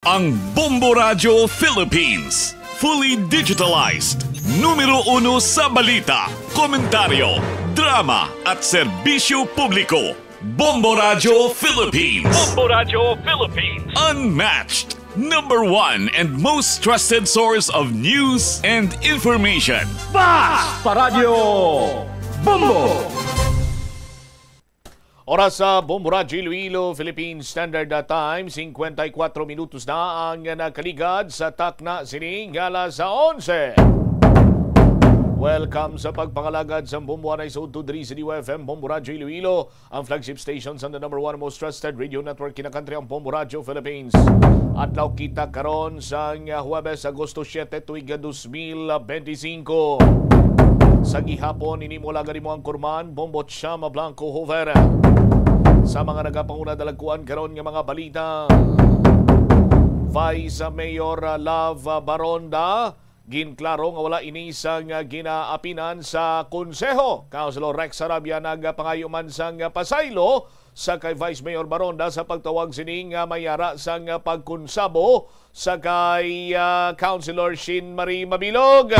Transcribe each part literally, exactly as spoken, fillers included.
Ang Bombo Radyo Philippines, fully digitalized, numero uno sa balita, komentaryo, drama, at serbisyo publiko. Bombo Radyo Philippines. Bombo Radyo Philippines. Unmatched, number one and most trusted source of news and information. Bas pa Radyo Bombo! Oras sa Bombo Radyo Iloilo, Philippine Standard Time, singkwenta y kuwatro minutos na ang nakaligad sa takna sining alas onse. Welcome sa pagpangalagad sa Bombo Anay sa Udto diri sa D Y F M, Bombo Radyo Iloilo, ang flagship station sa the number one most trusted radio network kinakantri, ang Bombo Radyo Philippines. Adlaw kita karon sang Huwebes, Agosto siete, tuig dos mil benti singko. Sa gihapon, ini mo lagad mo ang kurman, Bombo Chama Blanco Hover. Sa mga nagapanguna dalagkuan karon nga mga balita, Vice Mayor Love Baronda, ginklaro nga wala ini sang ginaapinan sa konseho. Councilor Rex Sarabia nagapangayo man sang pasaylo sa kay Vice Mayor Baronda sa pagtawag sini nga may ara sang pagkonsabo sa kay, ah, Councilor Shin Marie Mabilog.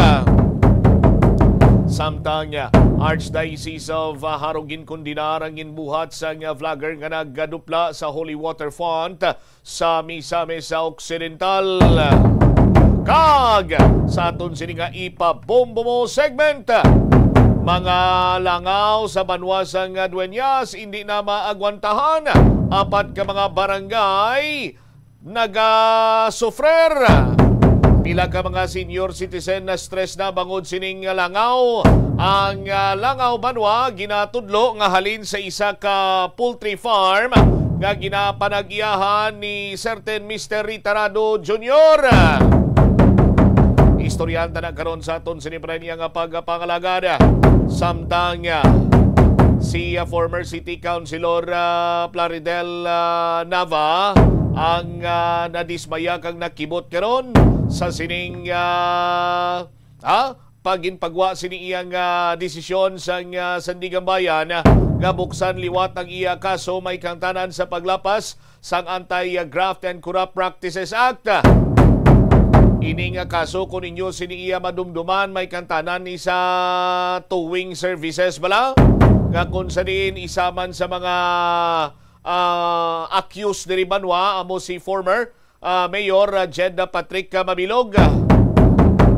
Samtang, ah, Archdiocese of, ah, Jaro ginkondenar ang ginbuhat sang, ah, vlogger nga nagdupla sa Holy Water Font sa Misamis Occidental. Kag sa aton sini nga ipabombo mo segment, mga langaw sa banwa sang Dueñas, hindi na maagwantahan. Apat ka mga barangay nagasufrer. Pila ka mga senior citizen na stress na bangod sining langaw. Ang, ah, langaw banwa ginatudlo nga halin sa isa ka poultry farm nga ginapanag-iyahan ni certain Mister Ritarado Junior. Istoryahan ta na karon sa aton sini pa niya nga pagpangalagad. Samtang, ah, si, ah, former City Councilor, ah, Plaridel, ah, Nava ang, ah, nadismaya kag nakibot karon sa sining, ah, ah, paginpagwa sini iyang, ah, desisyon sang, ah, Sandiganbayan, ah, nga buksan liwat ang iya kaso may kangtanan sa paglapas sang Anti-Graft and Corrupt Practices Act. Ini nga kaso, kung inyo sini iya madumduman, may kangtanan ni sa towing services bala, nga kung sa diin isa man sa mga, ah, accused diri banwa amo si former, ah, Mayor, ah, Jed Patrick, ah, Mabilog.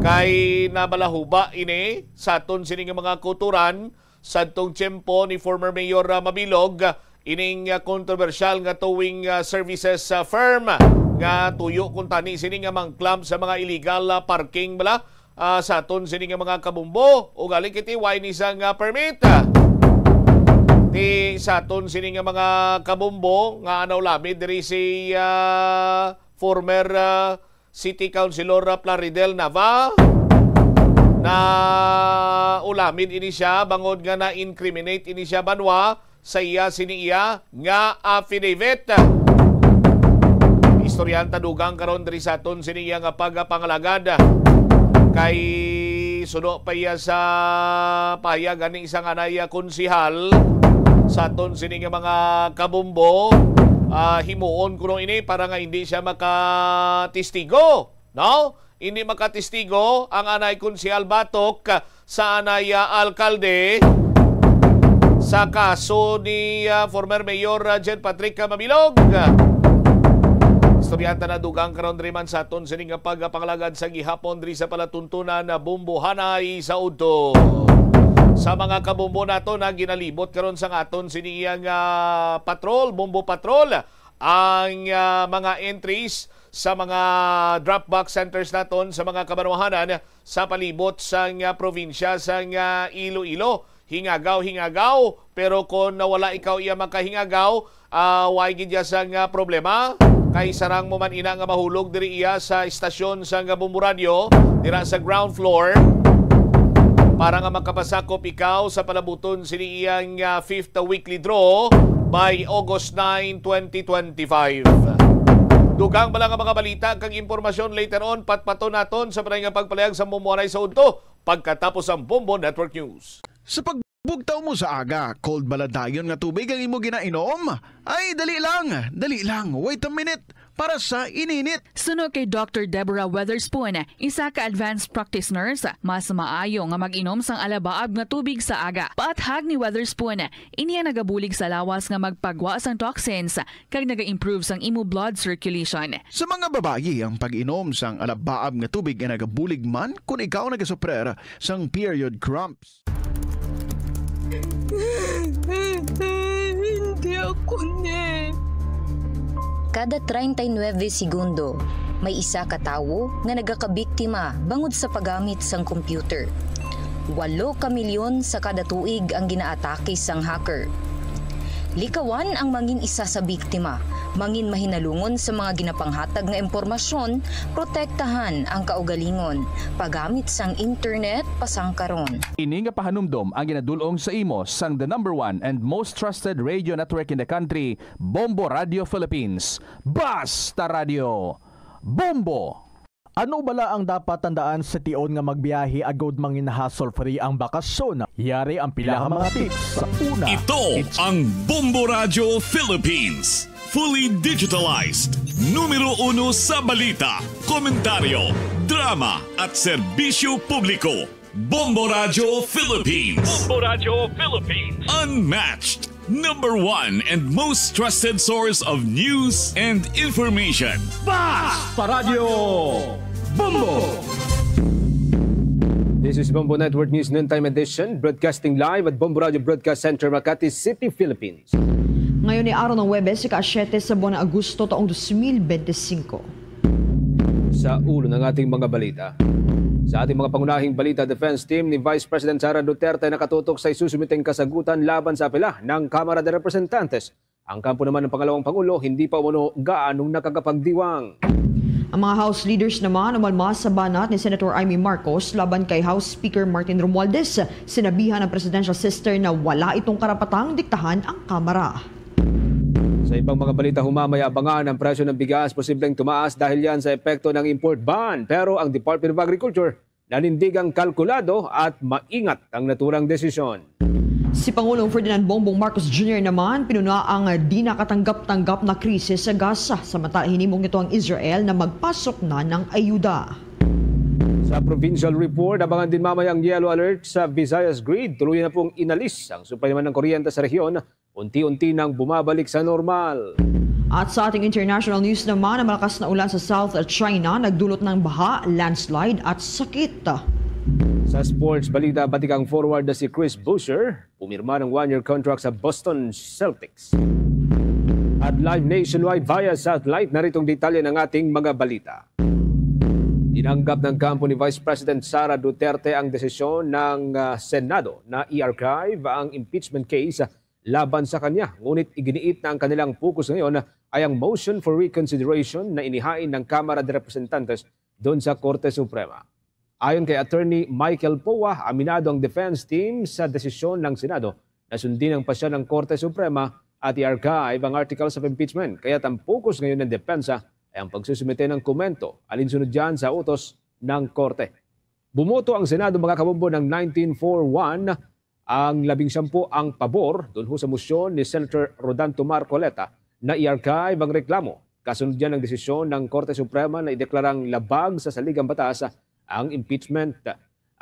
Kay nabalahuba ini sa aton sini nga mga kauturan, sadtong tiyempo ni former Mayor, ah, Mabilog, ining, ah, kontrobersyal nga towing, ah, services, ah, firm nga tuyo kuntani sini nga mangklam sa mga illegal, ah, parking bala, ah, sa aton sini nga mga kabumbo. Ugali kiti way ni sang, ah, permit. Ti sa aton sini nga mga kabumbo nga anaw lamid diri si, ah, former, ah, City Councilor Plaridel Nava, na ulamid ini siya bangod nga na-incriminate ini siya banwa sa iya sini iya nga affidavit. Istoryahan ta dugang karon diri sa aton sini iya nga pagpangalagad, kay suno pa iya sa pahayag ani isang anay konsihal sa aton sini nga mga kabumbo, ah, himuon kuno ini para nga hindi siya makatestigo, no? Hindi makatestigo ang anay konsihal batok sa anay, ah, alkalde sa kaso ni, ah, former Mayor, ah, Jed Patrick, ah, Mabilog. Istoryahan ta na dugang karon diri man sa aton sini nga pagpangalagad sa gihapon diri sa palatuntunan na Bumbuhanay sa Udto. Sa mga kabumbo nato na ginalibot karon sa aton sini iyang, ah, patrol, Bumbo Patrol, ang, ah, mga entries sa mga drop box centers naton sa mga kabanwahanan sa palibot sang, ah, probinsya sang, ah, Iloilo. Hingagaw, hingagaw, pero kon wala ikaw iya makahingagaw, ah, way gid iya sang, ah, problema. Kay sarang mo man ina nga mahulog diri iya sa istasyon sang Bombo Radyo, dira sa ground floor, para nga makapasakop ikaw sa palabuton sini iyang, ah, fifth weekly draw by August nine, twenty twenty-five. Dugang bala nga mga balita kag impormasyon later on, patpaton naton sa panay nga pagpalayag sa Bombo Anay sa Udto pagkatapos ang Bombo Network News. Sa pagbugtaw mo sa aga, cold bala dayon nga tubig ang imo ginainom? Ay, dali lang, dali lang. Wait a minute. para sa ininit. Suno kay Doctor Deborah Weatherspoon, isa ka advanced practice nurse, mas maayo nga mag-inom sang alabaab nga tubig sa aga. Paathag ni Weatherspoon, ini ang nagabulig sa lawas nga magpagwa sang toxins kag naga-improve sang imo blood circulation. Sa mga babayi, ang pag-inom sang alabaab nga tubig ay nagabulig man kon ikaw nagasuprer sang period cramps. Hindi ako ni. Kada treinta y nueve segundo, may isa ka tawo nga nagakabiktima bangod sa paggamit sang computer. Walo ka milyon sa kada tuig ang ginaatake sang hacker. Likawan ang mangin isa sa biktima, mangin mahinalungon sa mga ginapanghatag nga impormasyon, protektahan ang kaugalingon, paggamit sang internet pasangkaron. Ini nga pahanumdom ang ginadul-ong sa imo sang the number one and most trusted radio network in the country, Bombo Radio Philippines. Basta Radio, Bombo! Ano bala ang dapat tandaan sa tion nga magbiyahe agod mangin hassle-free ang bakasyon? Yari ang pila ka mga tips. Una, Ito it's ang Bombo Radyo Philippines. Fully digitalized. Numero uno sa balita, komentaryo, drama, at serbisyo publiko. Bombo Radyo Philippines. Bombo Radyo Philippines. Unmatched. Number one and most trusted source of news and information. Basta Radyo Bombo! This is Bombo Network News Noontime Edition, broadcasting live at Bombo Radyo Broadcast Center, Makati City, Philippines. Ngayon ay araw ng Huwebes, ika-siyete sa buwan ng Agosto, taong dos mil bente singko. Sa ulo ng ating mga balita. Sa ating mga pangunahing balita, defense team ni Vice President Sara Duterte nakatutok sa isusumiteng kasagutan laban sa apela ng Kamara de Representantes. Ang kampo naman ng pangalawang pangulo hindi pa umano gaanong nakakapagdiwang. Ang mga House leaders naman umalma sa banat ni Senator Imee Marcos laban kay House Speaker Martin Romualdez. Sinabihan ang presidential sister na wala itong karapatang diktahan ang Kamara. Sa ibang mga balita, humamay abangan ang presyo ng bigas posibleng tumaas dahil yan sa epekto ng import ban. Pero ang Department of Agriculture nanindigang kalkulado at maingat ang naturang desisyon. Si Pangulong Ferdinand Bongbong Marcos Junior naman pinuna ang di nakatanggap-tanggap na krisis sa gas. Samantala, hinimok nito ang Israel na magpasok na ng ayuda. Sa provincial report, abangan din mamaya ang yellow alert sa Visayas Grid. Tuluyan na pong inalis ang supply naman ng kuryente sa rehiyon. Unti-unti nang bumabalik sa normal. At sa ating international news naman, ang malakas na ulan sa South China nagdulot ng baha, landslide at sakit. Sa sports balita, batikang forward na si Chris Boucher, pumirma ng one-year contract sa Boston Celtics. At live nationwide via satellite, narito ang detalye ng ating mga balita. Tinanggap ng kampo ni Vice President Sara Duterte ang desisyon ng, ah, Senado na i-archive ang impeachment case laban sa kanya. Ngunit iginiit na ang kanilang focus ngayon ay ang motion for reconsideration na inihain ng Kamara de Representantes doon sa Korte Suprema. Ayon kay Attorney Michael Poa, aminado ang defense team sa desisyon ng Senado na sundin ang pasya ng Korte Suprema at i-archive ang articles of impeachment. Kaya ang focus ngayon ng depensa ay ang pagsusumite ng komento alinsunod dyan sa utos ng Korte. Bumoto ang Senado, mga kabombo, ng nineteen four one, ang labing siyampu ang pabor dun ho sa motion ni Senator Rodanto Marcoleta na i-archive ang reklamo. Kasunod yan ang desisyon ng Korte Suprema na ideklarang labag sa saligang batas ang impeachment.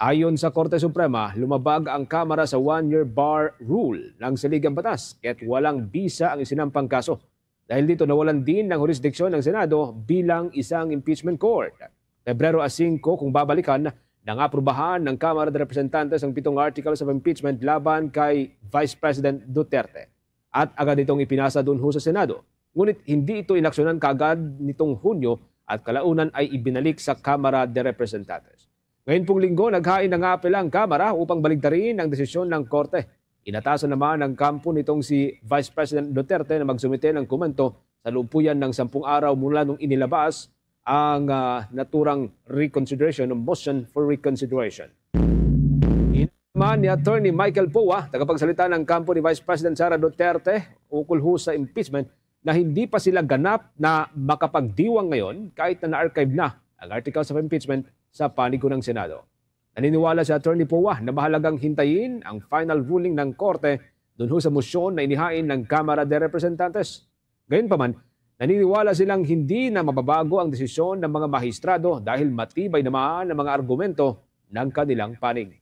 Ayon sa Korte Suprema, lumabag ang Kamara sa one-year bar rule ng saligang batas kaya't walang bisa ang isinampang kaso. Dahil dito, nawalan din ng hurisdiksyon ang Senado bilang isang impeachment court. Pebrero a singko, kung babalikan, nangaprubahan ng Kamara de Representantes ang pitong articles of impeachment laban kay Vice President Duterte. At agad itong ipinasa doon ho sa Senado. Ngunit hindi ito inaksyonan kaagad nitong Hunyo at kalaunan ay ibinalik sa Kamara de Representantes. Ngayon pong Linggo, naghain na nga apela ang Kamara upang baligtarin ang desisyon ng Korte. Inatasan naman ng kampo nitong si Vice President Duterte na magsumite ng komento sa loob po yan ng sampung araw mula nung inilabas ang, ah, naturang reconsideration o motion for reconsideration. Inamin naman ni Attorney Michael Poa, tagapagsalita ng kampo ni Vice President Sara Duterte ukol ho sa impeachment, na hindi pa sila ganap na makapagdiwang ngayon kahit na na-archive na ang articles of impeachment sa panig ko ng Senado. Naniniwala si Attorney Poa na mahalagang hintayin ang final ruling ng Korte dun ho sa motion na inihain ng Kamara de Representantes. Gayunpaman, Naniniwala silang hindi na mababago ang desisyon ng mga mahistrado dahil matibay naman ang mga argumento ng kanilang panig.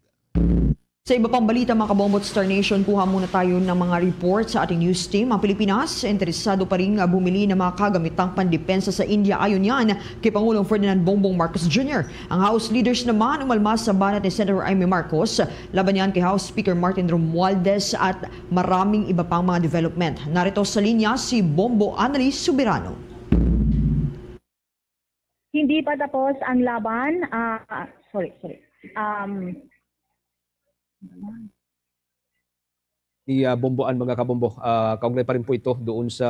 Sa iba pang balita, mga kabombo at Star Nation, kuha muna tayo ng mga report sa ating news team. Ang Pilipinas, interesado pa rin bumili ng mga kagamitang pandepensa sa India. Ayon yan kay Pangulong Ferdinand Bongbong Marcos Junior. Ang House leaders naman umalma sa banat ni Senator Imee Marcos laban yan kay House Speaker Martin Romualdez at maraming iba pang mga development. Narito sa linya si Bombo Annalise Soberano. Hindi pa tapos ang laban. Ah, sorry, sorry. Um, ni uh, Bomboan, mga kabombo. Uh, kaugnay pa rin po ito doon sa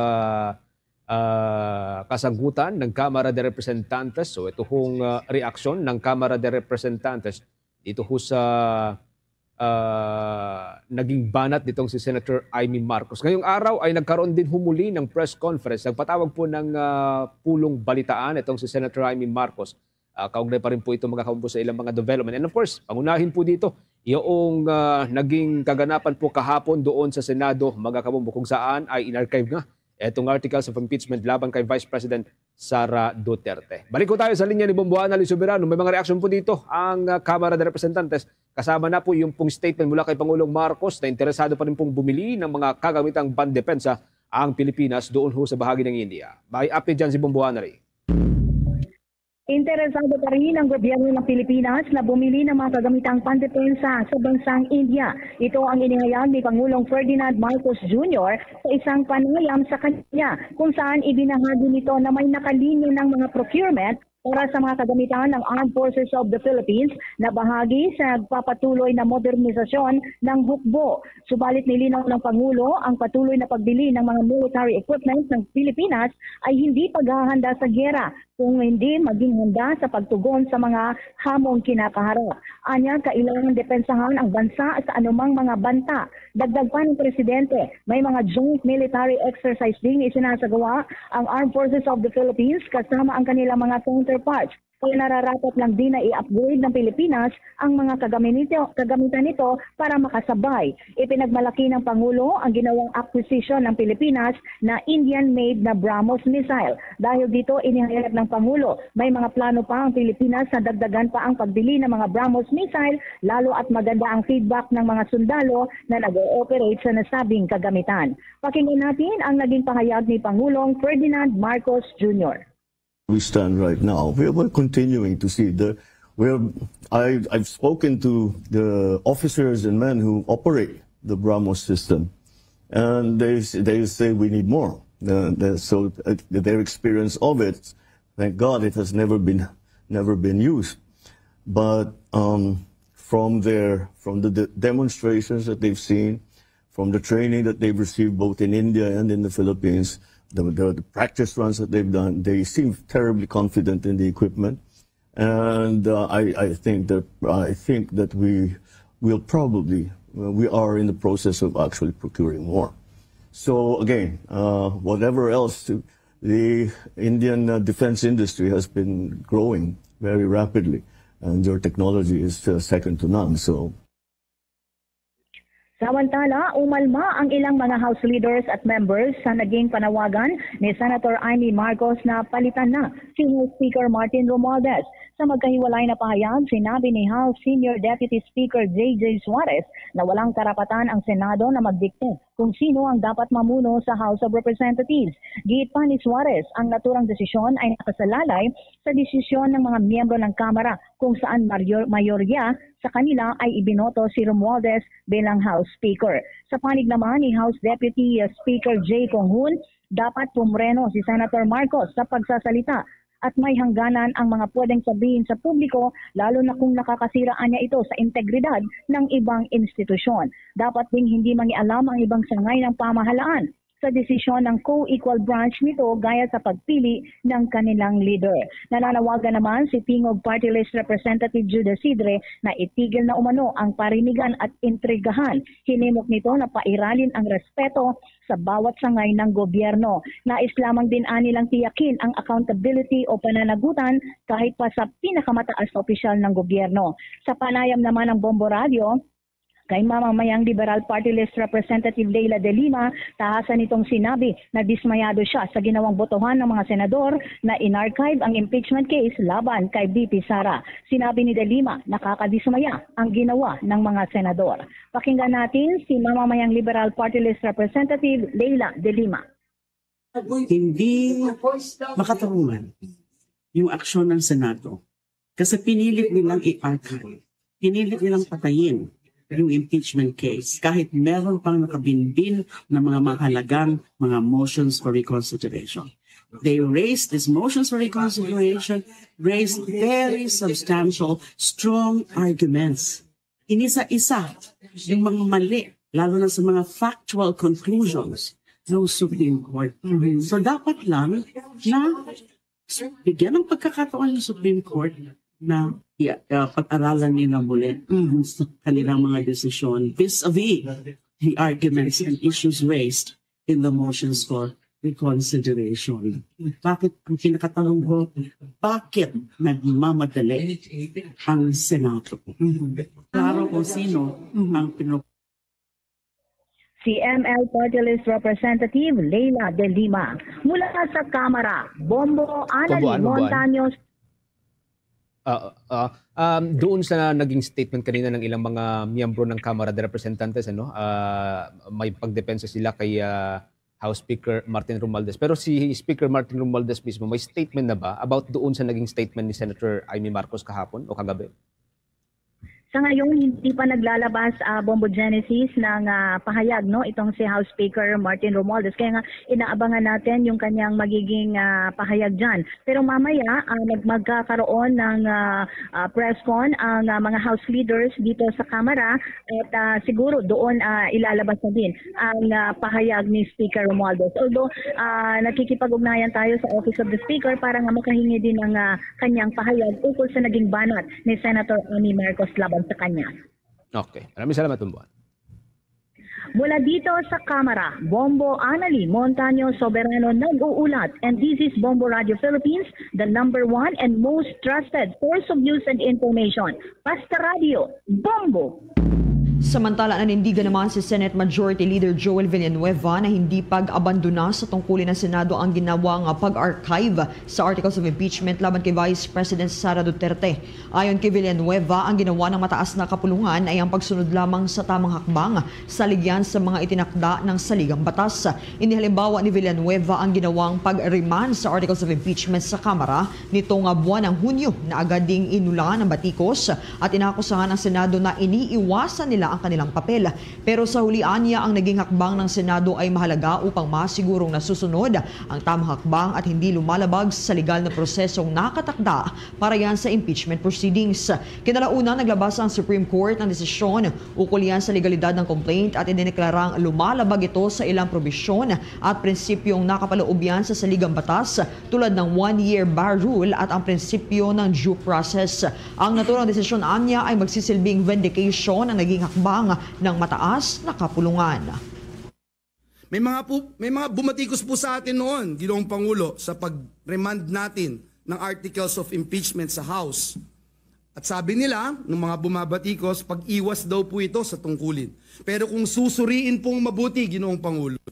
uh, kasagutan ng Kamara de Representantes. So ito hong uh, reaksyon ng Kamara de Representantes dito ho sa uh, naging banat nitong si Senator Imee Marcos. Ngayong araw ay nagkaroon din humuli ng press conference. Nagpatawag po ng uh, pulong balitaan itong si Senator Imee Marcos. Uh, kaugnay pa rin po ito, mga kabombo, sa ilang mga development. And of course, pangunahin po dito, yung uh, naging kaganapan po kahapon doon sa Senado, mga kabombo, kung saan ay in-archive nga itong articles of impeachment laban kay Vice President Sara Duterte. Balik ko tayo sa linya ni Bomboana Lisoberano. May mga reaksyon po dito ang uh, Kamara de Representantes. Kasama na po yung pong statement mula kay Pangulong Marcos na interesado pa rin pong bumili ng mga kagamitang pandepensa ang Pilipinas doon ho sa bahagi ng India. May update dyan si Bomboana Lee. Interesado pa rin ang gobyerno ng Pilipinas na bumili ng mga kagamitang pandepensa sa bansang India. Ito ang inihayag ni Pangulong Ferdinand Marcos Junior sa isang panayam sa kanya, kung saan ibinahagi nito na may nakalinya ng mga procurement para sa mga kagamitan ng Armed Forces of the Philippines na bahagi sa nagpapatuloy na modernisasyon ng hukbo. Subalit nilinaw ng Pangulo ang patuloy na pagbili ng mga military equipment ng Pilipinas ay hindi paghahanda sa giyera kung hindi maging handa sa pagtugon sa mga hamong kinakaharap. Anya, kailangan depensahan ang bansa sa anumang mga banta. Dagdag pa ng presidente, may mga joint military exercise din isinasagawa ang Armed Forces of the Philippines kasama ang kanilang mga counterparts. Kaya nararapat lang din na i-upgrade ng Pilipinas ang mga kagamitan nito para makasabay. Ipinagmalaki ng Pangulo ang ginawang acquisition ng Pilipinas na Indian-made na BrahMos missile. Dahil dito, inihayag ng Pangulo, may mga plano pa ang Pilipinas na dagdagan pa ang pagbili ng mga BrahMos missile, lalo at maganda ang feedback ng mga sundalo na nag-ooperate sa nasabing kagamitan. Pakinggan natin ang naging pahayag ni Pangulong Ferdinand Marcos Junior. We stand right now. We are continuing to see the we're I, I've spoken to the officers and men who operate the BrahMos system, and they they say we need more. Uh, so uh, their experience of it, thank God, it has never been never been used. But um, from their from the de- demonstrations that they've seen, from the training that they've received both in India and in the Philippines, the, the, the practice runs that they've done, they seem terribly confident in the equipment. And uh, I, I think that I think that we will probably uh, we are in the process of actually procuring more. So again, uh, whatever else, the Indian uh, defense industry has been growing very rapidly, and your technology is uh, second to none. So Samantala, umalma ang ilang mga House leaders at members sa naging panawagan ni Senator Imee Marcos na palitan na si House Speaker Martin Romualdez. Sa magkahiwalay na pahayag, sinabi ni House Senior Deputy Speaker J J Suarez na walang karapatan ang Senado na magdikta kung sino ang dapat mamuno sa House of Representatives. Giit pa ni Suarez, ang naturang desisyon ay nakasalalay sa desisyon ng mga miyembro ng Kamara kung saan mayor- mayorya sa kanila ay ibinoto si Romualdez bilang House Speaker. Sa panig naman ni House Deputy Speaker Jay Conghun, dapat pumreno si Senator Marcos sa pagsasalita at may hangganan ang mga pwedeng sabihin sa publiko, lalo na kung nakakasiraan niya ito sa integridad ng ibang institusyon. Dapat ding hindi mangialam ang ibang sangay ng pamahalaan sa desisyon ng co-equal branch nito gaya sa pagpili ng kanilang leader. Nananawagan naman si Tingog Party List Representative Jude Sidre na itigil na umano ang parinigan at intrigahan. Hinimok nito na pairalin ang respeto sa bawat sangay ng gobyerno. Nais lamang din ani lang tiyakin ang accountability o pananagutan kahit pa sa pinakamataas na opisyal ng gobyerno. Sa panayam naman ng Bombo Radio, Kay mamamayang Liberal Party List Representative Leila de Lima, tahasan nitong sinabi na dismayado siya sa ginawang botohan ng mga senador na in-archive ang impeachment case laban kay V P Sara. Sinabi ni de Lima, nakakadismaya ang ginawa ng mga senador. Pakinggan natin si mamamayang Liberal Party List Representative Leila de Lima. Hindi makatarungan yung aksyon ng Senado kasi pinilit nilang i-archive, pinilit nilang patayin yung impeachment case kahit meron pang nakabinbin na mga mahalagang mga motions for reconsideration. They raised these motions for reconsideration, raised very substantial, strong arguments. Inisa-isa yung mga mali, lalo na sa mga factual conclusions ng Supreme Court. So dapat lang na bigyan ng pagkakataon ng Supreme Court na i- uh, pag-aralan nila muli sa kanilang mga desisyon vis-a-vis the arguments and issues raised in the motions for reconsideration. Bakit, ang pinakatanong ko, bakit nagmamadali ang Senado? Klaro kung sino ang pinu- Si M L Party List Representative Leila de Lima. Mula sa Kamara, Bombo Anali Bombo, ano, Buan? Montaño. Ah, ah, um, doon sa naging statement kanina ng ilang mga miyembro ng Kamara de Representantes, ano, ah, may pagdepensa sila kay ah, House Speaker Martin Romualdez. Pero si Speaker Martin Romualdez mismo, may statement na ba about doon sa naging statement ni Senator Imee Marcos kahapon o kagabi? Sa ngayon, hindi pa naglalabas, ah, Bombo Genesis, ng ah, pahayag, no, itong si House Speaker Martin Romualdez. Kaya nga, inaabangan natin yung kanyang magiging ah, pahayag dyan. Pero mamaya, ah, mag- magkakaroon ng ah, ah, press con ang ah, mga House leaders dito sa Kamara at ah, siguro doon ah, ilalabas na din ang ah, pahayag ni Speaker Romualdez. Although ah, nakikipag-ugnayan tayo sa Office of the Speaker para nga makahingi din ng ah, kanyang pahayag ukol sa naging banat ni Senator Imee Marcos laban sa kanya. Okay. Maraming salamat, Bombo. Mula dito sa Kamara, Bombo Anali Montaño Soberano nag-uulat, and this is Bombo Radio Philippines, the number one and most trusted source of news and information. Basta Radio, Bombo! Samantala, nanindigan naman si Senate Majority Leader Joel Villanueva na hindi pag-abandona sa tungkulin ng Senado ang ginawa nga pag-archive sa Articles of Impeachment laban kay Vice President Sara Duterte. Ayon kay Villanueva, ang ginawa ng mataas na kapulungan ay ang pagsunod lamang sa tamang hakbang sa ligyan sa mga itinakda ng saligang batas. Ini halimbawa ni Villanueva ang ginawang pag-remand sa Articles of Impeachment sa Kamara nito nga buwan ng Hunyo na agad ding inula ng batikos at inakusahan ang Senado na iniiwasan nila ang kanilang papel. Pero sa huli, anya, ang naging hakbang ng Senado ay mahalaga upang masigurong nasusunod ang tamang hakbang at hindi lumalabag sa legal na prosesong nakatakda para yan sa impeachment proceedings. Kinalauna, naglabas ang Supreme Court ng desisyon ukol yan sa legalidad ng complaint at idineklarang lumalabag ito sa ilang probisyon at prinsipyong nakapaloob yan sa saligang batas tulad ng one-year bar rule at ang prinsipyo ng due process. Ang naturang desisyon anya ay magsisilbing vindication ng naging hakbang ng mataas na kapulungan. May mga, po, may mga bumatikos po sa atin noon, Ginoong Pangulo, sa pag-remand natin ng articles of impeachment sa House. At sabi nila, ng mga bumabatikos, pag-iwas daw po ito sa tungkulin. Pero kung susuriin pong mabuti, Ginoong Pangulo,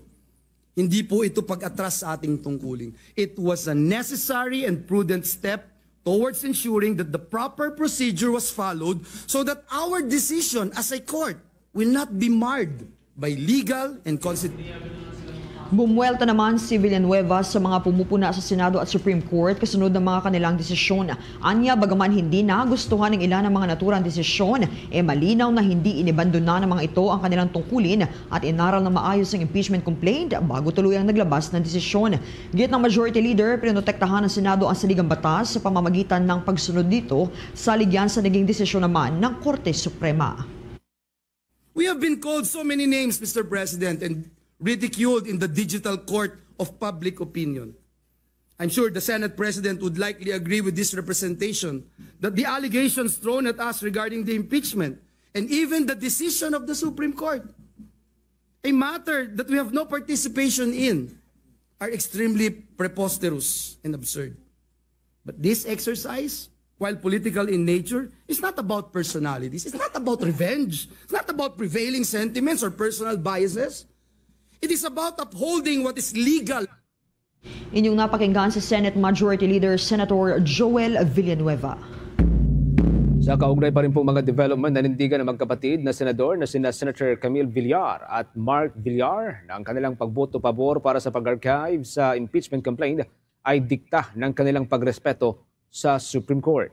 hindi po ito pag-atras sa ating tungkulin. It was a necessary and prudent step towards ensuring that the proper procedure was followed so that our decision as a court will not be marred by legal and constitutional. Bumuwelta naman si Villanueva sa mga pumupuna sa Senado at Supreme Court kasunod ng mga kanilang desisyon. Anya, bagaman hindi nagustuhan ng ilan ang mga naturang desisyon, e malinaw na hindi inibandona ng mga ito ang kanilang tungkulin at inaral na maayos ang impeachment complaint bago tuluyang naglabas ng desisyon. Giit ng Majority Leader, pinoprotektahan ng Senado ang saligang batas sa pamamagitan ng pagsunod dito sa ligyan sa naging desisyon naman ng Korte Suprema. We have been called so many names, Mister President, and ridiculed in the digital court of public opinion. I'm sure the Senate President would likely agree with this representation that the allegations thrown at us regarding the impeachment and even the decision of the Supreme Court, a matter that we have no participation in, are extremely preposterous and absurd. But this exercise While political in nature, it's not about personalities. It's not about revenge. It's not about prevailing sentiments or personal biases. It is about upholding what is legal. Inyong napakinggan si Senate Majority Leader Senator Joel Villanueva. Sa kaugnay pa rin pong mga development, nanindigan ang magkapatid na senador na sina Senator Camille Villar at Mark Villar na ang kanilang pagboto pabor para sa pag-archive sa impeachment complaint ay dikta ng kanilang pagrespeto sa Supreme Court.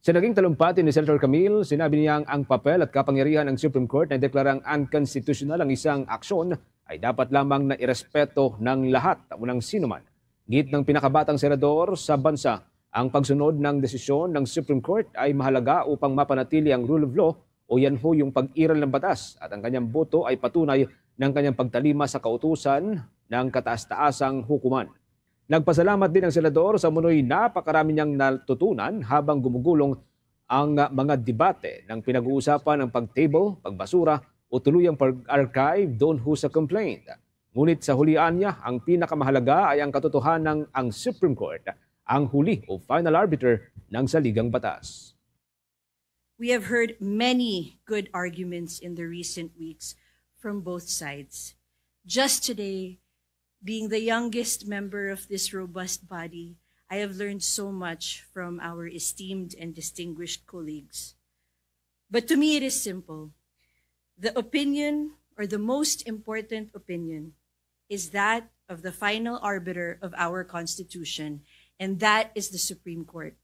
Sa naging talumpati ni Senator Camille, sinabi niyang ang papel at kapangyarihan ng Supreme Court na deklarang unconstitutional ang isang aksyon ay dapat lamang na irespeto ng lahat o ng sinuman. Git ng pinakabatang senador sa bansa, ang pagsunod ng desisyon ng Supreme Court ay mahalaga upang mapanatili ang rule of law o yan ho yung pag-iral ng batas at ang kanyang boto ay patunay ng kanyang pagtalima sa kautusan ng kataas-taasang hukuman. Nagpasalamat din ang senador sa munoy napakarami niyang natutunan habang gumugulong ang mga debate ng pinag-uusapan ng pag-table, pagbasura o tuluyang pag-archive doon ho sa complaint. Ngunit sa hulian niya, ang pinakamahalaga ay ang katotohanan ng ang Supreme Court, ang huli o final arbiter ng saligang batas. We have heard many good arguments in the recent weeks from both sides. Just today, being the youngest member of this robust body, I have learned so much from our esteemed and distinguished colleagues. But to me, it is simple. The opinion, or the most important opinion, is that of the final arbiter of our Constitution, and that is the Supreme Court.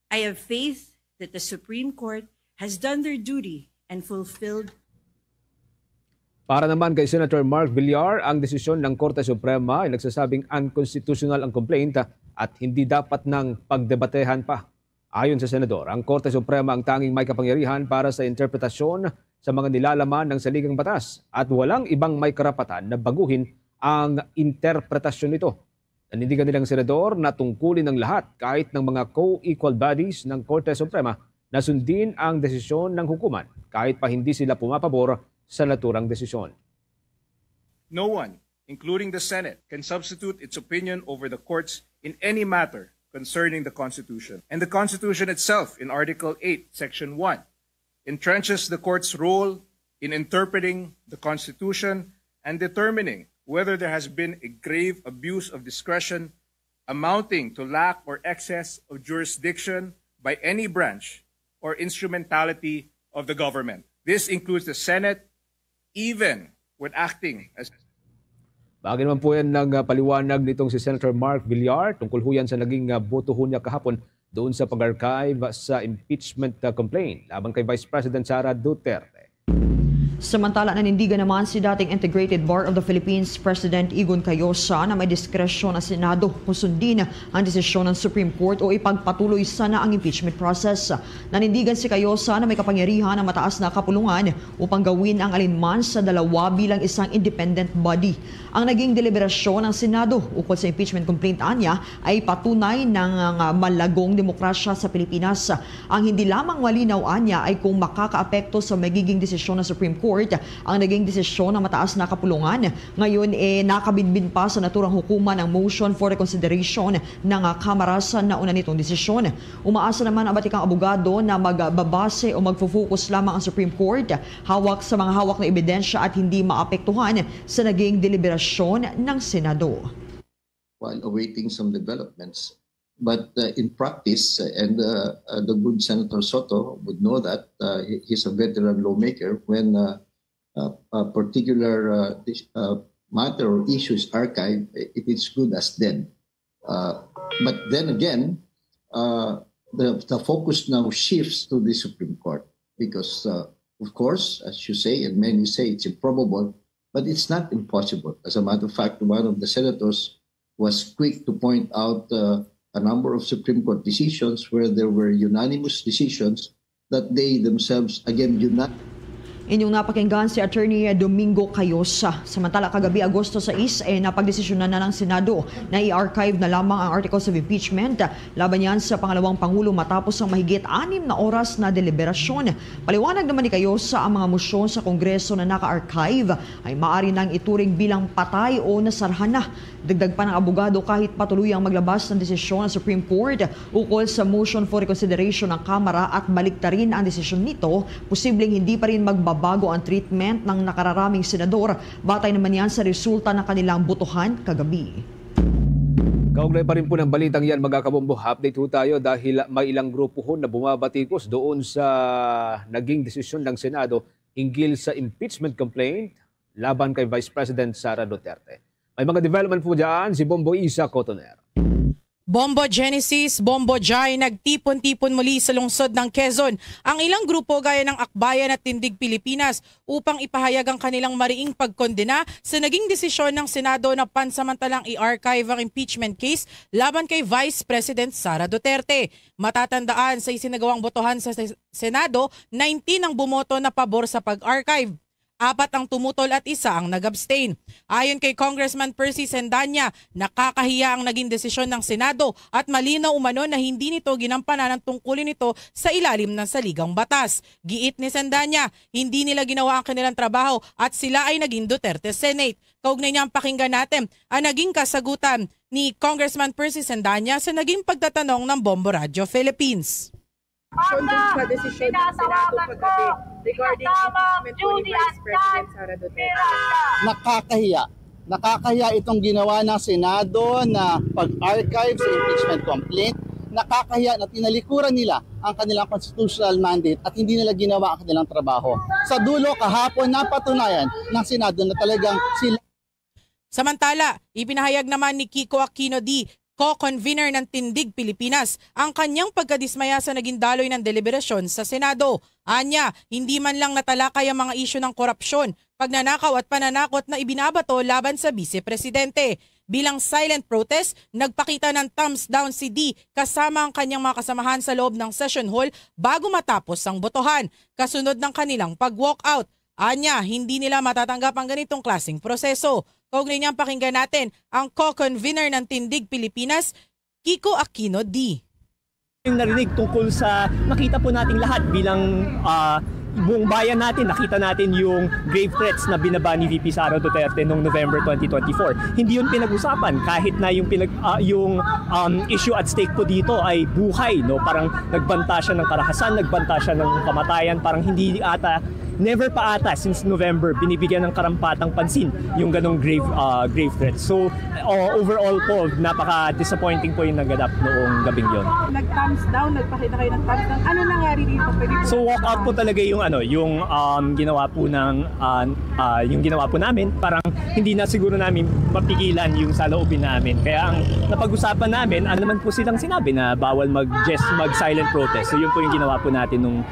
I have faith that the Supreme Court has done their duty and fulfilled Para naman kay Senator Mark Villar, ang desisyon ng Korte Suprema ay nagsasabing unconstitutional ang complaint at hindi dapat nang pagdebatehan pa. Ayon sa senador, ang Korte Suprema ang tanging may kapangyarihan para sa interpretasyon sa mga nilalaman ng saligang batas at walang ibang may karapatan na baguhin ang interpretasyon nito. Nanindigan nilang senador na tungkulin ng lahat, kahit ng mga co-equal bodies ng Korte Suprema, na sundin ang desisyon ng hukuman kahit pa hindi sila pumapabor sa naturang desisyon. No one, including the Senate, can substitute its opinion over the court's in any matter concerning the Constitution. And the Constitution itself, in Article eight, Section one, entrenches the court's role in interpreting the Constitution and determining whether there has been a grave abuse of discretion amounting to lack or excess of jurisdiction by any branch or instrumentality of the government. This includes the Senate, even when acting as Bagay naman po yan ng ah, paliwanag nitong si Senator Mark Villar tungkol ho yan sa naging ah, botohon niya kahapon doon sa pag-archive sa impeachment ah, complaint laban kay Vice President Sara Duterte. Samantala, nanindigan naman si dating Integrated Bar of the Philippines President Egon Cayosa na may diskresyon ang Senado kung sundin ang desisyon ng Supreme Court o ipagpatuloy sana ang impeachment process. Nanindigan si Cayosa na may kapangyarihan ang mataas na kapulungan upang gawin ang alinman sa dalawa bilang isang independent body. Ang naging deliberasyon ng Senado ukol sa impeachment complaint anya ay patunay ng ah, malagong demokrasya sa Pilipinas. Ang hindi lamang malinaw anya ay kung makakaapekto sa magiging desisyon ng Supreme Court ang naging desisyon ng mataas na kapulungan. Ngayon, eh, nakabinbin pa sa naturang hukuman ang motion for reconsideration ng ah, Kamara sa nauna nitong desisyon. Umaasa naman ang batikang abogado na magbabase o magfo-focus lamang ang Supreme Court hawak sa mga hawak na ebidensya at hindi maapektuhan sa naging deliberasyon ng Senado. While awaiting some developments. But uh, in practice, uh, and uh, uh, the good Senator Soto would know that uh, he- he's a veteran lawmaker. When uh, uh, a particular uh, is- uh, matter or issue is archived, it is good as dead. Uh, but then again, uh, the, the focus now shifts to the Supreme Court because, uh, of course, as you say, and many say, it's improbable, but it's not impossible. As a matter of fact, one of the senators was quick to point out uh, a number of Supreme Court decisions where there were unanimous decisions that they themselves, again, unanimously Inyong napakinggan si Attorney Domingo Cayosa. Samantala, kagabi, Agosto sais, eh, napagdesisyonan na ng Senado na i-archive na lamang ang articles of impeachment laban niyan sa pangalawang pangulo matapos ang mahigit anim na oras na deliberasyon. Paliwanag naman ni Cayosa, ang mga motion sa Kongreso na naka-archive ay maaari nang ituring bilang patay o nasarhan na. Dagdag pa ng abogado, kahit patuloy ang maglabas ng desisyon ang Supreme Court ukol sa motion for reconsideration ng Kamara at baliktarin ang desisyon nito, posibleng hindi pa rin magbabago ang treatment ng nakararaming senador, batay naman yan sa resulta ng kanilang botohan kagabi. Kaugnay pa rin po ng balitang yan, mga kabombo, update ho tayo dahil may ilang grupo ho na bumabatikos doon sa naging desisyon ng Senado hinggil sa impeachment complaint laban kay Vice President Sara Duterte. May mga development po dyan si Bombo Isa Cotoner. Bombo Genesis, Bombo Jai, nagtipon-tipon muli sa lungsod ng Quezon ang ilang grupo gaya ng Akbayan at Tindig Pilipinas upang ipahayag ang kanilang mariing pagkondena sa naging desisyon ng Senado na pansamantalang i-archive ang impeachment case laban kay Vice President Sara Duterte. Matatandaan, sa isinagawang botohan sa Senado, nineteen ang bumoto na pabor sa pag-archive. Apat ang tumutol at isa ang nag-abstain. Ayon kay Congressman Percy Sendanya, nakakahiya ang naging desisyon ng Senado at malinaw umano na hindi nito ginampanan ang tungkulin nito sa ilalim ng saligang batas. Giit ni Sendanya, hindi nila ginawa ang kanilang trabaho at sila ay naging Duterte Senate. Kaugnay niya ang pakinggan natin ang naging kasagutan ni Congressman Percy Sendanya sa naging pagtatanong ng Bombo Radio Philippines. Aksyon dun sa desisyon ng Senado kagabi regarding impeachment po ni Vice President Sara Duterte. Nakakahiya. Nakakahiya itong ginawa ng Senado na pag-archive sa impeachment complaint. Nakakahiya na tinalikuran nila ang kanilang constitutional mandate at hindi nila ginawa ang kanilang trabaho. Sa dulo, kahapon, napatunayan ng Senado na talagang sila Samantala, ipinahayag naman ni Kiko Aquino D, co-convener ng Tindig Pilipinas, ang kanyang pagkadismaya sa naging daloy ng deliberasyon sa Senado. Anya, hindi man lang natalakay ang mga isyu ng korupsyon, pagnanakaw at pananakot na ibinabato laban sa Bise Presidente. Bilang silent protest, nagpakita ng thumbs down si D kasama ang kanyang mga kasamahan sa loob ng session hall bago matapos ang botohan, kasunod ng kanilang pag-walkout. Anya, hindi nila matatanggap ang ganitong klaseng proseso. Kaugnay niyan, pakinggan natin ang co-convener ng Tindig Pilipinas, Kiko Aquino D. Yung narinig tungkol sa nakita po nating lahat bilang uh, buong bayan natin, nakita natin yung grave threats na binaba ni V P Sara Duterte noong November twenty twenty-four. Hindi yun pinag-usapan kahit na yung, pinag, uh, yung um, issue at stake po dito ay buhay. No? Parang nagbanta siya ng karahasan, nagbanta siya ng kamatayan, parang hindi ata never pa ata since November binibigyan ng karampatang pansin yung ganong grave uh, grave threat. So uh, overall po, napaka-disappointing po yung naganap noong gabing yon. Nag-thumbs down, nagpakita kayo ng thumbs down. Ano nangyari dito? Pwede po So walk out po talaga yung ano, yung um, ginawa po ng uh, uh, yung ginawa po namin. Parang hindi na siguro namin mapigilan yung saloobin namin. Kaya ang napag-usapan namin, ano naman po silang sinabi na bawal mag-just mag-silent protest. So yun po yung ginawa po natin nung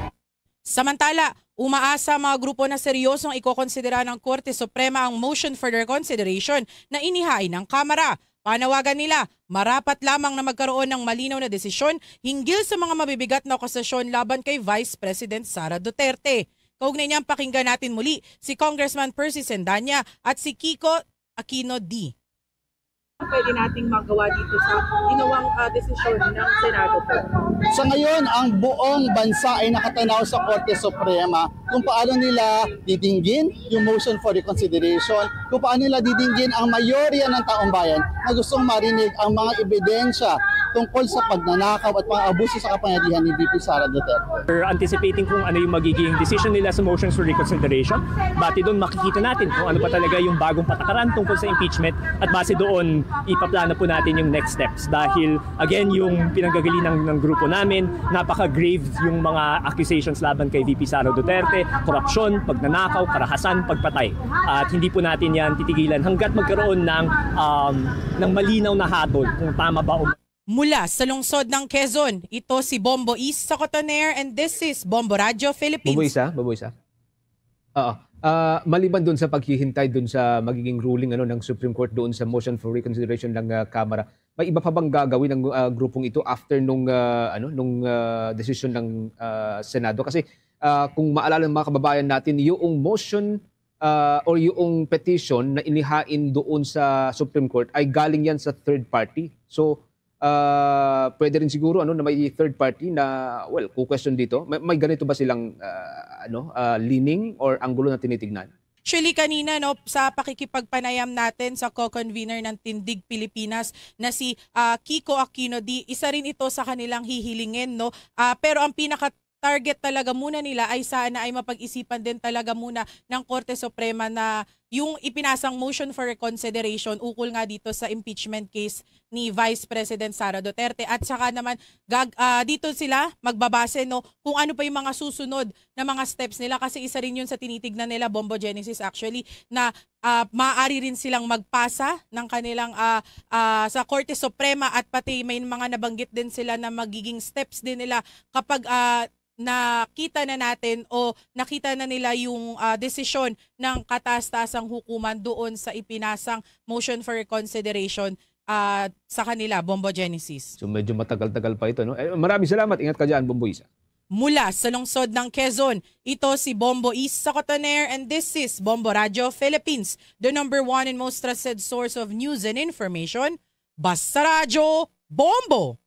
Samantala, umaasa ang mga grupo na seryosong ikokonsidera ng Korte Suprema ang motion for reconsideration na inihain ng Kamara. Panawagan nila, marapat lamang na magkaroon ng malinaw na desisyon hinggil sa mga mabibigat na akusasyon laban kay Vice President Sara Duterte. Kaugnay niyan, pakinggan natin muli si Congressman Percy Sendanya at si Kiko Aquino D. Pwede nating magawa dito sa ginawang uh, desisyon ng Senado po? Sa ngayon, ang buong bansa ay nakatanaw sa Korte Suprema kung paano nila didinggin yung motion for reconsideration, kung paano nila didinggin ang mayorya ng taong bayan na gustong marinig ang mga ebidensya tungkol sa pagnanakaw at pang-abuso sa kapangyarihan ni V P Sara Duterte. We're anticipating kung ano yung magiging decision nila sa motions for reconsideration. Bati doon, makikita natin kung ano pa talaga yung bagong patakaran tungkol sa impeachment at base doon, ipaplano po natin yung next steps. Dahil, again, yung pinanggagalinang ng grupo namin, napaka-grave yung mga accusations laban kay V P Sara Duterte, korupsyon, pagnanakaw, karahasan, pagpatay. At hindi po natin yan titigilan hanggat magkaroon ng, um, ng malinaw na hatol kung tama ba o Mula sa lungsod ng Quezon, ito si Bombo Is sa Cotoner and this is Bombo Radyo Philippines. Bombo Isa, Bombo Isa. Oo. Ah, maliban doon sa paghihintay doon sa magiging ruling ano ng Supreme Court doon sa motion for reconsideration ng ah, Kamara, may iba pa bang gagawin ng ah, grupong ito after nung ah, ano nung ah, desisyon ng ah, Senado? Kasi ah, kung maalala ng mga kababayan natin, yung motion, ah, or yung petition na inihain doon sa Supreme Court ay galing yan sa third party. So, ah, pwede rin siguro, ano, na may third party na, well, ku-question dito. May, may ganito ba silang, ah, ano, ah, leaning or anggulo na tinitignan? Actually, kanina, no, sa pakikipagpanayam natin sa co-convener ng Tindig Pilipinas na si, ah, Kiko Aquino, di isa rin ito sa kanilang hihilingin, no? Ah, pero ang pinaka-target talaga muna nila ay sana ay mapag-isipan din talaga muna ng Korte Suprema na yung ipinasang motion for reconsideration ukol nga dito sa impeachment case ni Vice President Sara Duterte. At saka naman, gag-, ah, dito sila magbabase, no, kung ano pa yung mga susunod na mga steps nila, kasi isa rin yun sa tinitignan nila, Bombo Genesis, actually, na, ah, maaari rin silang magpasa ng kanilang, ah, ah, sa Korte Suprema, at pati may mga nabanggit din sila na magiging steps din nila kapag, ah, nakita na natin o nakita na nila yung, ah, desisyon ng kataas-taasang hukuman doon sa ipinasang motion for reconsideration, ah, sa kanila, Bombo Genesis. So, medyo matagal-tagal pa ito, no? Eh, maraming salamat. Ingat ka dyan, Bombo Isa. Mula sa lungsod ng Quezon, ito si Bombo Isa Cotoner, and this is Bombo Radyo Philippines, the number one and most trusted source of news and information. Basta Radyo, Bombo!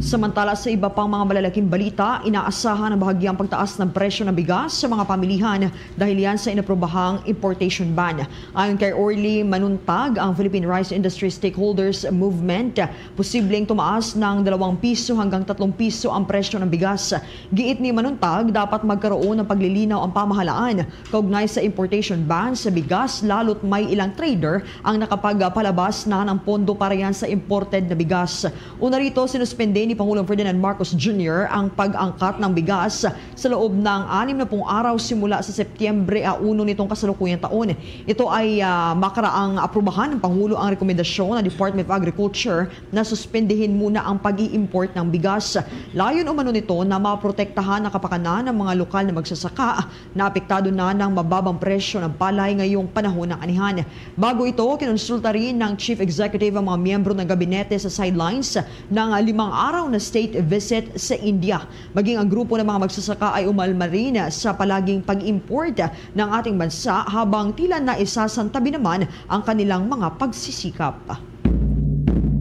Samantala, sa iba pang mga malalaking balita, inaasahan ang bahagyang pagtaas ng presyo ng bigas sa mga pamilihan dahil yan sa inaprobahang importation ban. Ayon kay Orly Manuntag, ang Philippine Rice Industry Stakeholders Movement, posibleng tumaas ng dalawang piso hanggang tatlong piso ang presyo ng bigas. Giit ni Manuntag, dapat magkaroon ng paglilinaw ang pamahalaan kaugnay sa importation ban sa bigas, lalo't may ilang trader ang nakapagpalabas na ng pondo para yan sa imported na bigas. Una rito, sinuspende ni Pangulong Ferdinand Marcos Junior ang pag-angkat ng bigas sa loob ng anim na pung araw simula sa Setyembre a uno nitong kasalukuyang taon. Ito ay, ah, makaraang aprubahan ng Pangulo ang rekomendasyon ng Department of Agriculture na suspendihin muna ang pag-i-import ng bigas. Layon umano nito na maprotektahan ang kapakanan ng mga lokal na magsasaka na apektado na ng mababang presyo ng palay ngayong panahon ng anihan. Bago ito, kinonsulta rin ng Chief Executive ang mga miyembro ng gabinete sa sidelines ng limang araw na state visit sa India. Maging ang grupo ng mga magsasaka ay umalma rin sa palaging pag-import ng ating bansa, habang tila naisasantabi naman ang kanilang mga pagsisikap.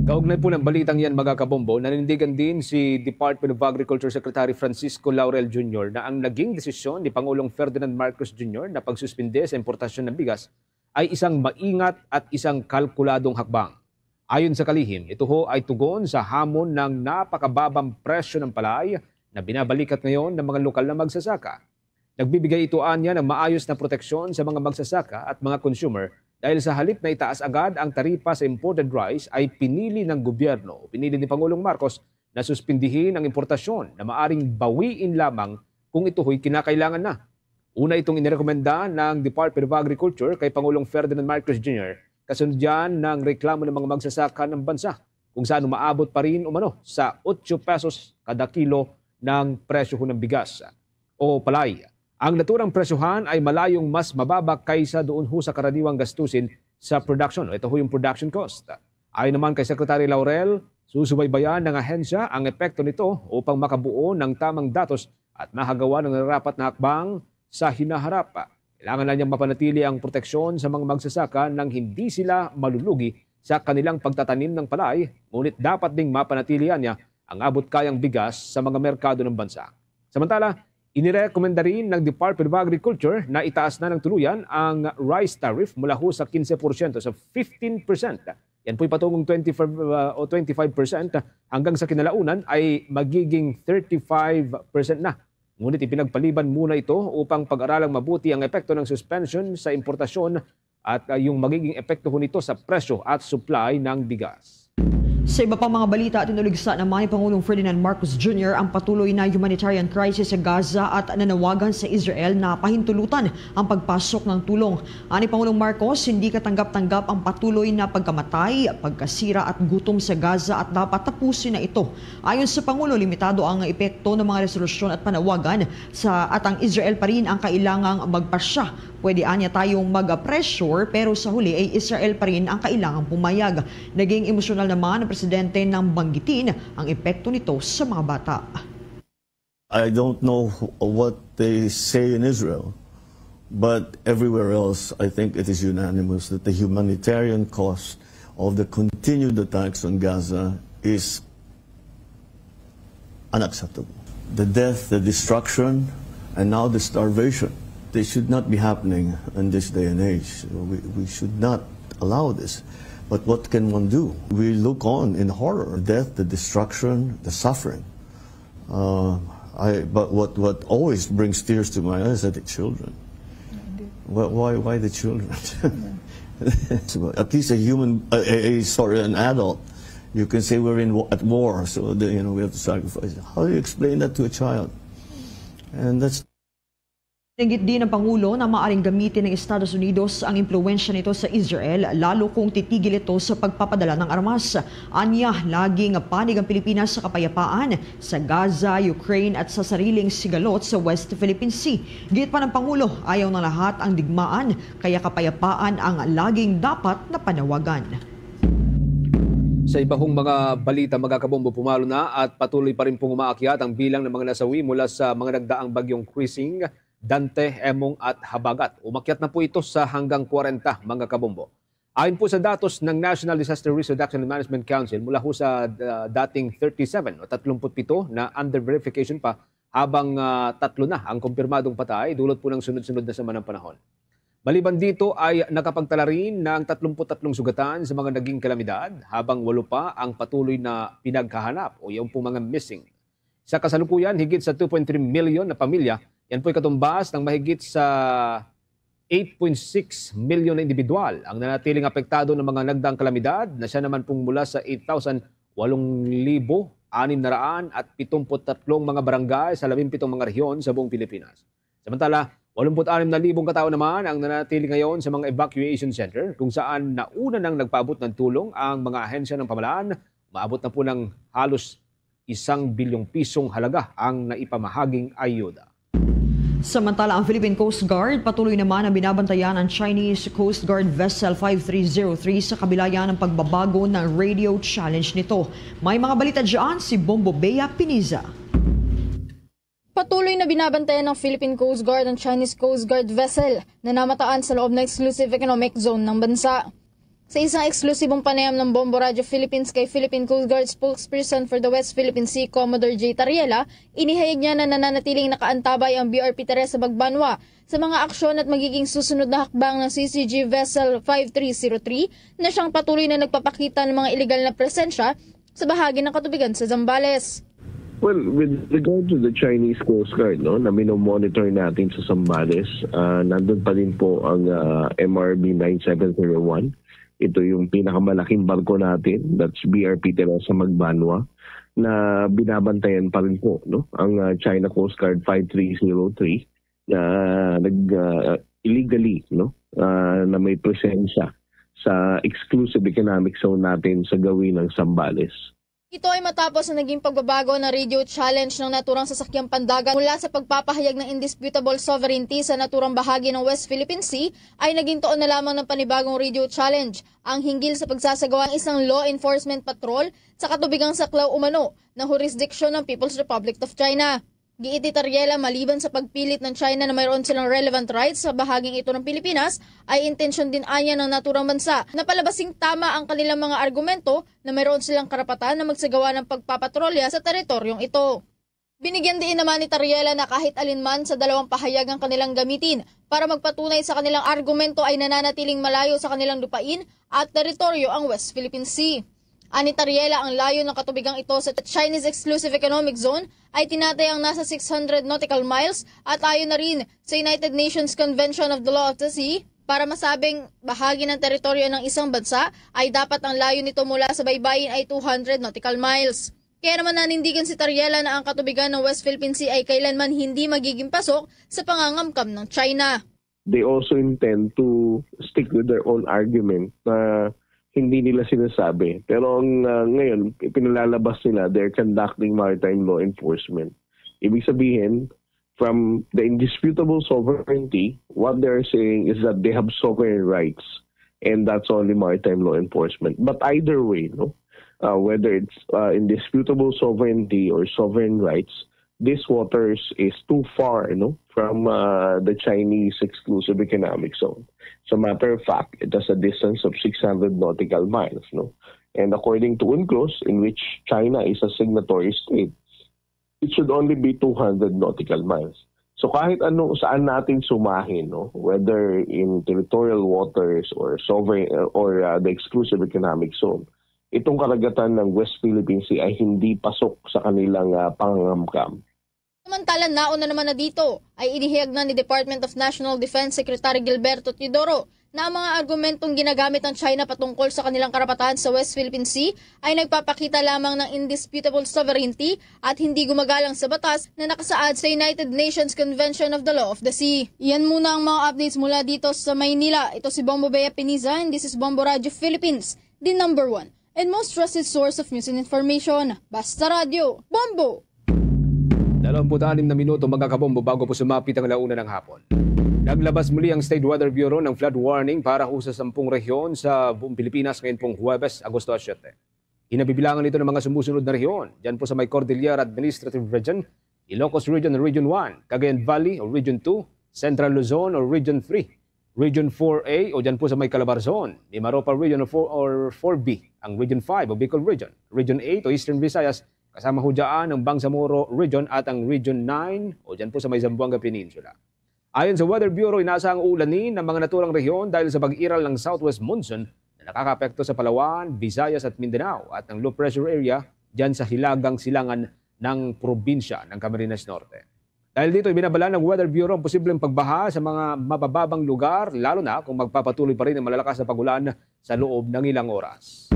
Kaugnay po ng balitang yan, mga kabombo, nanindigan din si Department of Agriculture Secretary Francisco Laurel Junior na ang naging desisyon ni Pangulong Ferdinand Marcos Junior na pagsuspinde sa importasyon ng bigas ay isang maingat at isang kalkuladong hakbang. Ayon sa kalihim, ito ho ay tugon sa hamon ng napakababang presyo ng palay na binabalikat ngayon ng mga lokal na magsasaka. Nagbibigay ito anya ng maayos na proteksyon sa mga magsasaka at mga consumer, dahil sa halip na itaas agad ang taripa sa imported rice, ay pinili ng gobyerno, pinili ni Pangulong Marcos, na suspindihin ang importasyon na maaring bawiin lamang kung ito ho'y kinakailangan na. Una itong inirekomenda ng Department of Agriculture kay Pangulong Ferdinand Marcos Junior, kasunod yan ng reklamo ng mga magsasaka ng bansa, kung saan umaabot pa rin umano sa otso pesos kada kilo ng presyo ng bigas o palay. Ang naturang presyohan ay malayong mas mababa kaysa doon ho sa karaniwang gastusin sa production. Ito ho yung production cost. Ayon naman kay Secretary Laurel, susubaybayan ng ahensya ang epekto nito upang makabuo ng tamang datos at makagawa ng nararapat na hakbang sa hinaharap. Kailangan na niyang mapanatili ang proteksyon sa mga magsasaka nang hindi sila malulugi sa kanilang pagtatanim ng palay, ngunit dapat ding mapanatili niya ang abot-kayang bigas sa mga merkado ng bansa. Samantala, inirekomenda rin ng Department of Agriculture na itaas na ng tuluyan ang rice tariff mula ho sa quince porsyento sa fifteen percent. Yan po'y patungong twenty-five, uh, o twenty-five percent hanggang sa kinalaunan ay magiging thirty-five percent na. Ngunit ipinagpaliban muna ito upang pag-aralang mabuti ang epekto ng suspension sa importasyon at, ah, yung magiging epekto ho nito sa presyo at supply ng bigas. Sa iba pang mga balita, tinuligsa naman ni Pangulong Ferdinand Marcos Junior ang patuloy na humanitarian crisis sa Gaza at nanawagan sa Israel na pahintulutan ang pagpasok ng tulong. Ani Pangulong Marcos, hindi katanggap-tanggap ang patuloy na pagkamatay, pagkasira at gutom sa Gaza at dapat tapusin na ito. Ayon sa Pangulo, limitado ang epekto ng mga resolusyon at panawagan sa, at ang Israel pa rin ang kailangang magpasya. Pwede anya tayong mag-pressure, pero sa huli ay Israel pa rin ang kailangang pumayag. Naging emosyonal naman ang presidente nang banggitin ang epekto nito sa mga bata. I don't know wh- what they say in Israel, but everywhere else, I think it is unanimous that the humanitarian cost of the continued attacks on Gaza is unacceptable. The death, the destruction, and now the starvation, they should not be happening in this day and age. We, we should not allow this. But what can one do? We look on in horror. Death, the destruction, the suffering. Uh, I, but what, what always brings tears to my eyes are the children. Why, why, why the children? So, at least a human, a, a, a, sorry, an adult, you can say we're in wa- at war, so the, you know we have to sacrifice. How do you explain that to a child? And that's Nabanggit din ng Pangulo na maaring gamitin ng Estados Unidos ang impluwensya nito sa Israel, lalo kung titigil ito sa pagpapadala ng armas. Anya, laging panig ang Pilipinas sa kapayapaan sa Gaza, Ukraine at sa sariling sigalot sa West Philippine Sea. Giit pa ng Pangulo, ayaw ng lahat ang digmaan, kaya kapayapaan ang laging dapat na panawagan. Sa iba pang mga balita, mga kabombo, pumalo na at patuloy pa rin pong umaakyat ang bilang ng mga nasawi mula sa mga nagdaang bagyong Krising, Dante, Emong at Habagat. Umakyat na po ito sa hanggang kwarenta, mga kabombo. Ayon po sa datos ng National Disaster Risk Reduction and Management Council, mula ho sa uh, dating thirty-seven o thirty-seven na under verification pa, habang uh, tatlo na ang kumpirmadong patay dulot po ng sunod-sunod na sama ng panahon. Maliban dito ay nakapagtala rin ng tatlumpu't tatlong sugatan sa mga naging kalamidad, habang walo pa ang patuloy na pinaghahanap o yung pong mga missing. Sa kasalukuyan, higit sa two point three million na pamilya, yan po'y katumbas ng mahigit sa eight point six million na individual ang nanatiling apektado ng mga nagdaang kalamidad na siya naman pong mula sa eight thousand walong libo anim na raan at pitumput tatlong mga barangay sa labing pitong mga rehiyon sa buong Pilipinas. Samantala, walumput anim na libong katao naman ang nanatili ngayon sa mga evacuation center kung saan nauna nang nagpaabot ng tulong ang mga ahensya ng pamahalaan. Maabot na po ng halos isang bilyong pisong halaga ang naipamahaging ayuda. Samantala, ang Philippine Coast Guard patuloy naman ang binabantayan ng Chinese Coast Guard Vessel five three zero three sa kabila yan ng pagbabago ng radio challenge nito. May mga balita dyan si Bombo Bea Piniza. Patuloy na binabantayan ng Philippine Coast Guard ang Chinese Coast Guard vessel na namataan sa loob ng Exclusive Economic Zone ng bansa. Sa isang eksklusibong panayam ng Bombo Radyo Philippines kay Philippine Coast Guard spokesperson for the West Philippine Sea, Commodore J Tariela, inihayag niya na nananatiling nakaantabay ang B R P Teresa Magbanwa sa mga aksyon at magiging susunod na hakbang ng C C G Vessel five three zero three na siyang patuloy na nagpapakita ng mga iligal na presensya sa bahagi ng katubigan sa Zambales. Well, with regard to the Chinese Coast Guard, no, na minomonitor natin sa Zambales, ah, nandun pa din po ang ah, M R B nine seven zero one. Ito yung pinakamalaking barko natin, that's B R P Teresa Magbanwa, na binabantayan pa rin po, no, ang ah, China Coast Guard five three zero three na nag ah, illegally, no, ah, na may presensya sa exclusive economic zone natin sa gawin ng Zambales. Ito ay matapos ang naging pagbabago ng radio challenge ng naturang sasakyang pandagat mula sa pagpapahayag ng indisputable sovereignty sa naturang bahagi ng West Philippine Sea ay naging tuon na lamang ng panibagong radio challenge ang hinggil sa pagsasagawa ng isang law enforcement patrol sa katubigang saklaw umano ng jurisdiction ng People's Republic of China. Giit ni Tariela, maliban sa pagpilit ng China na mayroon silang relevant rights sa bahaging ito ng Pilipinas, ay intensyon din anya ng naturang bansa na palabasing tama ang kanilang mga argumento na mayroon silang karapatan na magsagawa ng pagpapatrolya sa teritoryong ito. Binigyan diin naman ni Tariela na kahit alinman sa dalawang pahayag ang kanilang gamitin para magpatunay sa kanilang argumento ay nananatiling malayo sa kanilang lupain at teritoryo ang West Philippine Sea. Ani Tariela, ang layo ng katubigang ito sa Chinese Exclusive Economic Zone ay tinatayang nasa six hundred nautical miles at ayon na rin sa United Nations Convention of the Law of the Sea, para masabing bahagi ng teritoryo ng isang bansa ay dapat ang layo nito mula sa baybayin ay two hundred nautical miles. Kaya naman nanindigan si Tariela na ang katubigan ng West Philippine Sea ay kailanman hindi magiging pasok sa pangangamkam ng China. They also intend to stick with their own argument na hindi nila sinasabi. Pero ang uh, ngayon, ipinalalabas nila, they're conducting maritime law enforcement. Ibig sabihin, from the indisputable sovereignty, what they're saying is that they have sovereign rights, and that's only maritime law enforcement. But either way, no, uh, whether it's uh, indisputable sovereignty or sovereign rights, these waters is too far, no, from uh, the Chinese exclusive economic zone. As a matter of fact, it has a distance of six hundred nautical miles, no. And according to UNCLOS, in which China is a signatory state, it should only be two hundred nautical miles. So kahit ano, saan natin sumahin, no, whether in territorial waters or sovereign or uh, the exclusive economic zone, itong karagatan ng West Philippine Sea ay hindi pasok sa kanilang uh, pangangamkam. Samantala, nauna naman na dito ay inihayag na ni Department of National Defense Secretary Gilberto Teodoro na ang mga argumentong ginagamit ng China patungkol sa kanilang karapatan sa West Philippine Sea ay nagpapakita lamang ng indisputable sovereignty at hindi gumagalang sa batas na nakasaad sa United Nations Convention of the Law of the Sea. Iyan muna ang mga updates mula dito sa Maynila. Ito si Bombo Bea Piniza and this is Bombo Radio Philippines, the number one and most trusted source of news and information. Basta Radio, Bombo! Dalawamput-anim na minuto, mga kabombo, bago po sumapit ang alauna ng hapon. Naglabas muli ang State Weather Bureau ng flood warning para ho sa sampung rehiyon sa buong Pilipinas ngayon pong Huwebes, Agosto siyete. Hinabibilangan ito ng mga sumusunod na rehiyon, dyan po sa may Cordillera Administrative Region, Ilocos Region o Region one, Cagayan Valley o Region two, Central Luzon o Region three, Region four A o dyan po sa may Calabarzon, Mimaropa Region o four, or four B, ang Region five o Bicol Region, Region eight o Eastern Visayas, kasama ho dyan ang Bangsamoro Region at ang Region nine o dyan po sa may Zamboanga Peninsula. Ayon sa Weather Bureau, inaasahang uulanin ang mga naturang rehiyon dahil sa pag-iral ng southwest monsoon na nakakaapekto sa Palawan, Visayas at Mindanao at ang low pressure area dyan sa hilagang silangan ng probinsya ng Camarines Norte. Dahil dito, ibinabala ng Weather Bureau ang posibleng pagbaha sa mga mabababang lugar, lalo na kung magpapatuloy pa rin ang malalakas na pag-ulan sa loob ng ilang oras.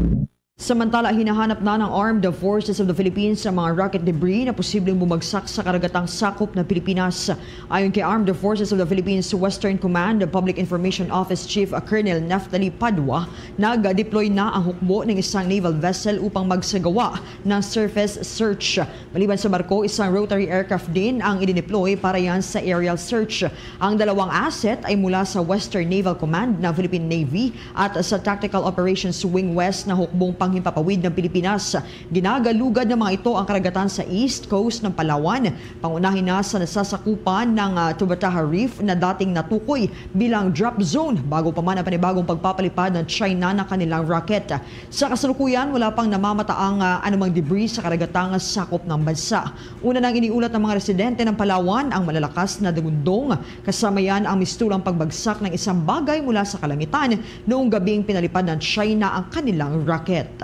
Samantala, hinahanap na ng Armed Forces of the Philippines ang mga rocket debris na posibleng bumagsak sa karagatang sakop ng Pilipinas. Ayon kay Armed Forces of the Philippines Western Command Public Information Office Chief Colonel Naftali Padua, nag-deploy na ang hukbo ng isang naval vessel upang magsagawa ng surface search. Maliban sa barko, isang rotary aircraft din ang idineploy para yan sa aerial search. Ang dalawang asset ay mula sa Western Naval Command ng Philippine Navy at sa Tactical Operations Wing West na hukbong panghimpapawid ng Pilipinas. Ginagalugad ng mga ito ang karagatan sa east coast ng Palawan, pangunahin na sa nasasakupan ng ah, Tubataha Reef na dating natukoy bilang drop zone bago pa man ang panibagong pagpapalipad ng China ng kanilang rocket. Sa kasalukuyan, wala pang namamataang ah, anumang debris sa karagatang sakop ng bansa. Una nang iniulat ng mga residente ng Palawan ang malalakas na dagundong, kasama yan ang mistulang pagbagsak ng isang bagay mula sa kalangitan noong gabing pinalipad ng China ang kanilang rocket.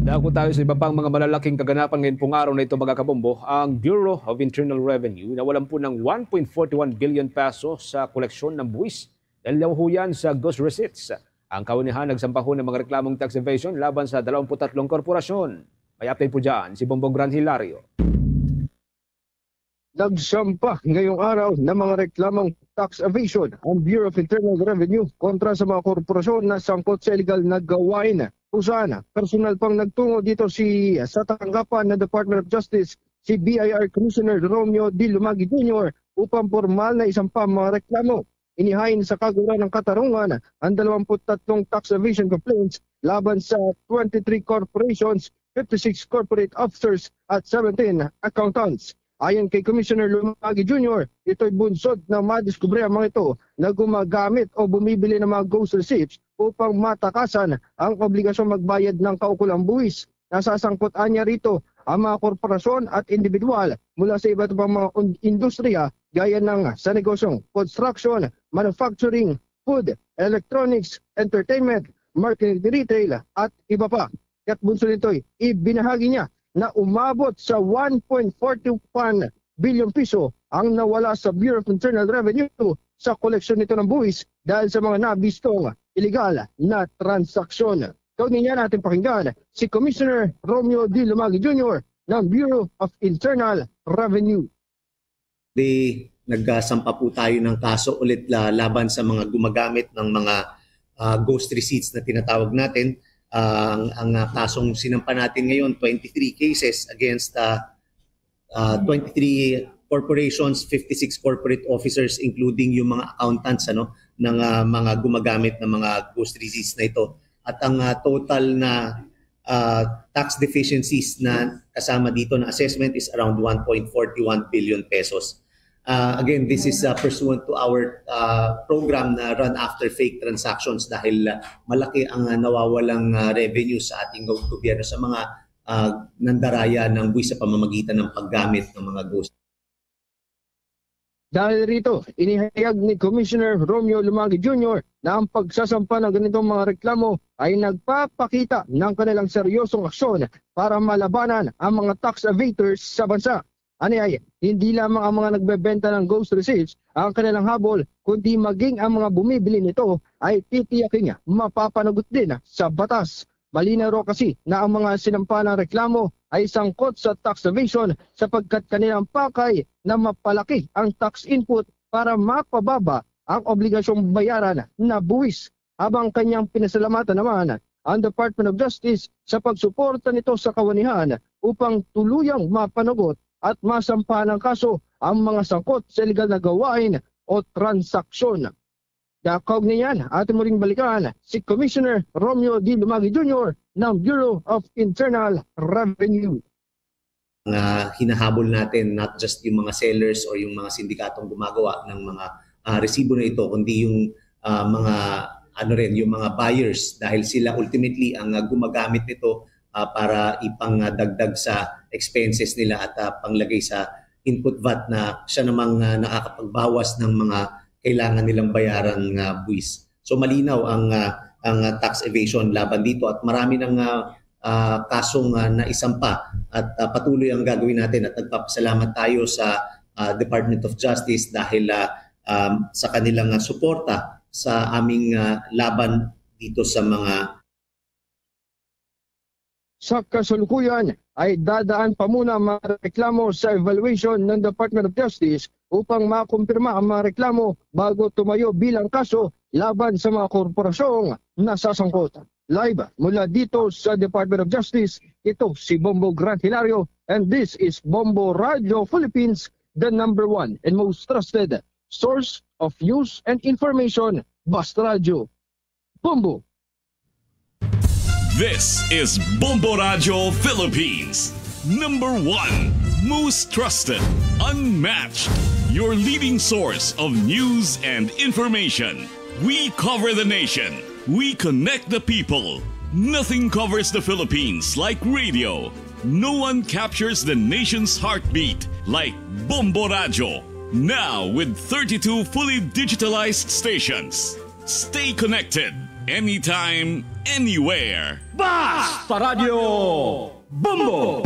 Dako tayo sa iba pang mga malalaking kaganapan ngayon pong araw na ito, mga kabombo. Ang Bureau of Internal Revenue nawalan po ng one point forty one billion pesos sa koleksyon ng buwis dahil daw ho yan sa ghost receipts. Ang kawanihan nagsampa ho ng mga reklamong tax evasion laban sa dalawampu't tatlong korporasyon. May update po dyan si Bombong Gran Hilario. Nagsampa ngayong araw ng mga reklamong tax evasion ang Bureau of Internal Revenue kontra sa mga korporasyon na sangkot sa illegal na gawain, kung saan personal pang nagtungo dito si sa tanggapan ng Department of Justice, si B I R Commissioner Romeo D. Lumagi Junior upang pormal na isampa ang mga reklamo. Inihain sa kaguran ng katarungan ang dalawampu't tatlong tax evasion complaints laban sa twenty-three corporations, fifty-six corporate officers at seventeen accountants. Ayon kay Commissioner Lumagi Junior, ito'y bunsod na madiskubre ang mga ito na gumagamit o bumibili ng mga ghost receipts upang matakasan ang obligasyong magbayad ng kaukulang buwis. Nasasangkot anya rito ang mga korporasyon at individual mula sa iba't ibang mga un- industriya gaya ng sa negosyong construction, manufacturing, food, electronics, entertainment, marketing, retail at iba pa. Kaya't bunsod nito'y ibinahagi niya na umabot sa one point forty one billion piso ang nawala sa Bureau of Internal Revenue sa koleksyon nito ng buwis dahil sa mga nabistong iligal na transaksyon. Kaugnay niyan, ating pakinggan si Commissioner Romeo D. Lumagi Junior ng Bureau of Internal Revenue. Di nagsampa po tayo ng kaso ulit la- laban sa mga gumagamit ng mga ah, ghost receipts na tinatawag natin. Ah, ang ang ah, kasong sinampa natin ngayon, twenty-three cases against ah, ah, twenty-three corporations, fifty-six corporate officers, including yung mga accountants, ano, ng ah, mga gumagamit ng mga ghost receipts na ito. At ang ah, total na ah, tax deficiencies na kasama dito na assessment is around one point forty one billion pesos. Uh, again, this is uh, pursuant to our uh, program na Run After Fake Transactions dahil uh, malaki ang uh, nawawalang uh, revenue sa ating go- gobyerno sa mga uh, nandaraya ng buwis sa pamamagitan ng paggamit ng mga ghost. Dahil rito, inihayag ni Commissioner Romeo Lumagi Junior na ang pagsasampa ng ganitong mga reklamo ay nagpapakita ng kanilang seryosong aksyon para malabanan ang mga tax evators sa bansa. Aniay, hindi lamang ang mga nagbebenta ng ghost receipts ang kanilang habol, kundi maging ang mga bumibili nito ay titiyaking mapapanagot din sa batas. Malinaw raw kasi na ang mga sinampa ng reklamo ay sangkot sa tax evasion sapagkat kanilang pakay na mapalaki ang tax input para mapababa ang obligasyong bayaran na buwis, habang kanyang pinasalamatan naman ang Department of Justice sa pagsuporta nito sa kawanihan upang tuluyang mapanagot at masampahan ng kaso ang mga sangkot sa illegal na gawain o transaksyon. Dakog niyan, aton mo ring balikan si Commissioner Romeo D. Lumagi Junior ng Bureau of Internal Revenue. Nga hinahabol natin, not just yung mga sellers o yung mga sindikatong gumagawa ng mga ah, resibo na ito, kundi yung ah, mga ano rin, yung mga buyers, dahil sila ultimately ang ah, gumagamit nito ah, para ipangdagdag sa expenses nila at ah, panglagay sa input vat na siya namang ah, nakakapagbawas ng mga kailangan nilang bayaran nga buwis. So malinaw ang ah, ang ah, tax evasion laban dito at marami nang ah, ah, kasong ah, naisampa at ah, patuloy ang gagawin natin at nagpapasalamat tayo sa ah, Department of Justice dahil ah, um, sa kanilang ah, suporta sa aming ah, laban dito sa mga Sa kasalukuyan ay dadaan pa muna ang mga reklamo sa evaluation ng Department of Justice upang makumpirma ang mga reklamo bago tumayo bilang kaso laban sa mga korporasyong nasasangkot. Live mula dito sa Department of Justice, ito si Bombo Grant Hilario, and this is Bombo Radio Philippines, the number one and most trusted source of news and information. Basta Radyo, Bombo! This is Bombo Radio Philippines. Number one, most trusted, unmatched, your leading source of news and information. We cover the nation. We connect the people. Nothing covers the Philippines like radio. No one captures the nation's heartbeat like Bombo Radio. Now with thirty-two fully digitalized stations. Stay connected anytime, anywhere. Basta Radyo Bombo!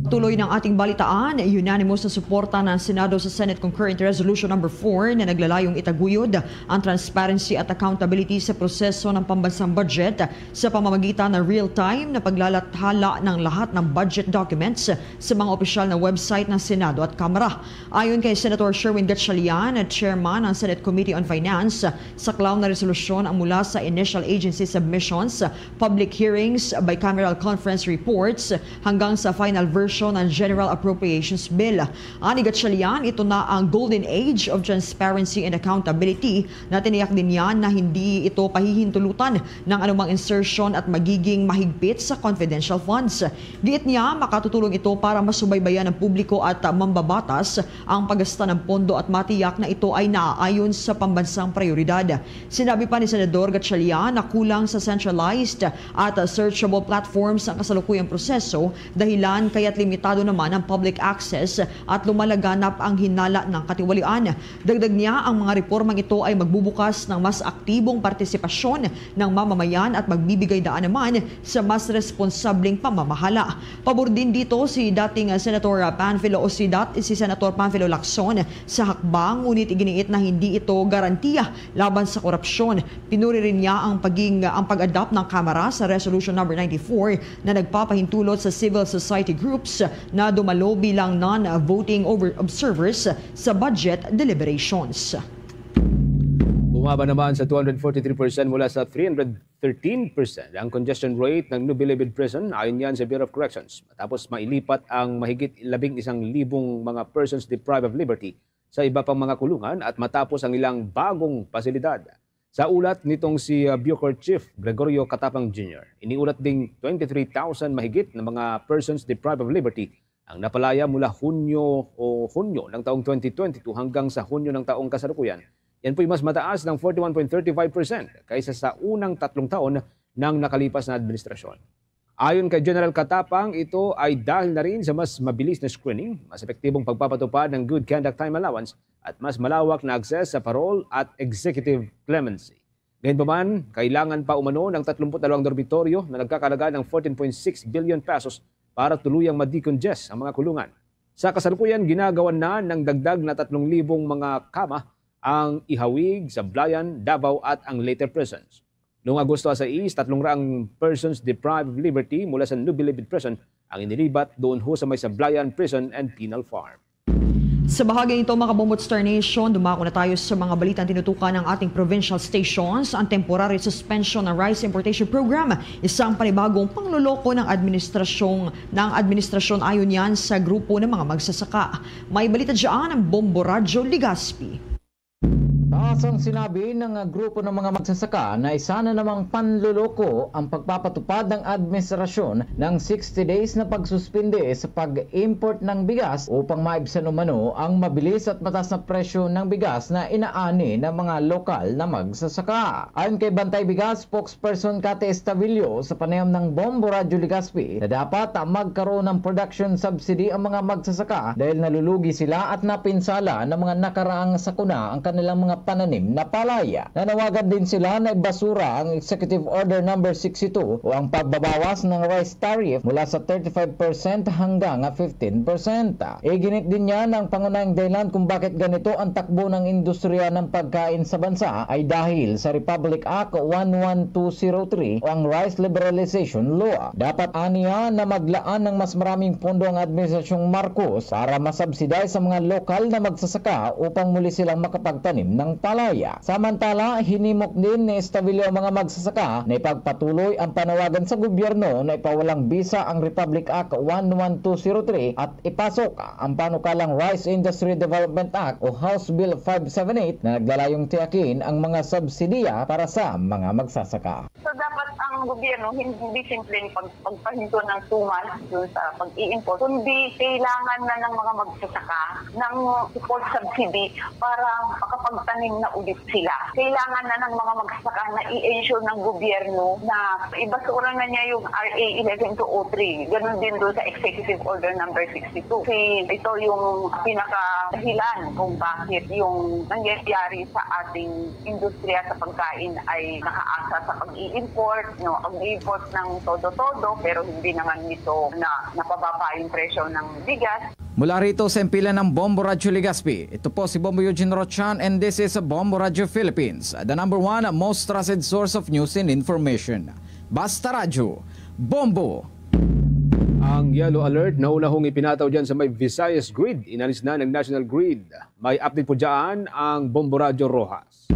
Tuloy ng ating balitaan, unanimous na suporta ng Senado sa Senate Concurrent Resolution Number four na naglalayong itaguyod ang transparency at accountability sa proseso ng pambansang budget sa pamamagitan ng real-time na paglalathala ng lahat ng budget documents sa mga opisyal na website ng Senado at Kamara. Ayon kay Senator Sherwin Gatchalian, chairman ng Senate Committee on Finance, saklaw na resolusyon ang mula sa initial agency submissions, public hearings, bicameral conference reports, hanggang sa final version ng General Appropriations Bill. Ani Gatchalian, ito na ang golden age of transparency and accountability na tiniyak din niya na hindi ito pahihintulutan ng anumang insertion at magiging mahigpit sa confidential funds. Giit niya, makatutulong ito para masubaybayan ng publiko at mambabatas ang paggasta ng pondo at matiyak na ito ay naaayon sa pambansang prioridad. Sinabi pa ni Senador Gatchalian na kulang sa centralized at searchable platforms ang kasalukuyang proseso, dahilan kaya't limitado naman ang public access at lumalaganap ang hinala ng katiwalian. Dagdag niya, ang mga repormang ito ay magbubukas ng mas aktibong partisipasyon ng mamamayan at magbibigay daan naman sa mas responsableng pamamahala. Pabor din dito si dating Senator Panfilo o si dat-, si Senator Panfilo Lacson sa hakbang, ngunit iginiit na hindi ito garantiya laban sa korupsyon. Pinuri rin niya ang paging, ang pag-adopt ng Kamara sa Resolution Number ninety-four na nagpapahintulot sa civil society groups na dumalo bilang non-voting over-, observers sa budget deliberations. Bumaba naman sa two hundred forty-three percent mula sa three hundred thirteen percent ang congestion rate ng Nobilibid Prison, ayon yan sa Bureau of Corrections, matapos mailipat ang mahigit labing isang libong mga persons deprived of liberty sa iba pang mga kulungan at matapos ang ilang bagong pasilidad. Sa ulat nitong si, uh, Bucor Chief Gregorio Catapang Junior, iniulat ding twenty-three thousand mahigit na mga persons deprived of liberty ang napalaya mula Hunyo o Hunyo ng taong twenty twenty-two hanggang sa Hunyo ng taong kasalukuyan. Yan po'y mas mataas ng forty-one point thirty-five percent kaysa sa unang tatlong taon ng nakalipas na administrasyon. Ayon kay General Catapang, ito ay dahil na rin sa mas mabilis na screening, mas epektibong pagpapatupad ng good conduct time allowance, at mas malawak na access sa parole at executive clemency. Gayunpaman, kailangan pa umano ng thirty-two dormitoryo na nagkakalaga ng fourteen point six billion pesos para tuluyang ma-decongest ang mga kulungan. Sa kasalukuyan, ginagawan na ng dagdag na tatlong libong mga kama ang Ihawig, Sablayan, Davao at ang Leyte prisons. Noong Agosto sais, tatlong raang persons deprived of liberty mula sa Nubilibid Prison ang inilibat doon ho sa may Sablayan Prison and Penal Farm. Sa bahagi nito, mga Bombo Star Nation, dumako na tayo sa mga balitang tinutukan ng ating provincial stations. Ang temporary suspension ng rice importation program, isang panibagong pangloloko ng administrasyong, ng administrasyon ayon yan sa grupo ng mga magsasaka. May balita dyan ang Bombo Radyo Legazpi. Taas ang sinabi ng grupo ng mga magsasaka na isa na namang panloloko ang pagpapatupad ng administrasyon ng sixty days na pagsuspinde sa pag-import ng bigas upang maibsan umano ang mabilis at mataas na presyo ng bigas na inaani ng mga lokal na magsasaka. Ayon kay Bantay Bigas spokesperson Cate Estavillo sa panayam ng Bombo Radyo Legazpi na dapat magkaroon ng production subsidy ang mga magsasaka dahil nalulugi sila at napinsala ng mga nakaraang sakuna ang kanilang mga pananim na palay. Nanawagan din sila na ibasura ang Executive Order Number sixty-two o ang pagbabawas ng rice tariff mula sa thirty-five percent hanggang fifteen percent. Iginit din niya na ang pangunahing dahilan kung bakit ganito ang takbo ng industriya ng pagkain sa bansa ay dahil sa Republic Act one one two zero three o ang Rice Liberalization Law. Dapat aniya na maglaan ng mas maraming pondo ang Administrasyong Marcos para masubsidize sa mga lokal na magsasaka upang muli silang makapagtanim ng palay. Samantala, hinimok din ni Estavillo ang mga magsasaka na ipagpatuloy ang panawagan sa gobyerno na ipawalang bisa ang Republic Act one one two zero three at ipasok ang panukalang Rice Industry Development Act o House Bill five seven eight na naglalayong tiyakin ang mga subsidiya para sa mga magsasaka. So, dapat ang gobyerno hindi simpleng pag-, pagpahinto ng tuman dun sa pag-i-import, kundi kailangan na ng mga magsasaka ng support subsidy para makapagtanim na ulit sila. Kailangan na ng mga magsasaka na i-ensure ng gobyerno na ibasura na niya yung R A eleven two oh three. Ganun din doon sa Executive Order Number sixty-two. Kasi ito yung pinakadahilan kung bakit yung nangyayari sa ating industriya sa pagkain ay nakaasa sa pag-i-import, no? Pag-i-import ng todo-todo, pero hindi naman nito na napababa yung presyo ng bigas. Mula rito sa impilan ng Bombo Radyo Legazpi, ito po si Bombo Eugene Rochan and this is Bombo Radyo Philippines, the number one most trusted source of news and information. Basta Radyo, Bombo! Ang yellow alert na una hong ipinataw dyan sa may Visayas Grid, inalis na ng National Grid. May update po dyan ang Bombo Radyo Rojas.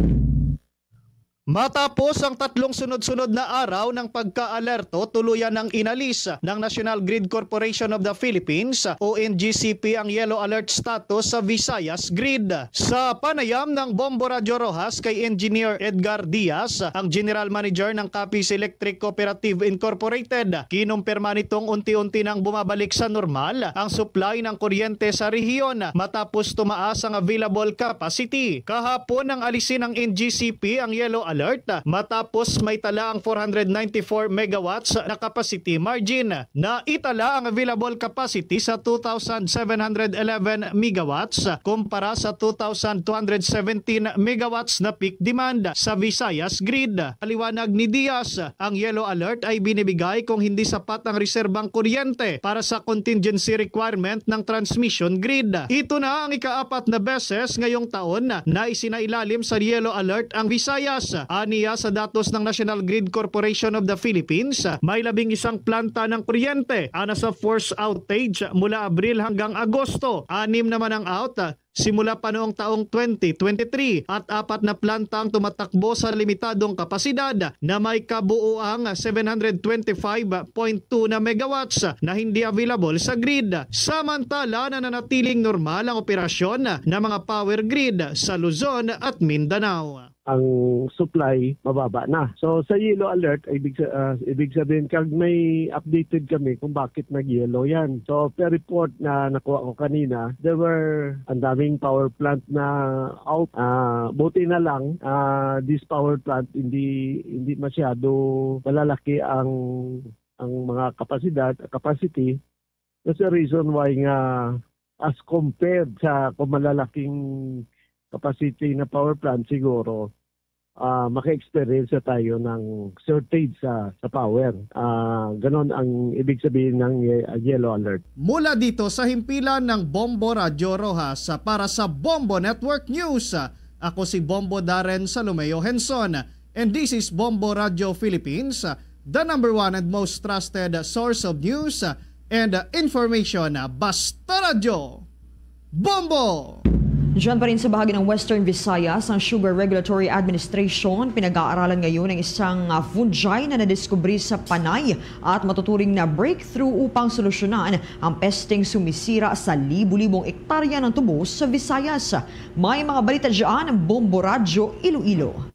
Matapos ang tatlong sunod-sunod na araw ng pagka-alerto, tuluyan ng inalis ng National Grid Corporation of the Philippines o N G C P ang yellow alert status sa Visayas Grid. Sa panayam ng Bombo Radyo Rojas kay Engineer Edgar Diaz, ang General Manager ng Capiz Electric Cooperative Incorporated, kinumpirma nitong unti-unti nang bumabalik sa normal ang supply ng kuryente sa rehiyon matapos tumaas ang available capacity. Kahapon nang alisin ng N G C P ang yellow alert matapos maitala ang four hundred ninety-four megawatts na capacity margin. Naitala ang available capacity sa two thousand seven hundred eleven megawatts kumpara sa two thousand two hundred seventeen megawatts na peak demand sa Visayas Grid. Paliwanag ni Diaz, ang yellow alert ay binibigay kung hindi sapat ang reserbang kuryente para sa contingency requirement ng transmission grid. Ito na ang ikaapat na beses ngayong taon na isinailalim sa yellow alert ang Visayas. Aniya sa datos ng National Grid Corporation of the Philippines, may labing isang planta ng kuryente ang nasa force outage mula Abril hanggang Agosto. Anim naman ang out simula pa noong taong twenty twenty-three at apat na planta ang tumatakbo sa limitadong kapasidad na may kabuoang seven hundred twenty-five point two na megawatts na hindi available sa grid. Samantala, nananatiling normal ang operasyon ng mga power grid sa Luzon at Mindanao. ang supply mababa na. So sa yellow alert, ibig sa-, ah, ibig sabihin, kag may updated kami kung bakit nag-yellow yan. So per report na nakuha ko kanina, there were ang daming power plant na out. Ah, buti na lang, ah, this power plant hindi hindi masyado malalaki ang ang mga kapasidad, capacity. That's the reason why nga, as compared sa kung malalaking capacity na power plant, siguro, ah, maka-experience na tayo ng shortage sa, sa power. Ah, ganon ang ibig sabihin ng ye-, yellow alert. Mula dito sa himpilan ng Bombo Radyo Rojas, para sa Bombo Network News, ako si Bombo Darren Salomeo Henson. And this is Bombo Radyo Philippines, the number one and most trusted source of news and information. Basta Radyo, Bombo! Diyan pa rin sa bahagi ng Western Visayas, ang Sugar Regulatory Administration pinag-aaralan ngayon ang isang, ah, fungi na nadiskubre sa Panay at matuturing na breakthrough upang solusyonan ang pesteng sumisira sa libo-libong ektarya ng tubo sa Visayas. May mga balita dyan ang Bombo Radyo Iloilo.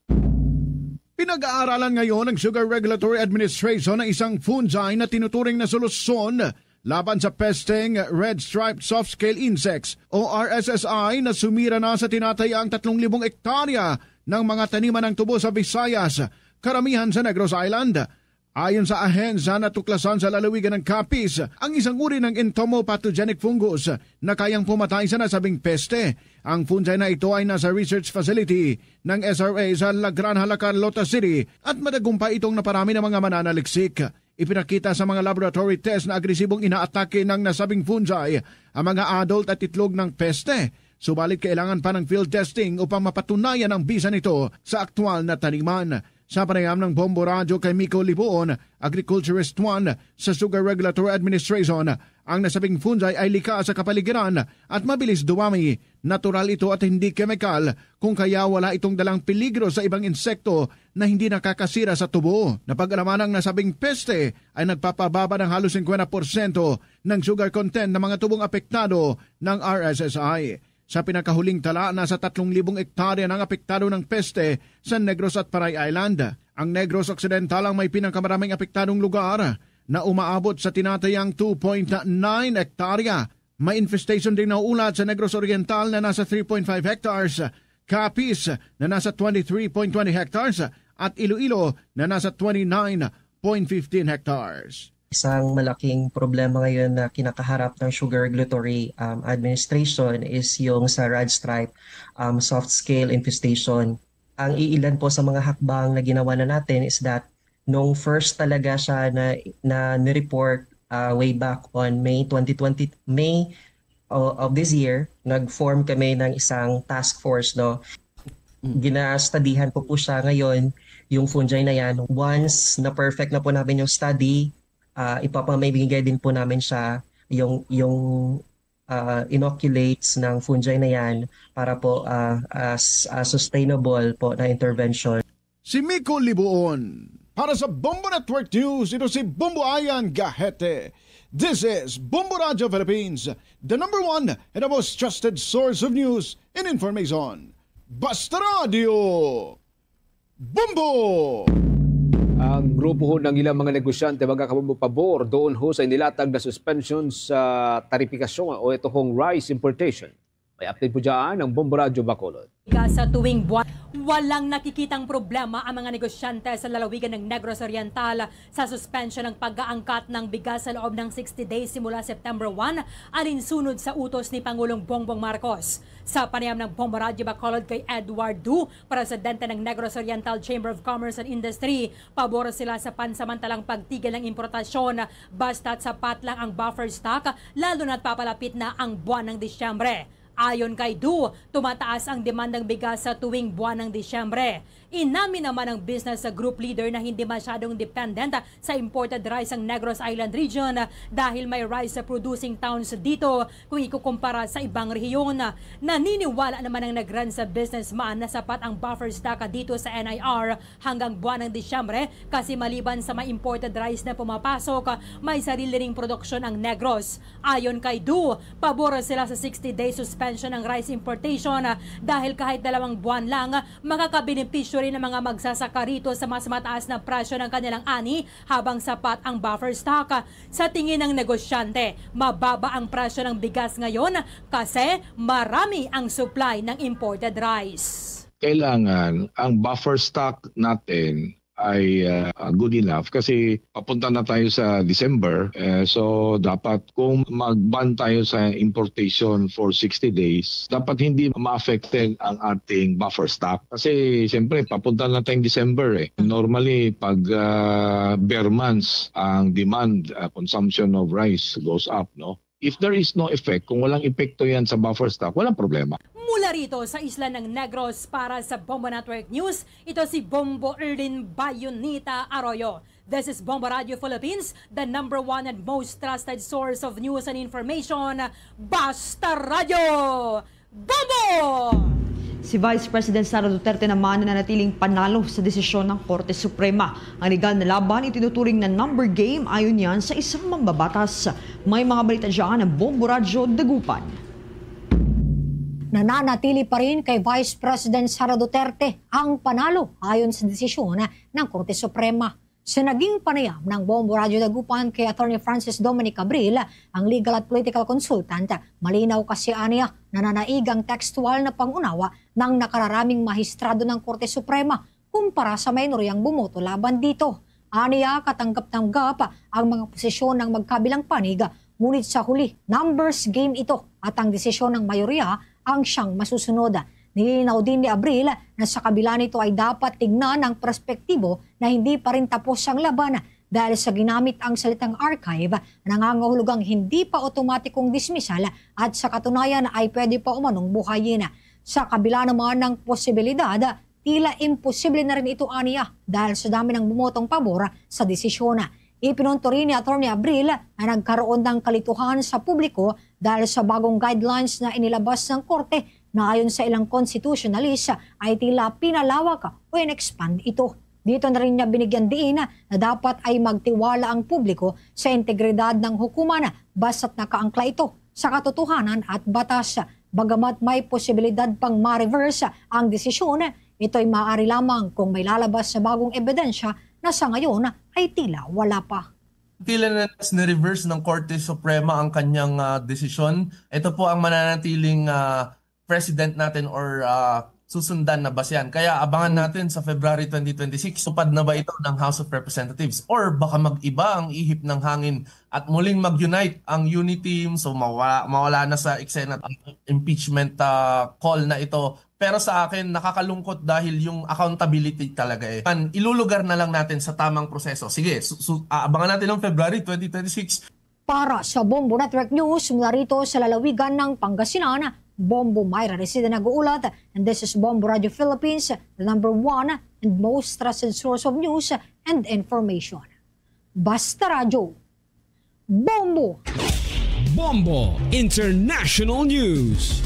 Pinag-aaralan ngayon ng Sugar Regulatory Administration ang isang fungi na tinuturing na solusyon laban sa pesteng red-striped soft-scale insects o R S S I na sumira na sa tinatayang tatlong libong ektarya ng mga taniman ng tubo sa Visayas, karamihan sa Negros Island. Ayon sa ahensya, natuklasan sa lalawigan ng Capiz ang isang uri ng entomopathogenic fungus na kayang pumatay sa nasabing peste. Ang fungi na ito ay nasa research facility ng S R A sa La Granja, La Carlota City, at madagumpay itong naparami ng mga mananaliksik. Ipinakita sa mga laboratory test na agresibong inaatake ng nasabing fungi ang mga adult at itlog ng peste. Subalit, kailangan pa ng field testing upang mapatunayan ang bisa nito sa aktual na taniman. Sa panayam ng Bombo Radyo kay Miko Libuon, agriculturist one sa Sugar Regulatory Administration, ang nasabing fungi ay likha sa kapaligiran at mabilis dumami. Natural ito at hindi kemikal, kung kaya wala itong dalang peligro sa ibang insekto na hindi nakakasira sa tubo. Napag-alaman ang nasabing peste ay nagpapababa ng halos singkwenta porsyento ng sugar content ng mga tubong apektado ng R S S I. Sa pinakahuling tala, nasa tatlong libong ektarya ang apektado ng peste sa Negros at Panay Island. Ang Negros Occidental ang may pinakamaraming apektadong lugar, na umaabot sa tinatayang two point nine ektarya. May infestation ding naulat sa Negros Oriental na nasa three point five hectares, Capiz na nasa twenty-three point twenty hectares, at Iloilo na nasa twenty-nine point fifteen hectares. Isang malaking problema ngayon na kinakaharap ng Sugar Regulatory, um, Administration is yung sa red stripe, um, soft scale infestation. Ang iilan po sa mga hakbang na ginawa na natin is that nung first talaga siya na, na ni-report, uh, way back on May twenty twenty, May o-, of this year, nag-form kami ng isang task force, no? Mm. Ginastudihan po po siya ngayon, yung fungi na yan. Once na perfect na po namin yung study, ah, ipapamimigay din po namin siya yung, yung, ah, inoculates ng fungi na yan para po, ah, ah, s-, ah, sustainable po na intervention. Si Miko Libuon. Para sa Bombo Network News, ito si Bombo Ayan Gahete. This is Bombo Radio Philippines, the number one and the most trusted source of news and information. Basta Radio, Bombo! Ang grupo ho ng ilang mga negosyante, mga kabombo, pabor doon ho sa inilatag na suspension sa taripikasyon o ito hong rice importation. May update po dyan ang Bombo Radyo Bacolod. Sa tuwing buwan, walang nakikitang problema ang mga negosyante sa lalawigan ng Negros Oriental sa suspensyon ng pag-aangkat ng bigas sa loob ng sixty days simula September one, alinsunod sa utos ni Pangulong Bongbong Marcos. Sa panayam ng Bombo Radyo Bacolod kay Edward Du, presidente ng Negros Oriental Chamber of Commerce and Industry, pabor sila sa pansamantalang pagtigil ng importasyon basta't sapat lang ang buffer stock, lalo na't papalapit na ang buwan ng Disyembre. Ayon kay Du, tumataas ang demandang bigas sa tuwing buwan ng Disyembre. Inamin naman ng business group leader na hindi masyadong dependent sa imported rice ang Negros Island region dahil may rice producing towns dito kung ikukumpara sa ibang rehiyon. Naniniwala naman ang Negrense businessman na sapat ang buffer stock dito sa N I R hanggang buwan ng Disyembre kasi maliban sa may imported rice na pumapasok, may sarili ring produksyon ang Negros. Ayon kay Du, pabor sila sa sixty-day suspension ng rice importation dahil kahit dalawang buwan lang, makakabenepisyo rin ang mga magsasaka rito sa mas mataas na presyo ng kanilang ani habang sapat ang buffer stock. Sa tingin ng negosyante, mababa ang presyo ng bigas ngayon kasi marami ang supply ng imported rice. Kailangan ang buffer stock natin ay uh, good enough kasi papunta na tayo sa December. Uh, so dapat kung mag-ban tayo sa importation for sixty days, dapat hindi ma-affected ang ating buffer stock. Kasi siyempre papunta na tayong December eh. Normally pag uh, bare months ang demand, uh, consumption of rice goes up, no? If there is no effect, kung walang epekto yan sa buffer stock, walang problema. Mula rito sa isla ng Negros para sa Bombo Network News, ito si Bombo Erlin Bayonita Arroyo. This is Bombo Radio Philippines, the number one and most trusted source of news and information. Basta Radio! Bombo! Si Vice President Sara Duterte naman na natiling panalo sa desisyon ng Korte Suprema. Ang legal na laban itinuturing na number game ayon yan sa isang mambabatas. May mga balita dyan ang Bombo Radyo Dagupan. Nananatili pa rin kay Vice President Sara Duterte ang panalo ayon sa desisyon ng Korte Suprema. Sa naging panayam ng Bombo Radyo Dagupan kay Attorney Francis Dominic Abril, ang legal at political consultant, malinaw kasi aniya na nanaigang tekstual na pangunawa ng nakararaming mahistrado ng Korte Suprema kumpara sa mayoryang bumoto laban dito. Aniya, katanggap-tanggap ang mga posisyon ng magkabilang panig, ngunit sa huli, numbers game ito at ang desisyon ng mayorya ang siyang masusunod. Nilinaw din ni Abril na sa kabila nito ay dapat tingnan ang perspektibo na hindi pa rin tapos ang laban dahil sa ginamit ang salitang archive, nangangahulugang hindi pa otomatikong dismissal at sa katunayan ay pwede pa umanong buhayin. Sa kabila naman ng posibilidad, tila imposible na rin ito aniya dahil sa dami ng bumotong pabor sa desisyon. Ipinunto rin ni Attorney Abril na nagkaroon ng kalituhan sa publiko dahil sa bagong guidelines na inilabas ng korte na ayon sa ilang constitutionalist ay tila pinalawak o in-expand ito. Dito na rin niya binigyan diin na dapat ay magtiwala ang publiko sa integridad ng hukuman basta't nakaangkla ito sa katotohanan at batas. Bagamat may posibilidad pang ma-reverse ang desisyon, ito'y maaari lamang kung may lalabas na bagong ebidensya na sa ngayon ay tila wala pa. Tila na na-reverse ng Korte Suprema ang kanyang ah, desisyon. Ito po ang mananatiling ah, president natin or ah, susundan na basehan. Kaya abangan natin sa February twenty twenty-six, tupad na ba ito ng House of Representatives? Or baka mag-iba ang ihip ng hangin at muling mag-unite ang UNITEAM, so mawala, mawala na sa eksena ang impeachment ah, call na ito. Pero sa akin, nakakalungkot dahil yung accountability talaga eh. An, ilulugar na lang natin sa tamang proseso. Sige, su- su- aabangan natin ang February twenty twenty-six. Para sa Bombo Network News mula rito sa lalawigan ng Pangasinan, Bombo Myra Resida nag-uulat, and this is Bombo Radio Philippines, the number one and most trusted source of news and information. Basta Radyo, Bombo! Bombo International News.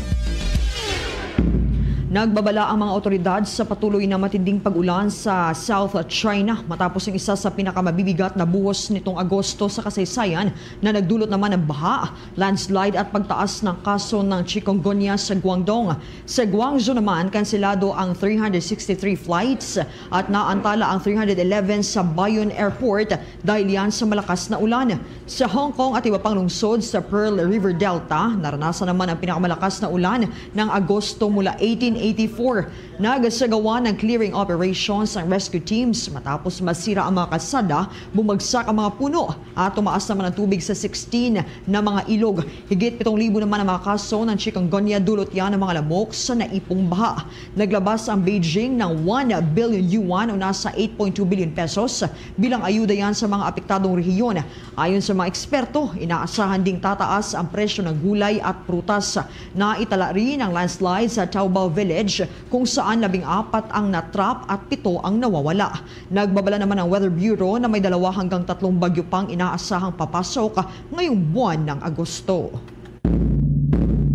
Nagbabala ang mga otoridad sa patuloy na matinding pag-ulan sa South China matapos ang isa sa pinakamabibigat na buhos nitong Agosto sa kasaysayan na nagdulot naman ng baha, landslide at pagtaas ng kaso ng chikungunya sa Guangdong. Sa Guangzhou naman, kanselado ang three hundred sixty-three flights at naantala ang three hundred eleven sa Bayonne Airport dahil yan sa malakas na ulan. Sa Hong Kong at iba pang lungsod sa Pearl River Delta, naranasan naman ang pinakamalakas na ulan ng Agosto mula eighteen eighty-four. Nagsagawa ng clearing operations ang rescue teams matapos masira ang mga kalsada, bumagsak ang mga puno at tumaas naman ang tubig sa sixteen na mga ilog. Higit pitong libo naman ang mga kaso ng chikungunya dulot yan ng mga lamok sa naipong baha. Naglabas ang Beijing ng one billion yuan o nasa eight point two billion pesos bilang ayuda yan sa mga apektadong rehiyon. Ayon sa mga eksperto, inaasahan ding tataas ang presyo ng gulay at prutas. Naitala rin ang landslide sa Taobao Village. Village, kung saan labing apat ang natrap at pito ang nawawala. Nagbabala naman ang Weather Bureau na may dalawa hanggang tatlong bagyo pang inaasahang papasok ngayong buwan ng Agosto.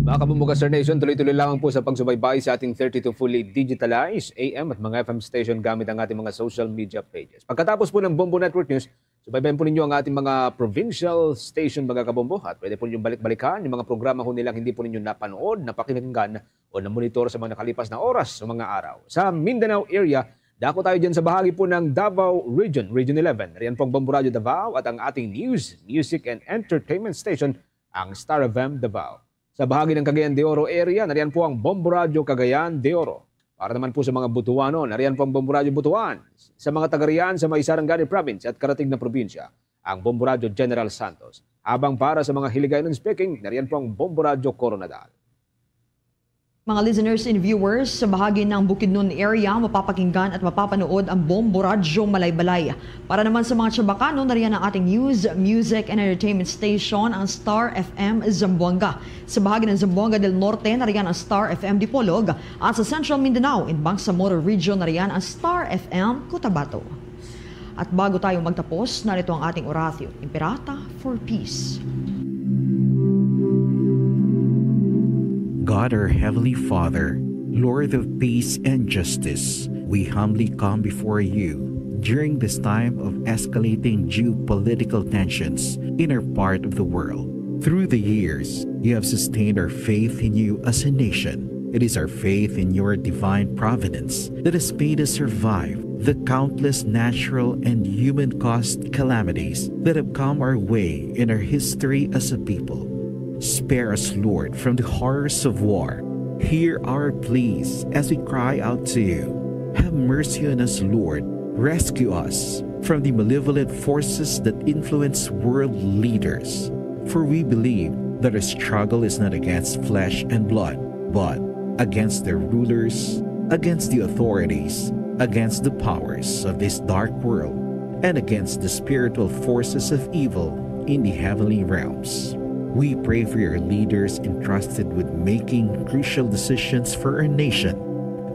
Mga kabumbukas, Star Nation, tuloy-tuloy lamang po sa pagsubaybay sa ating thirty-two fully digitalized A M at mga F M station gamit ang ating mga social media pages. Pagkatapos po ng Bombo Network News, subaybayan po ninyo ang ating mga provincial station, mga kabombo, at pwede po ninyong balik-balikan yung mga programa ho nilang hindi po ninyo napanood, napakinggan, o namonitor sa mga nakalipas na oras o mga araw. Sa Mindanao area, dako tayo dyan sa bahagi po ng Davao Region, Region eleven. Riyan po ang Bombo Radyo Davao at ang ating news, music, and entertainment station, ang Star F M Davao. Sa bahagi ng Cagayan de Oro area, nariyan po ang Bombo Radyo Cagayan de Oro. Para naman po sa mga Butuanon, nariyan po ang Bombo Radyo Butuan. Sa mga taga-Rian, sa may Sarangani Province at karatig na probinsya, ang Bombo Radyo General Santos. Habang para sa mga Hiligaynon speaking, nariyan po ang Bombo Radyo Koronadal. Mga listeners and viewers, sa bahagi ng Bukidnon area, mapapakinggan at mapapanood ang Bombo Radyo Malaybalay. Para naman sa mga Chabacano, nariyan ang ating news, music, and entertainment station, ang Star F M Zamboanga. Sa bahagi ng Zamboanga del Norte, nariyan ang Star F M Dipolog, at sa Central Mindanao and Bangsamoro Region, nariyan ang Star F M Cotabato. At bago tayo magtapos, narito ang ating Oratio Imperata for Peace. God, our Heavenly Father, Lord of peace and justice, we humbly come before you during this time of escalating geopolitical tensions in our part of the world. Through the years, you have sustained our faith in you as a nation. It is our faith in your divine providence that has made us survive the countless natural and human-caused calamities that have come our way in our history as a people. Spare us, Lord, from the horrors of war. Hear our pleas as we cry out to you. Have mercy on us, Lord. Rescue us from the malevolent forces that influence world leaders. For we believe that our struggle is not against flesh and blood, but against the rulers, against the authorities, against the powers of this dark world, and against the spiritual forces of evil in the heavenly realms. We pray for your leaders entrusted with making crucial decisions for our nation.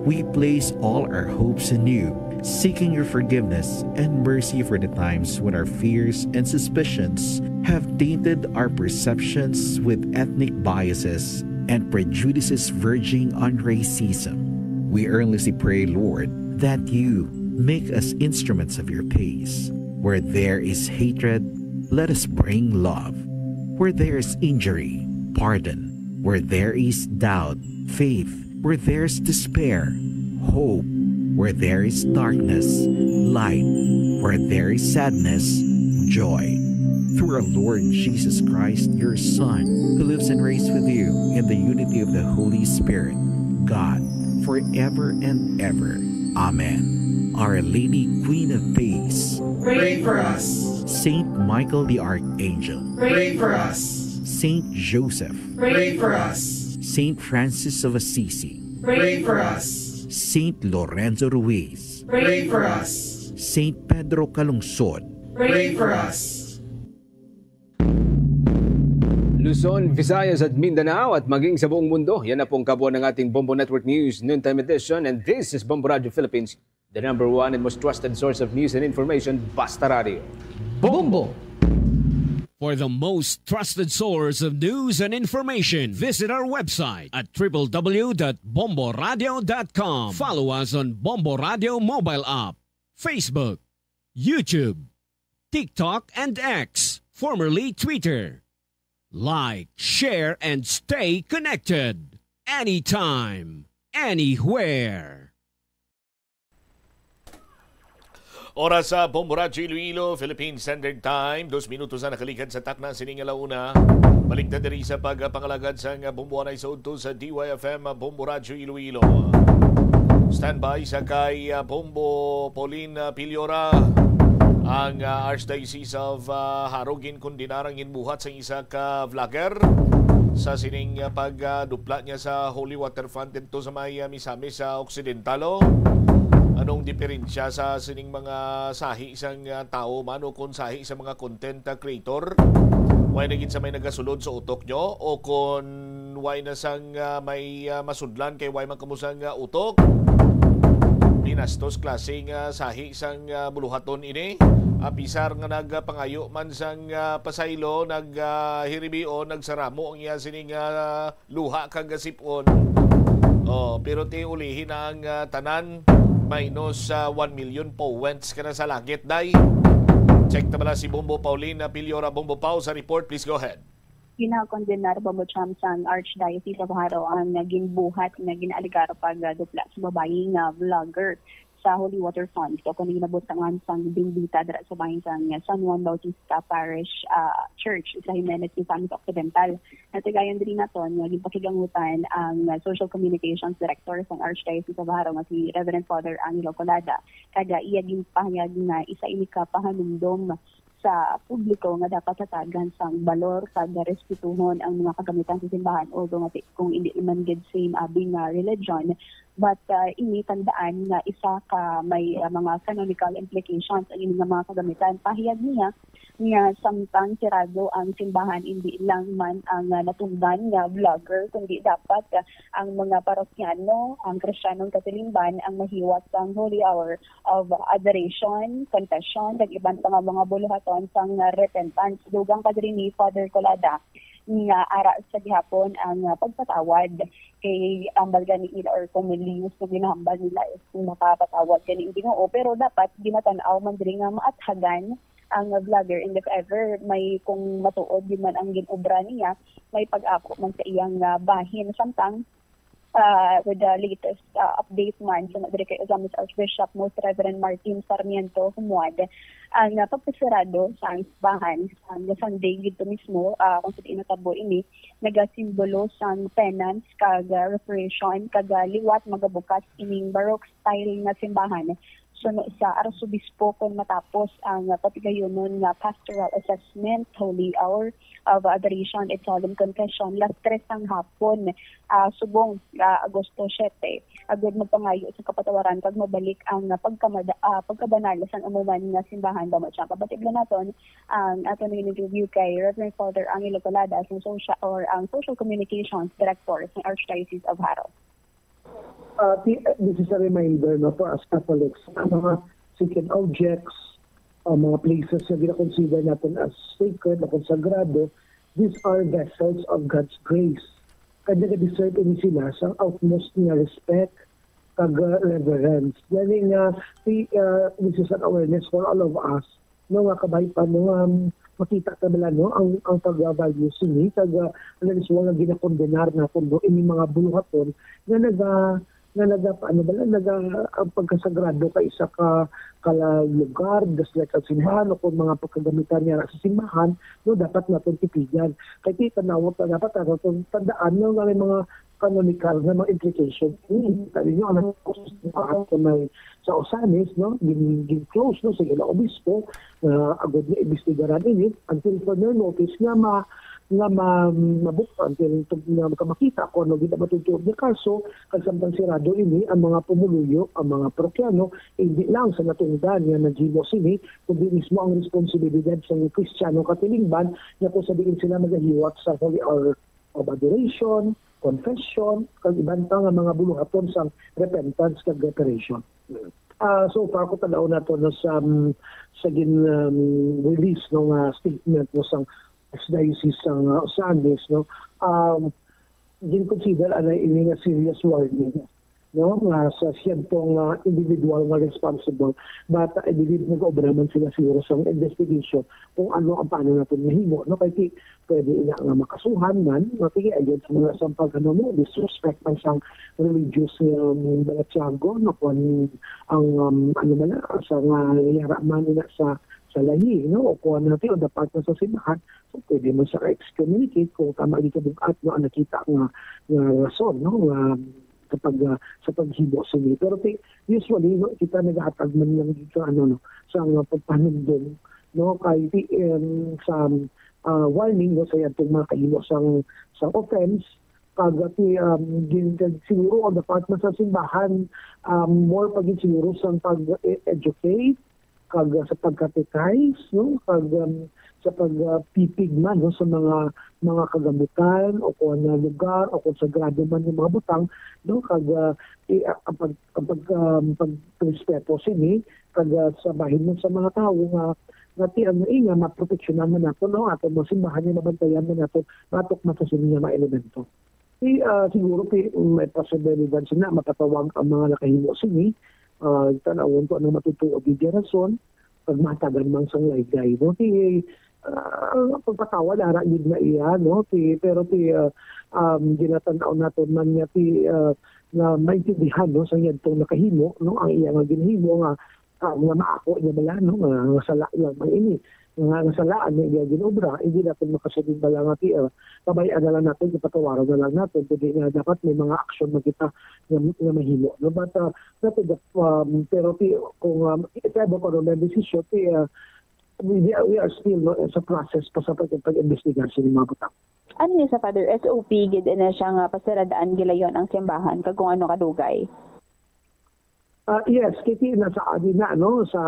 We place all our hopes in you, seeking your forgiveness and mercy for the times when our fears and suspicions have tainted our perceptions with ethnic biases and prejudices verging on racism. We earnestly pray, Lord, that you make us instruments of your peace. Where there is hatred, let us bring love. Where there is injury, pardon. Where there is doubt, faith. Where there is despair, hope. Where there is darkness, light. Where there is sadness, joy. Through our Lord Jesus Christ, your Son, who lives and reigns with you in the unity of the Holy Spirit, God, forever and ever. Amen. Our Lady, Queen of Peace, pray for us. Saint Michael the Archangel, pray for us. Saint Joseph, pray for us. Saint Francis of Assisi, pray for us. Saint Lorenzo Ruiz, pray for us. Saint Pedro Calungsod, pray for us. Luzon, Visayas at Mindanao at maging sa buong mundo. Yan na po ang kabuuan ng ating Bombo Network News Noontime Edition, and this is Bombo Radio Philippines, the number one and most trusted source of news and information, Basta Radio. Bombo! For the most trusted source of news and information, visit our website at triple w dot bomboradio dot com. Follow us on Bombo Radio mobile app, Facebook, YouTube, TikTok, and X, formerly Twitter. Like, share, and stay connected. Anytime, anywhere. Oras sa Bombo Radyo Iloilo, Philippine Standard Time, dos minutos na nakalikan sa takna sining alauna. Balik ta diri sa pagpangalagad sang bomboanay sa udto sa D Y F M Bombo Radyo Iloilo. Standby sa kay, ah, Bombo Pauline, ah, Piliora. Ang, ah, Archdiocese of, ah, Jaro ginkondenar ang ginbuhat sang isa ka vlogger sa sining, ah, pagdupla niya sa Holy Water Fountain to sa may, ah, Misamis sa Occidental, oh. Anong diferensya sa sining mga sahi sang, ah, tawo man o kon sahi sa mga content, ah, creator? Wala na gid sa may nagasulod sa utok nyo o kon Way na sang, ah, may, ah, masudlan kay way man kamo sang, ah, utok. Binastos klase nga sahi sang, ah, buluhaton ini. Apisar nga nagpangayo man sang, ah, pasaylo, nag, ah, hiribio, nagsaramo ang iya sining, ah, luha kag sip-on. Oh, pero ti ulihi na ang, ah, tanan. Minus, ah, one million powents ka na sa langit, day. Check ta bala si Bombo Paulina Piliora. Bombo Pau sa report, please go ahead. Ginakondenar, Bombo Cham, sang Archdiocese of Jaro ang ginbuhat nga ginaalegar pagdupla sa babayi nga vlogger sa Holy Water Falls o kung ginabutangan sang Bendita dira sa bahin sang San Juan Bautista Parish, ah, Church sa Jimenez, Misamis Occidental. Natigayon diri naton nga ginpakigangutan ang Social Communications Director sang Archdiocese of Jaro nga si Reverend Father Angelo Colada, kag iya ginpahayag nga isa ini ka pahanumdom sa publiko nga dapat hatagan sang balor kag respetuhon ang mga kagamitan sa simbahan, although nga ti-, kung indi man gid same abi nga religion, but, ah, ini tandaan nga isa ka may, ah, mga canonical implications ang ini nga mga kagamitan. Pahayag niya nga samtang sirado ang simbahan, indi lang man ang, ah, natungdan nga vlogger, kundi dapat, ah, ang mga parokyano, ang Kristiyanong katilingban ang mahiwat sang Holy Hour of adoration, confession, kag iban pa nga mga buluhaton sang repentance. Dugang pa diri ni Father Colada nga ara sa gihapon ang, ah, pagpatawad kay ambal gani nila or kung may lihos nga ginahambal nila is makapatawad gani ang Ginoo, pero dapat ginatan-aw man diri nga maathagan ang vlogger, and if ever may, kung matuod yun man ang ginobra niya, may pag-ako man sa iyang, ah, bahin. Samtang, ah, with the latest, ah, update man, so, diri kay Ozamis Archbishop Most Reverend Martin Sarmiento Humuad, ang, ah, pagpasarado sa ang simbahan ang Sunday gid to mismo, ah, kung sa diin natabo ini, nagasimbolo sang penance kag, ah, reparation, kag, ah, liwat magabukas ining Baroque style nga simbahan suno sa Arsobispo kon matapos ang, ah, patigayunon nga pastoral assessment, Holy Hour of Adoration and Solemn Confession, las tres sang hapon, ah, subong, ah, Agosto siete, agud magpangayo sa kapatawaran kag mabalik ang, ah, pagkamada-, ah, pagkabanal sang amo man nga simbahan. Bamo siya, pabatiblan naton ang aton nga interview kay Reverend Father Angelo Colada, ang social or ang social communications director sa Archdiocese of Jaro. Uh, ti-, this is a reminder, no, for us Catholics, ang mga sacred objects, ang mga places na ginakonsider natin as sacred o konsagrado, these are vessels of God's grace. Kaya nag-deserve ini sila sa utmost nga respect kag, uh, reverence. Gani nga, ti-, uh, this is an awareness for all of us, no, nga kabay pa, no, um, makita ta bala, no, ang, ang pag-value sini, kag, uh, ang mismo nga ginakondenar naton, no, ini mga buluhaton nga naga-, nga naga-, ano bala, naga-, ang pagkasagrado ka isa ka, ka lugar, just like ang simbahan, o kung mga pagkagamitan niya sa simbahan, no, dapat naton tipigan. Kay ti tanaw pa, dapat naton tandaan, no, nga may mga canonical nga mga implication. Hmm, sabi niyo, ano, sa may, sa Ozamis, no, gin, gin-close, no, sa ila obispo, nga agud nga imbestigaran ini, until further notice nga ma-, nga ma-, mabukto, until to, nga makamakita kung ano gid ang matutuod nga kaso, kag samtang sirado ini ang mga pumuluyo, ang mga parokyano, hindi lang sa natungdan nga naghimo sini, kundi mismo ang responsibilidad sa Kristiyano katilingban nga kung sa diin sila magahiwat sa Holy Hour of Adoration, confession, kag iban pa nga mga buluhaton sang repentance kag reparation. Ah, so far, kung tan-aw nato, no, sa, um, sa gin, um, release, no, nga statement, no, sang Archdiocese sang, uh, Ozamis, no, um, gin-consider anay ini nga serious warning, no, nga sa siyentong, uh, individual nga responsible. But, uh, I believe nag-obra man sila siguro sa investigation kung ano ang paano natin mahimo, no? Kay ti-, pwede ina nga makasuhan man, no? Kaya ayun sa mga sampag, ano mo, disrespect man sang religious nga, um, balatiago, no? Kung ang, um, ano man na, sa nga yara man ina sa, sa lahi, no? O kung ano, o dapat na sa simbahan, so pwede mo siya excommunicate kung tama di ka bugat, no? Ang nakita nga, nga rason, no? Nga kapag, ah, sa paghimo sini. Pero ti-, usually, no, kita nagahatag man lang dito, ano, no, sa mga pagpanumdum, no, kay ti-, em, sa, ah, warning, no, sa iyang mga kahimo sang, sang offense, kag ti, um, gin-, kag siguro on the part man sa simbahan, um, more pa gid siguro sang pag-educate, kag, ah, sa pagkatitize, no, kag, um, sa pag, ah, pipig man, no, sa mga, mga kagamutan o kung ano lugar o kung sagrado man yung mga butang, no, kag, ah, i-, ah, ang pag, ang pag, um, pagrespeto sini, kag, ah, sa bahin mo sa mga tawo nga, nga ti, ano, eh, nga maproteksyonan man nato, no, ato mga simbahan nga mabantayan man nato, matukma sa sini nga mga elemento. Ti, ah, siguro ti may posibilidad sina mapatawag ang mga nakahimo sini, ah, tan-awon ko anong matutuo di rason, pag mahatagan man sang laygay, no? Ti, ah, pagpatawad, ara gid na iya, no? Ti, pero ti, ah, um, ginatan-aw naton man nga ti, ah, nga maintindihan, no, sa yadtong nakahimo, no, ang iya nga ginahimo nga, ah, nga maako niya bala, no, nga, nga sala lang man ini, nga, nga sala ang iya ginobra, hindi natin makasunin bala nga ti, ah, pabayaan na lang natin, ipatawaran na lang natin, kundi nga dapat may mga aksyon na kita nga, nga mahimo, no? But, ah, that is the, um, pero ti, kung, um, if ever ko may desisyon, ti, ah, we, we are, we are still, no, sa process pa sa pag-, pag-imbestigar sa mga butang. Ano ni sa, Father? S O P gid na siya nga pasiradaan gilayon ang simbahan kag kung ano kadugay? Ah, yes, kay ti na sa adi na, no, sa,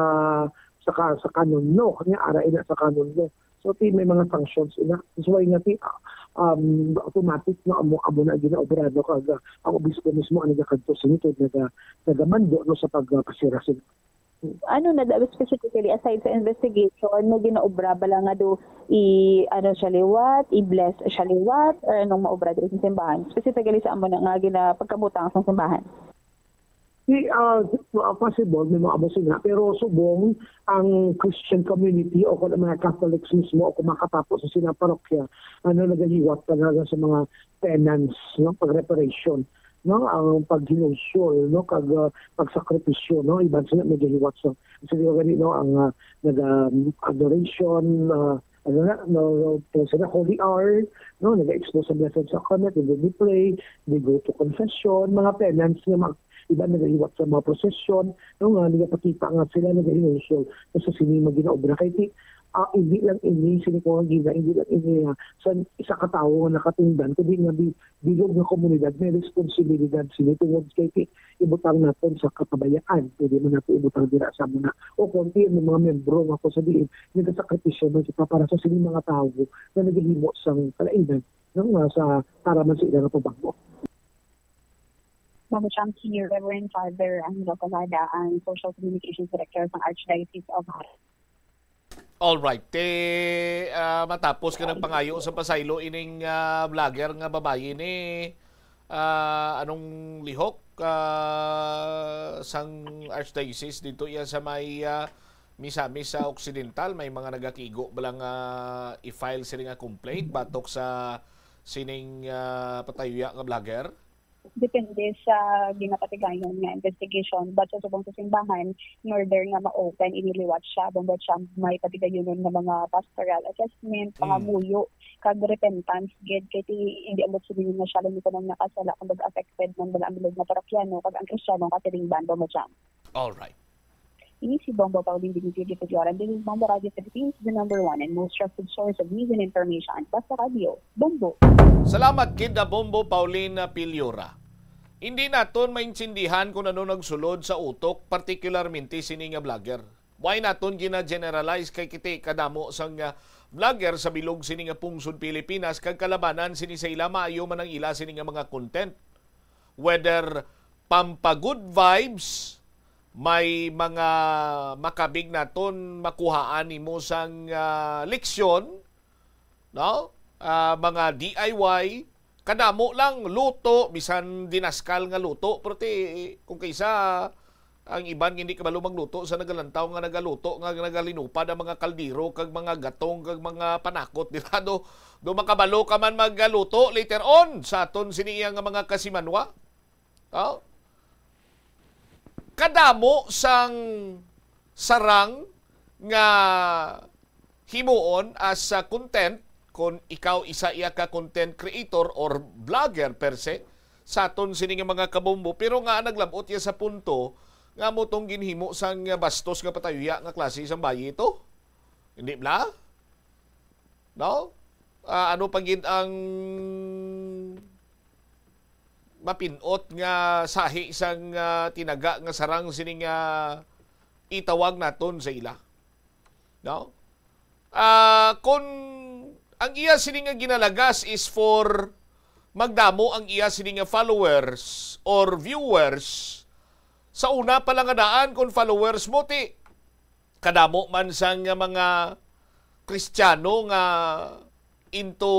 sa ka-, sa canon law, kanya ara ina sa canon law. So, ti may mga sanctions ina. That's why nga ti, ah, um, automatic, no, amo, amo na ginaobra, no, kag, ah, ang obispo mismo ang nagakadto sa ito, naga-, nagamando, no, sa pagpasira sila. Ano na daw specifically, aside sa investigation, may ginaobra bala nga do i-, ano siya liwat, i-bless siya liwat, or anong maobra diri sa simbahan? Specifically sa amo na nga gina-, pagkabutang sa simbahan? Di, ah, ah, possible, may mga amo sila. Pero subong ang Christian community o kung ang mga Catholics mismo o kung makatapo sa silang parokya, ano, nagahiwat talaga sa mga penance, no? Pag-reparation, no? Ang paghinulsol, no? Kag, ah, pagsakripisyo, no? Iban sila may gahiwat sa, sa di ba gani, no? Ang, ah, nag, um, adoration, ah, ano na, no, no, kung sila holy hour, no? Nag-expose sa Blessed Sacrament, they pray, they go to confession, mga penance nga mag-, iban nagahiwat sa mga prosesyon, no? Nga nagapakita nga sila nagahinulsol sa sini nga ginaobra. Kay ti, ah, hindi lang ini, sini ko nga gina, hindi lang ini, ah, sa isa ka tawo nga nakatingdan, kundi nga bi-, bilog nga komunidad, may responsibilidad sini tungod kay ti, ibutang naton sa kapabayaan, pwede man nato ibutang dira sa amo na. O kung ti, may mga membro nga kung sa diin, nagasakripisyo man kita para sa sini mga tawo nga nagahimo sang kalainan, no, nga sa, para man sa ila nga pagbago. Ma'am, siya si Reverend Father Angelo Calada, ang Social Communications Director sa Archdiocese of Jaro. All right. Te, ah, matapos ka nagpangayo sa pasaylo ining, ah, vlogger nga babayi ni, ah, anong lihok, ah, sang archdiocese dito iya sa may, ah, Misamis sa Occidental, may mga nagakigo bala nga i-file sila nga complaint batok sa sining, ah, patayuya nga vlogger? Depende sa ginapatigayon nga investigation. But sa subong sa simbahan, in order nga ma-open ini liwat siya, bangod siya may patigayonon nga mga pastoral assessment, Mm. pangamuyo, kag repentance gid, kay ti, hindi ambot sila nga siya lang kuno nakasala, kumbaga affected man bala ang bilog nga parokyano kag ang Kristiyano nga katilingban, bangod siya. All right. Ini si Bombo Pauline Dimitrievich Piliora. This is Bombo Radio Philippines, the number one and most trusted source of news and information. Basta Radio, Bombo. Salamat, Kida Bombo Pauline Piliora. Hindi naton maintindihan kung ano nagsulod sa utok, partikularmente sini nga vlogger. Why naton gina-generalize kay kiti kadamo sang, ah, vlogger sa bilog sini nga pungsod Pilipinas kag kalabanan sini sa ila, maayo man ang ila sini nga mga content. Whether pampa-good vibes, may mga makabig naton makuhaan nimo sang, ah, leksyon, no? Ah, mga D I Y, kadamo lang luto, bisan dinaskal nga luto, pero ti, kung kaysa ang iban nga hindi kabalo magluto, sa nagalantaw nga nagaluto, nga nagalinupad ang mga kaldero, kag mga gatong, kag mga panakot, di ba? Do, do makabalo ka man magluto later on sa aton sini iya nga mga kasimanwa. Oh? Kadamo sang sarang nga himuon as a content, kung ikaw isa iya ka content creator or vlogger per se, sa aton sini nga mga kabombo, pero nga naglabot iya sa punto nga mo tong ginhimo sang bastos nga patayuya nga klase sang bayi ito. Hindi bla? No? Ah, ano pa gid ang mapin-ot nga sahi sang, ah, tinaga nga sarang sini nga itawag naton sa ila. No? Ah, kung ang iya sini nga ginalagas is for magdamo ang iya sini nga followers or viewers, sa una pa lang nga daan, kung followers mo, ti kadamo man sang mga Kristiyano nga into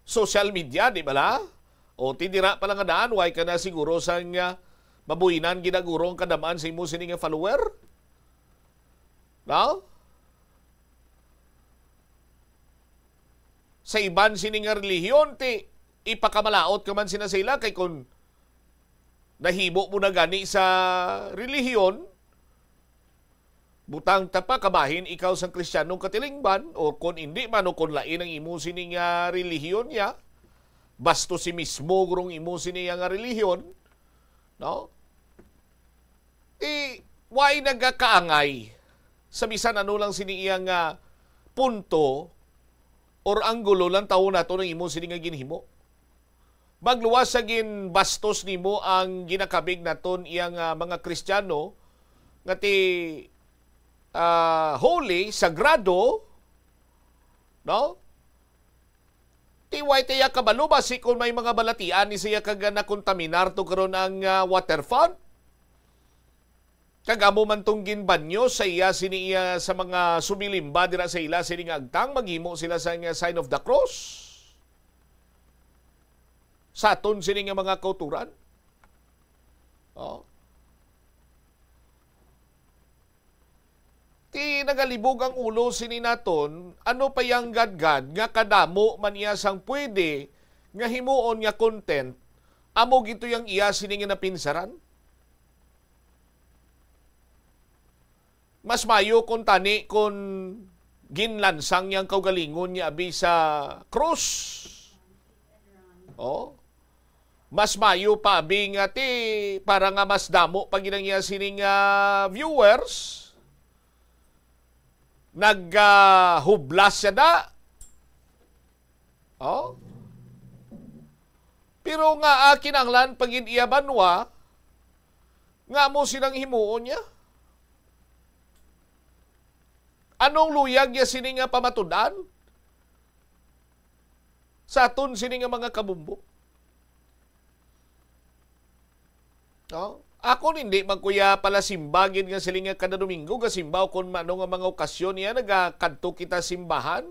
social media, di bala? O ti dira pa lang nga daan, way ka na siguro sang, ah, mabuhinan ginaguro ang kadamaan sa imo sini nga follower? No? Sa iban sini nga relihiyon, ti ipakamalaot ka man sina sa ila, kay kun nahimo mo na gani sa relihiyon, butang ta pa, kabahin ikaw sang Kristiyanong katilingban, o kon indi man, o kon lain ang imo sini nga relihiyon niya, basto si mismo gurong imo sini nga relihiyon, no? Eh, why nagakaangay sa bisan ano lang sini iya nga punto or anggulo lang tawo nato nang imo sini nga ginhimo? Magluwas sa ginbastos nimo ang ginakabig naton iya nga mga Kristiyano nga ti, ah, holy, sagrado, no? Ti way ta iya kabalo basi kon may mga balatian ni siya kag nakontaminar to karon ang, ah, water font. Kag amo man tong ginbanyo sa iya sini iya sa mga sumilimba dira sa ila sini nga agtang, maghimo sila sa nga sign of the cross sa aton sini nga mga kauturan. Oh. Ti nagalibog ang ulo sini naton, ano pa yang gadgad nga kadamo man iya sang pwede nga himuon nga content, amo gito yang iya sini nga napinsaran? Mas mayo kon tani kon ginlansang yang kaugalingon niya abi sa krus. Oh. Mas mayo pa abi nga ti para nga mas damo pa gid ang iya sining, ah, viewers. Nag, ah, hublas siya na. Oh. Pero nga, ah, kinahanglan pa gid iya banwa nga mo silang himuon niya. Anong luyag niya sini nga pamatud-an sa aton sini nga mga kabumbo? No? Ako, hindi man ko ya pala simba gid nga siling nga kada Domingo gasimba, o kon ano nga mga okasyon niya nagakadto kita simbahan.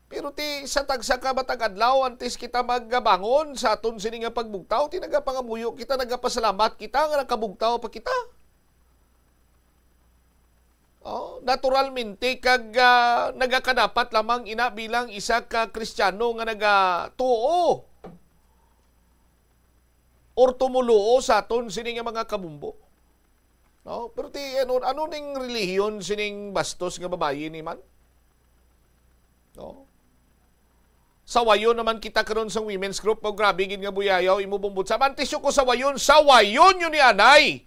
Pero ti sa tagsa ka matag adlaw antes kita magabangon sa aton sini nga pagbugtaw, ti nagapangamuyo kita, nagapasalamat kita nga nakabugtaw pa kita. Oh, naturalmente kag, ah, nagakadapat lamang ina bilang isa ka Kristiyano nga nagatuo or tumuluo sa aton sini nga mga kabumbo. No? Pero ti, ano, ano ning relihiyon sining bastos nga babayi ni man? No? Sawayon naman kita karon sa women's group. O, grabe gid nga buyayaw imo bumbutsa. Antes ko sawayon, sawayon yun ni anay.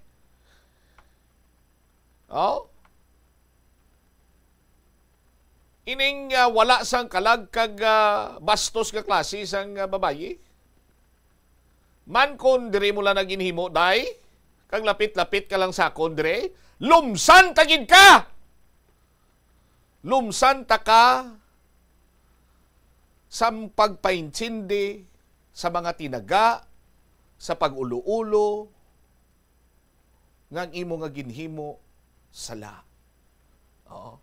Oh? Ining, ah, wala sang kalag kag, ah, bastos nga klase sang, ah, babayi. Man kon diri mo lang naginhimo, day, kag lapit-lapit ka lang sa akon diri, lumsan ta gid ka! Lumsan ta ka sa pagpaintindi sa mga tinaga, sa pag-ulo-ulo, nga ang imo nga ginhimo sala. Oo.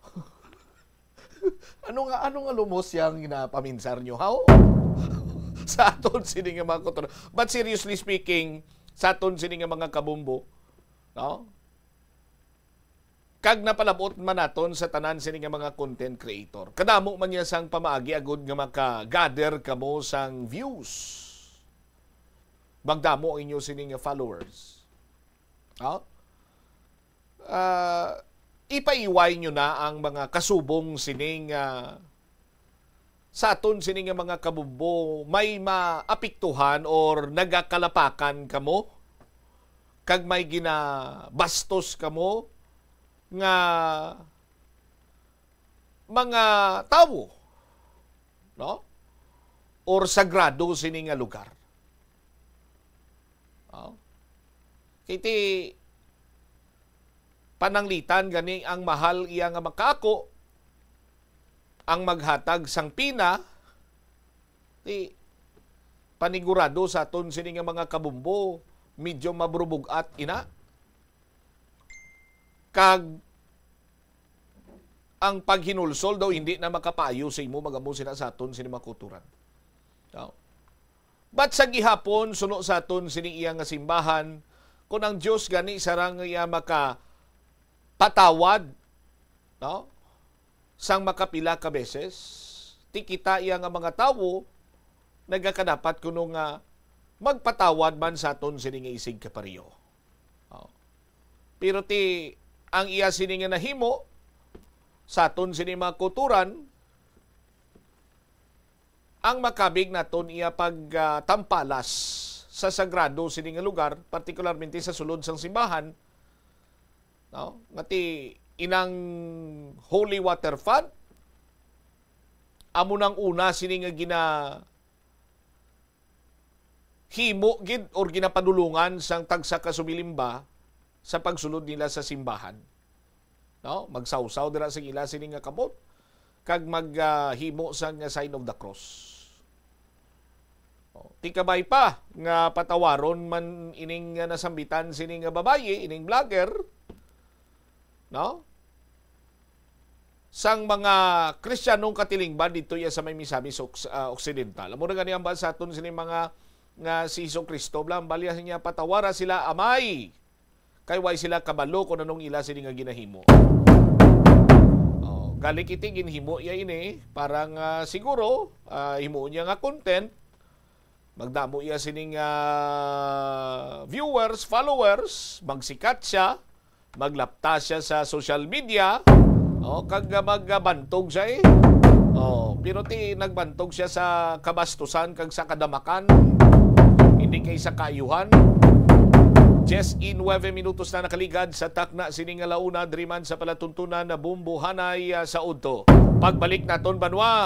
Ano nga, ano nga lumos yang ginapaminsar nyo, haw? Sa aton sini nga mga kultura. But seriously speaking, sa aton sini nga mga kabumbo, no? Kag napalabot man naton sa tanan sini nga mga content creator. Kadamo man niya sang pamaagi agud nga maka-gather kamo sang views. Magdamo ang inyo sini nga followers. Oh? Ah, ipaiway nyo na ang mga kasubong sining, ah, sa aton sini nga mga kabumbo may maapektuhan or nagakalapakan kamo kag may ginabastos kamo nga mga tawo, no? Or sagrado sini nga lugar. Oh. Kay ti, pananglitan gani ang mahal iya nga makaako, ang maghatag sang pina, ti panigurado sa aton sini nga mga kabumbo, medyo mabrubug-at ina. Kag ang paghinulsol daw hindi na makapayo sa imo, magamo sina sa aton sini mga kauturan. No? But sa gihapon, suno sa aton sini iya nga simbahan, kung ang Dios gani sarang iya makapatawad, no? Sang makapila ka beses, ti kita iya nga mga tawo, nagakadapat kuno nga magpatawad man sa aton sini nga isig kapareho. Oh. Pero ti ang iya sini nga nahimo sa aton sini mga kauturan, ang makabig naton iya pagtampalas sa sagrado sini nga lugar, partikularmente sa sulod sang simbahan, no? Nga ti inang holy water font, amo nang una sini nga ginahimo gid or ginapadulungan sang tagsa ka sumilimba sa pagsulod nila sa simbahan. No? Magsawsaw dira sa ila sini nga kamot kag maghimo sang sign of the cross. Oh, ti kabay pa nga patawaron man ining, ah, nasambitan sini nga babayi, ining vlogger, no? Sang mga Kristiyanong katilingban dito iya sa may Misamis Oks-, ah, Occidental. Amo na gani ang ba sa aton sini mga nga si Hesus Kristo, bala ang balya niya, "Patawara sila, Amay, kay way sila kabalo kung anong ila sini nga ginahimo." Oh, galik iti ginhimo iya ini, parang, ah, siguro, ah, himuon niya nga content, magdamo iya sining, ah, viewers, followers, magsikat siya, maglapta siya sa social media, oh, kag, ah, magbantog siya, eh. Oh, pero ti nagbantog siya sa kabastusan kag sa kadamakan, hindi kay sa kaayuhan. Diyes y nuebe minutos na nakaligad sa takna sini nga launa, diri man sa palatuntunan na Bumbuhanay, ah, sa udto. Pagbalik naton, banwa,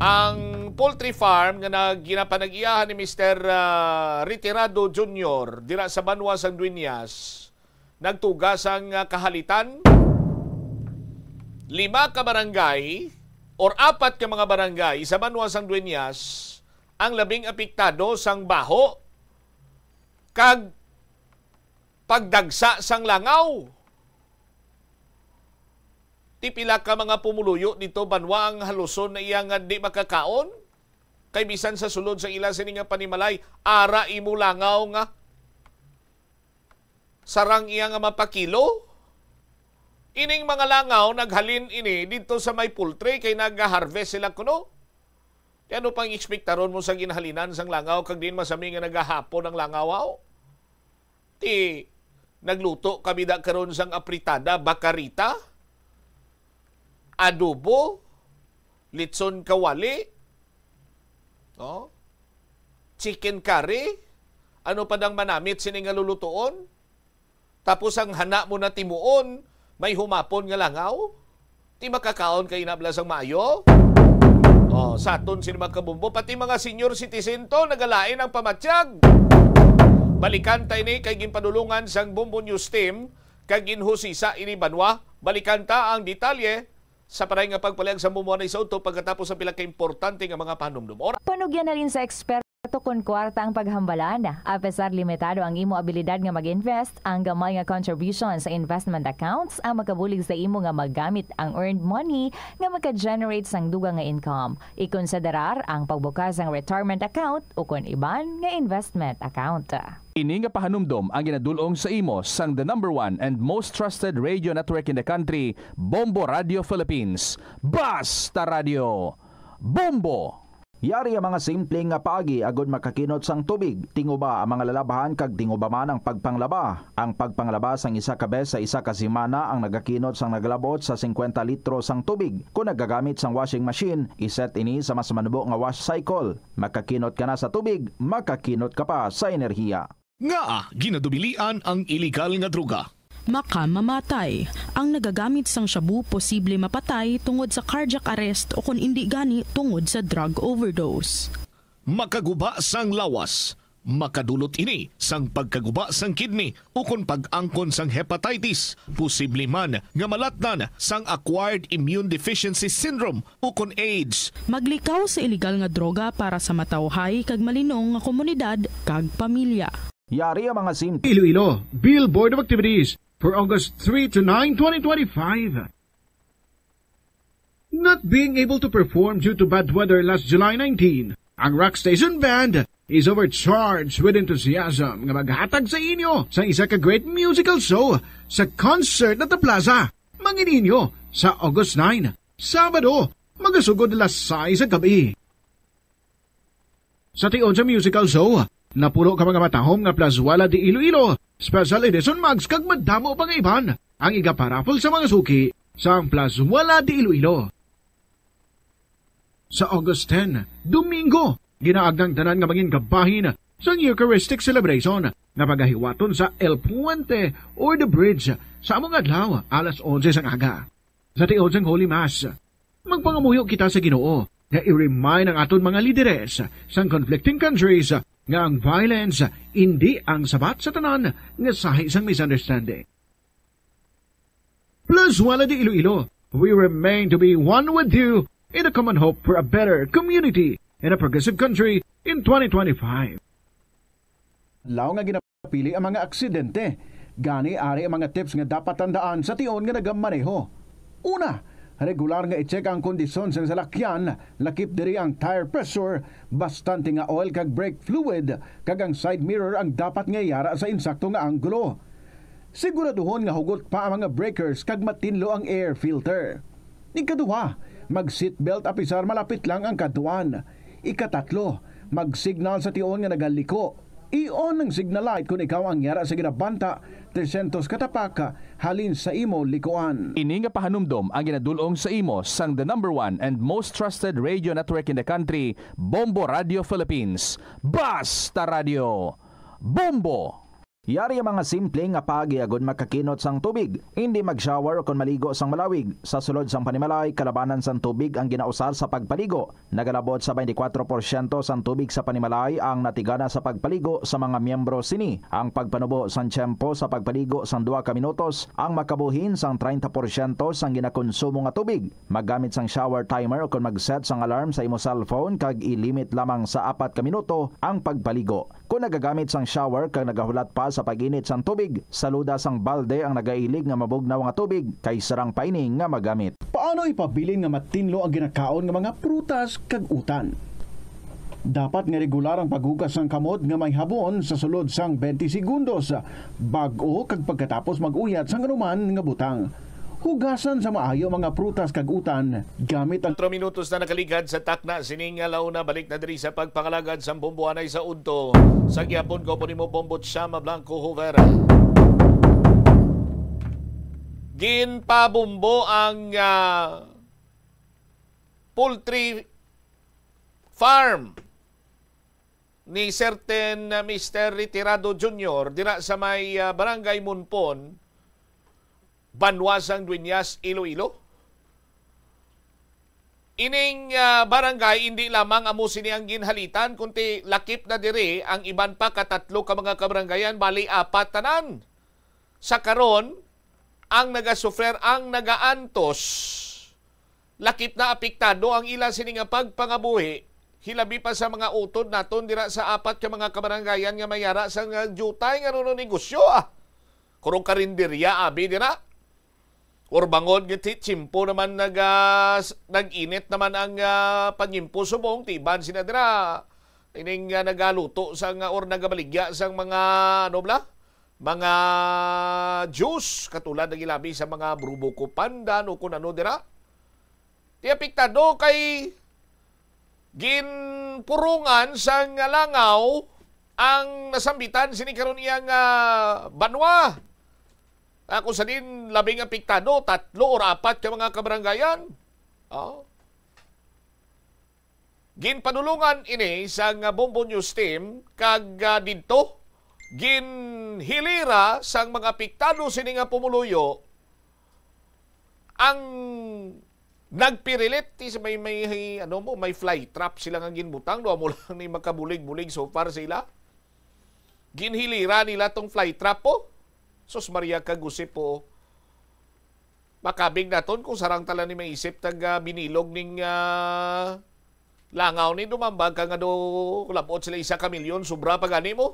ang poultry farm nga nag-, ginapanag-iyahan ni Mister, ah, Retirado Junior dira sa banwa sang Dueñas nagtuga sang, ah, kahalitan. Lima ka barangay or apat ka mga barangay sa banwa sang Dueñas ang labing apektado sang baho kag pagdagsa sang langaw. Ti pila ka mga pumuluyo dito, banwa, ang haluson na iya nga di makakaon, kay bisan sa sulod sa ila sini nga panimalay, ara imo langaw nga sarang iya nga mapakilo. Ining mga langaw, naghalin ini dito sa may poultry kay nag-harvest sila kuno. Ti ano pang ekspektaron mo sa ginhalinan sang langaw kag diin masami nga nagahapon ang langaw, aw? Ti nagluto kami da karon sang apritada, bakarita, adobo, litson kawali, no? Chicken curry, ano pa dang manamit sini nga lulutuon? Tapos ang hana mo na timuon, may humapon nga langaw? Ti makakaon kay inabla sang maayo? Oh, sa aton sini mga kabumbo, pati mga senior citizen to, nagalain ang pamatyag. Balikan ta ini kay ginpadulungan sang Bumbo News Team kag ginhusisa ini, banwa. Balikan ta ang detalye sa paray nga pagpalihag sa Bumbuhanay sa udto pagkatapos sa pila ka importante nga mga panumdum. Ora- Panugyan na rin sa eksperto kon kwarta ang paghambalan. Apesar limitado ang imo abilidad nga mag-invest, ang gamay nga contribution sa investment accounts ang makabulig sa imo nga magamit ang earned money nga maka-generate sang dugang nga income. Ikonsiderar ang pagbukas sang retirement account ukon iban nga investment account. Ini nga pahanumdom ang ginadul-ong sa imo sang the number one and most trusted radio network in the country, Bombo Radio Philippines. Basta Radio, Bombo! Yari ang mga simple nga paagi agud makakinot sang tubig. Tinguba ang mga lalabahan kag tinguba man ang pagpanglaba. Ang pagpanglaba sang isa ka bes sa isa ka semana ang nagakinot sang nagalabot sa singkwenta litro sang tubig. Kon nagagamit sang washing machine, iset ini sa mas manubo nga wash cycle. Makakinot ka na sa tubig, makakinot ka pa sa enerhiya. Ngaa ginadubilian ang iligal nga droga? Makamamatay. Ang nagagamit sang shabu posible mapatay tungod sa cardiac arrest o kon indi gani tungod sa drug overdose. Makaguba sang lawas. Makadulot ini sang pagkaguba sang kidney ukon pag-angkon sang hepatitis, posible man nga malatnan sang acquired immune deficiency syndrome ukon AIDS. Maglikaw sa iligal nga droga para sa matawhay kag malinong nga komunidad kag pamilya. Yari ang mga simple. Iloilo, Bill Board of Activities for August three to nine, twenty twenty-five. Not being able to perform due to bad weather last July nineteen, ang Rock Station Band is overcharged with enthusiasm nga maghatag sa inyo sa isa ka great musical show sa Concert at the Plaza. Mangin inyo sa August nine, Sabado, magasugod alas sais sa gabi. Sa tion sa musical show, napulo ka mga matahom nga Plazuela de Iloilo, special edition mugs kag madamo pa nga iban ang igaparaffle sa mga suki sang Plazuela de Iloilo. Sa August ten, Domingo, ginaagda ang tanan nga mangin kabahin sang Eucharistic celebration nga pagahiwaton sa El Puente or The Bridge sa among adlaw, alas onse sang aga. Sa tion sang Holy Mass, magpangamuyo kita sa Ginoo nga i-remind ang aton mga lideres sang conflicting countries nga ang violence indi ang sabat sa tanan nga sahi sang misunderstanding. Plazuela de Iloilo, we remain to be one with you in a common hope for a better community and a progressive country in twenty twenty-five. Law nga ginapili ang mga aksidente. Gani, ari ang mga tips nga dapat tandaan sa tion nga nagamaneho. Una, regular nga i-check ang kondisyon sang salakyan, lakip diri ang tire pressure, bastante nga oil kag brake fluid, kag ang side mirror ang dapat nga yara sa insakto nga anggulo. Siguraduhon nga hugot pa ang mga breakers kag matinlo ang air filter. Ikaduha, mag-seatbelt apisar malapit lang ang kadtuan. Ikatatlo, mag-signal sa tion nga nagaliko. I-on ang signal light kon ikaw ang yara sa ginabanta tresyentos ka tapak halin sa imo likuan. Ini nga pahanumdom ang ginadul-ong sa imo sang the number one and most trusted radio network in the country, Bombo Radio Philippines. Basta Radio! Bombo! Yari ang mga simple nga paagi agud makakinot sang tubig. Indi mag-shower ukon maligo sang malawig. Sa sulod sang panimalay, kalabanan sang tubig ang ginausar sa pagpaligo. Nagalabot sa twenty-four porsyento sang tubig sa panimalay ang natigana sa pagpaligo sa mga miyembro sini. Ang pagpanubo sang tiyempo sa pagpaligo sang duha ka minutos ang makabuhin sang treinta porsyento sang ginakonsumo nga tubig. Maggamit sang shower timer ukon mag-set sang alarm sa imo cellphone kag i-limit lamang sa apat ka minuto ang pagpaligo. Kon nagagamit sang shower kag nagahulat pa sa pag-init sang tubig, saluda sang balde ang nagailig nga mabugnaw nga tubig kay sarang pa ini nga magamit. Paano ipabilin nga matinlo ang ginakaon nga mga prutas kag utan? Dapat nga regular ang paghugas sang kamot nga may habon sa sulod sang twenty segundos, bag-o kag pagkatapos mag-uyat sang anuman nga butang. Hugasan sa maayo mga prutas kag utan gamit ang Kwatro minutos na nakaligad sa takna sini nga launa. Balik na diri sa pagpangalagad sang bomboanay sa udto. Sa gihapon ko po nimo, Bombo Chama Blanco Hoover. Ginpabombo ang, ah, poultry farm ni certain, ah, Mister Retirado Junior dira sa may, ah, Barangay Monpon, Banwa sang Dueñas, Iloilo. Ining, ah, barangay, indi lamang amo sini ang ginhalitan, kundi lakip na diri ang iban pa katatlo ka mga kabarangayan, bali apat tanan. Sa karon, ang nagasufrer, ang nagaantos, lakip na apektado ang ila sini nga pagpangabuhi, hilabi pa sa mga utod naton dira sa apat ka mga kabarangayan nga may yara sa nga diutay nga runo negosyo, ah. Kurong karinderya, abi dira. Or bangod nga ti-, tiyempo naman nag-, ah, s-, nag-init naman ang, ah, panyimpo subong, tiban sina dira. Ining, ah, nagaluto sang, ah, or nagabaligya sang mga, ano bala? Mga juice, katulad ng ilabi sa mga Burubuko Pandan o kung ano dira. Ti apektado kay ginpurungan sang langaw ang nasambitan sini karon iya nga banwa. Ako sa din labing apektado, tatlo or apat ka mga kabarangayan. Oh. Ginpadulungan ini sang Bombo News Team kag, ah, didto ginhilira sang mga apektado sini nga pumuluyo ang nagpirilit. Ti sa may, may, ano mo, may fly trap sila nga ginbutang, do mo lang ni makabulig-bulig so far sila. Ginhilira nila tong fly trap po. Sus Maria, kagusip po. Makabig naton kung sarang tala ni maisip tag, ah, binilog ning, ah, langaw ni dumambag ka nga do labot sila isa ka milyon, sobra pa gani mo.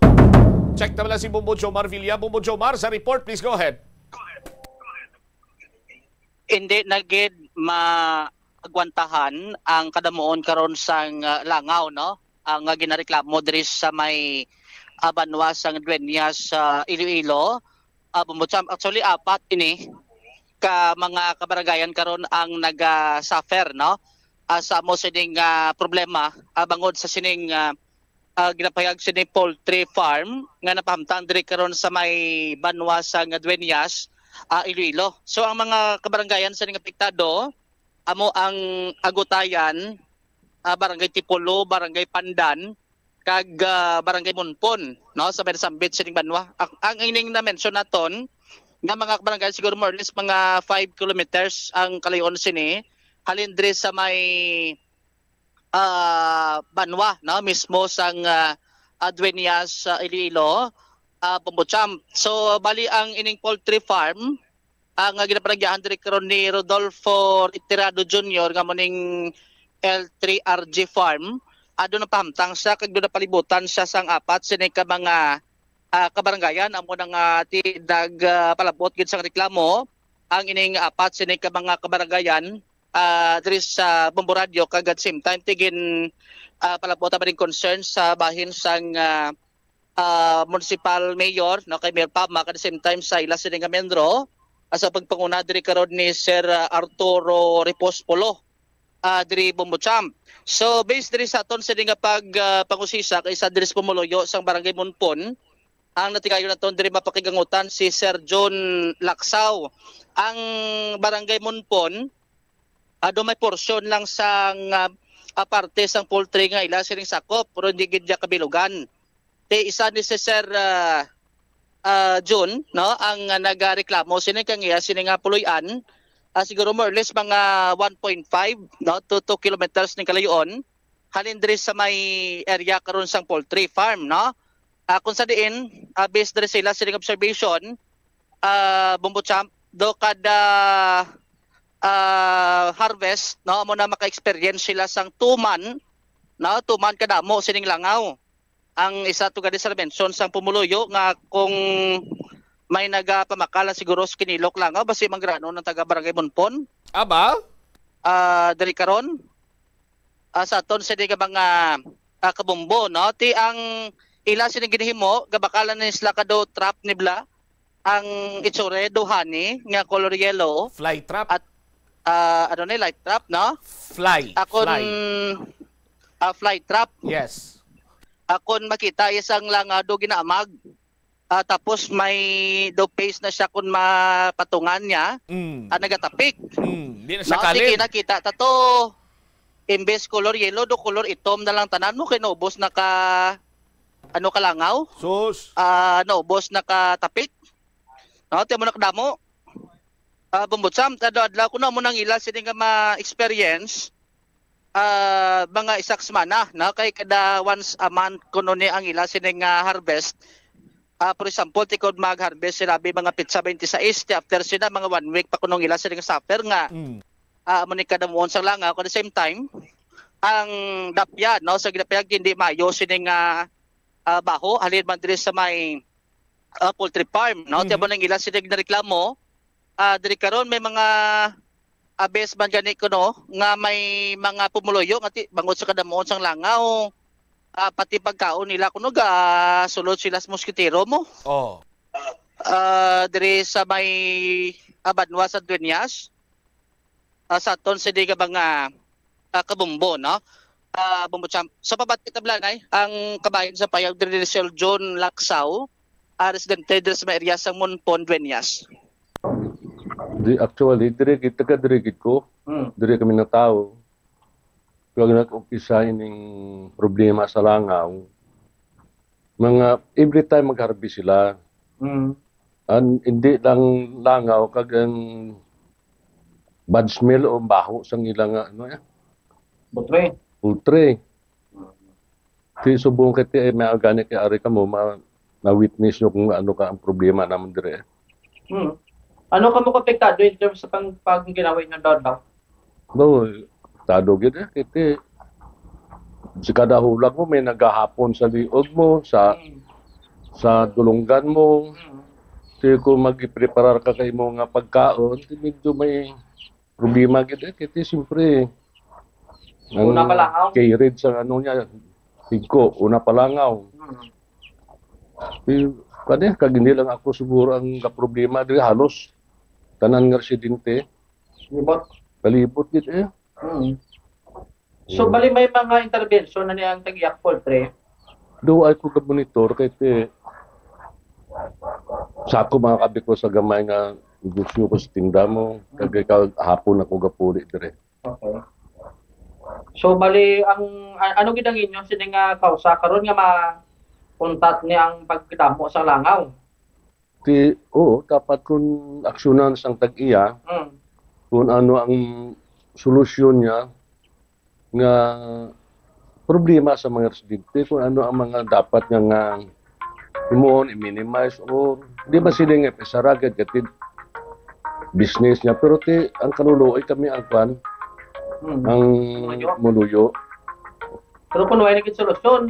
Check naman lang si Bombo Jomar Villa. Bombo Jomar, sa report, please go ahead. Hindi na gid maagwantahan ang kadamuon karon sang, ah, langaw, no? Ang, ah, ginareklamo diri sa may, ah, banwa sang Dueñas sa Iloilo. Ah, Bombo Champ, actually, apat ini ka mga kabarangayan karon ang naga-suffer, no? Ah, sa amo sining, ah, problema, ah, bangod sa sining, ah, ah, ginapahayag sini poultry farm nga napahamtang diri karon sa may banwa sang Dueñas, ah, Iloilo. So, ang mga kabarangayan sa ning apektado amo ang Agutayan, ah, Barangay Tipolo, Barangay Pandan, kag, ah, Barangay Monpon, no, sa may nasambit sining banwa. Ang, ang ining na-mention naton nga mga kabarangayan, siguro more or less mga five kilometers ang kalayo-on sini halin diri sa may, ah, banwa, no, mismo sang, ah, ah, Dueñas sa Iloilo, ah, Bombo Champ. So, bali ang ining poultry farm, ang, ah, ginapanagyahan diri karon ni Rodolfo Retirado Junior nga mo ning L three R G Farm, ah, doon napahamtang siya kag doon napalibutan siya sang apat sini ka mga, ah, kabarangayan. Amo na nga ti nag, ah, palabot gid sang reklamo ang ining apat sini ka mga kabarangayan, ah, diri sa Bombo Radio, kag at same time ti gin, ah, palabot ang concern sa bahin sang, ah, ah, municipal mayor, no, kay Mayor Pama, at the same time sa ila sini nga miyembro, ah, sa pagpanguna diri karon ni Sir, ah, Arturo Repospolo, ah, diri Bombo Champ. So, based diri sa aton sini nga pag, ah, pangusisa kay sa diri sa pumuluyo sang Barangay Monpon, ang natigayon naton diri mapakigangutan si Sir John Laksaw. Ang Barangay Monpon, ado may porsyon lang sang, ah, ah, parte sang poultry nga ila sining sakop, pero hindi gid niya kabilugan. Ti isa ni si Sir, ah, ah, Jun, no, ang, ah, nagareklamo sini kang iya sini nga puloy-an, ah, siguro more or less mga one point five, no, to two kilometers ning kalayo-on halin diri sa may area karon sang poultry farm, no. Ah, kung sa diin, ah, based diri sila sining observation, ah, Bombo Champ, do kada, ah, harvest, no, amo na maka-experience sila sang two man, no, two man kadamo sining langaw. Ang isa to gani sa mention sang pumuluyo nga kung may nagapamakal na siguro sa kinilok langaw, basi mangrano ng taga Barangay Monpon. Aba? Ah, diri karon, ah, sa aton sini nga mga, ah, kabumbo, no? Ti ang ila sini ginhimo, gabakalan ni sila kado trap ni bla, ang itsure do honey nga color yellow. Fly trap. At, ah, ano ni, light trap, no? Fly. Akon, Fly. Ah, fly trap. Yes. Akon makita isang langado ginaamag. Ah, tapos may do paste na siya kung mapatungan niya. Mm. Ah, nagatapik. Mm. Di na siya No, kalin. Sige, nakita ta to. Imbes color yellow, do color itom na lang tanan mo kay naubos na ka, ano, kalangaw. Sus. Ah, naubos na ka tapik. No, tiyan mo na kadamo. Ah, Bumbutsam, adlaw-adlaw ko na mo nang ila sini nga ma-experience. Ah, mga isa ka semana, no? Kay kada once a month kuno ni ang ila sini nga harvest. Ah, for example, tikod mag-harvest sila bi mga petsa twenty-six, ti after sila mga one week pa kuno ang ila sini nga suffer nga, Mm. ah, amo ni kadamuon sa langaw. At the same time, ang dapya, no, sa ginapayag hindi mayo sini nga, ah, baho halin man diri sa may, ah, poultry farm, no? Mhm. Tiyan mo nang ila sini nga reklamo. Ah, diri karon may mga abes man gani kuno nga may mga pumuluyo nga ti, bangod sa kadamuon sang langaw, ah, pati pagkaon nila kuno ga sulod sila sa moskitero mo. Oh. Ah, diri sa may, ah, banwa sa Dueñas, ah, sa aton sini nga mga, ah, kabumbo, no? Ah, Bumbo Champ. Sa pabati tablanay, ang kabahin sa payaw diri ni Sir John Laksaw, ah, residente diri sa may area sa Monpon, Dueñas. Di, actually, diri gid, taga diri gid ko. Hmm. Diri kami natawo. Kag nag-umpisa ining problema sa langaw. Mga, every time mag-harvest sila. Hmm. An, hindi lang langaw, kag ang bad smell o baho sang ila nga, ano, eh, Butre. Putre. Ti subong kay ti, eh, may organic kay ari kamo, ma, na-witness nyo kung ano ka ang problema naman dire. Hmm. Ano ka mo apektado in terms sa pang pag ginawa ninyong downtown? No, apektado gid eh. Kay ti, si kada hulag mo may nagahapon sa liog mo, sa Hmm. sa dulunggan mo. Hmm. Ti kung magpreparar ka kay mo nga pagkaon, ti medyo may problema gid eh. Kay ti siyempre, ang Una pa langaw. Carried sa ano niya, higko, una pa langaw. Hmm. Ti, kani, kag hindi lang ako siguro ang problema diri, halos tanan nga residente, Libot. kalibot gid eh. Hmm. So, bali may mga intervention na niyang tag-iya poultry? Do ay ko ga-monitor kay ti sa ako mga kabi ko sa gamay nga negosyo ko sa tinda mo, kag hapon ako gapuli dire. Okay. So, bali, ang a- ano gid ang inyo sini nga kausa karon nga mauntat ni ang pagdamo sa langaw? Ti, oo, dapat kung aksyonan sang tag-iya, Hmm. kung ano ang solusyon niya nga problema sa mga residente, kung ano ang mga dapat nga, nga himuon, i-minimize, o di ba sila nga isaragad kay ti business niya, pero ti ang kaluluoy kami ang kwan, Hmm. ang Muluyo. muluyo. Pero kung wala gid solusyon,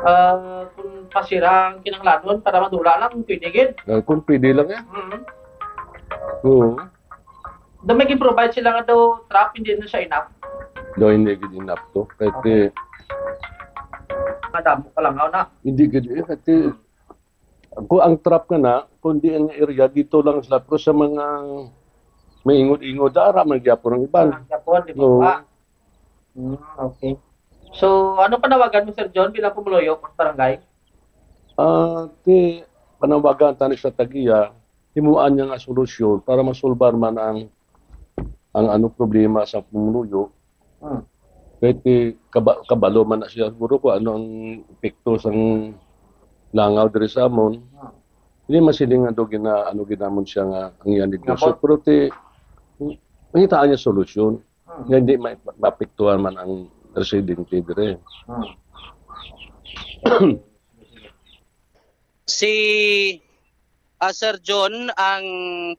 ah, kung pasira ang kinahanglanon para madula lang, pwede gid. Ah, kung pwede lang eh. Hmm. Oo. Daw may gin-provide sila nga daw trap, hindi na siya enough. Do hindi gid enough to. Kay ti, Madamo ka lang na. hindi gid eh. Kay ti, kung ang trap nga na, kung di ang area dito lang sila, pero sa mga may ingod-ingod, dara man gyapon ang iban. Ang Japon, di ba? Oo. Hmm, okay. So, ano panawagan mo, Sir John, bilang pumuluyo ng barangay? Ah, ti panawagan tani sa tag-iya, himuan niya nga solusyon para masulbar man ang ang ano problema sa pumuluyo. Hmm. Kay ti kaba, kabalo man na siya siguro kung ano ang epekto sang langaw diri sa amon. Hmm. Hindi man siling nga do gina, ano ginamon siya nga ang iya negosyo. Nabot. Pero ti, mangitaan niya solusyon. Hmm. Nga hindi ma, maapektuhan man ang residente dire. Hmm. Si ah, Sir John ang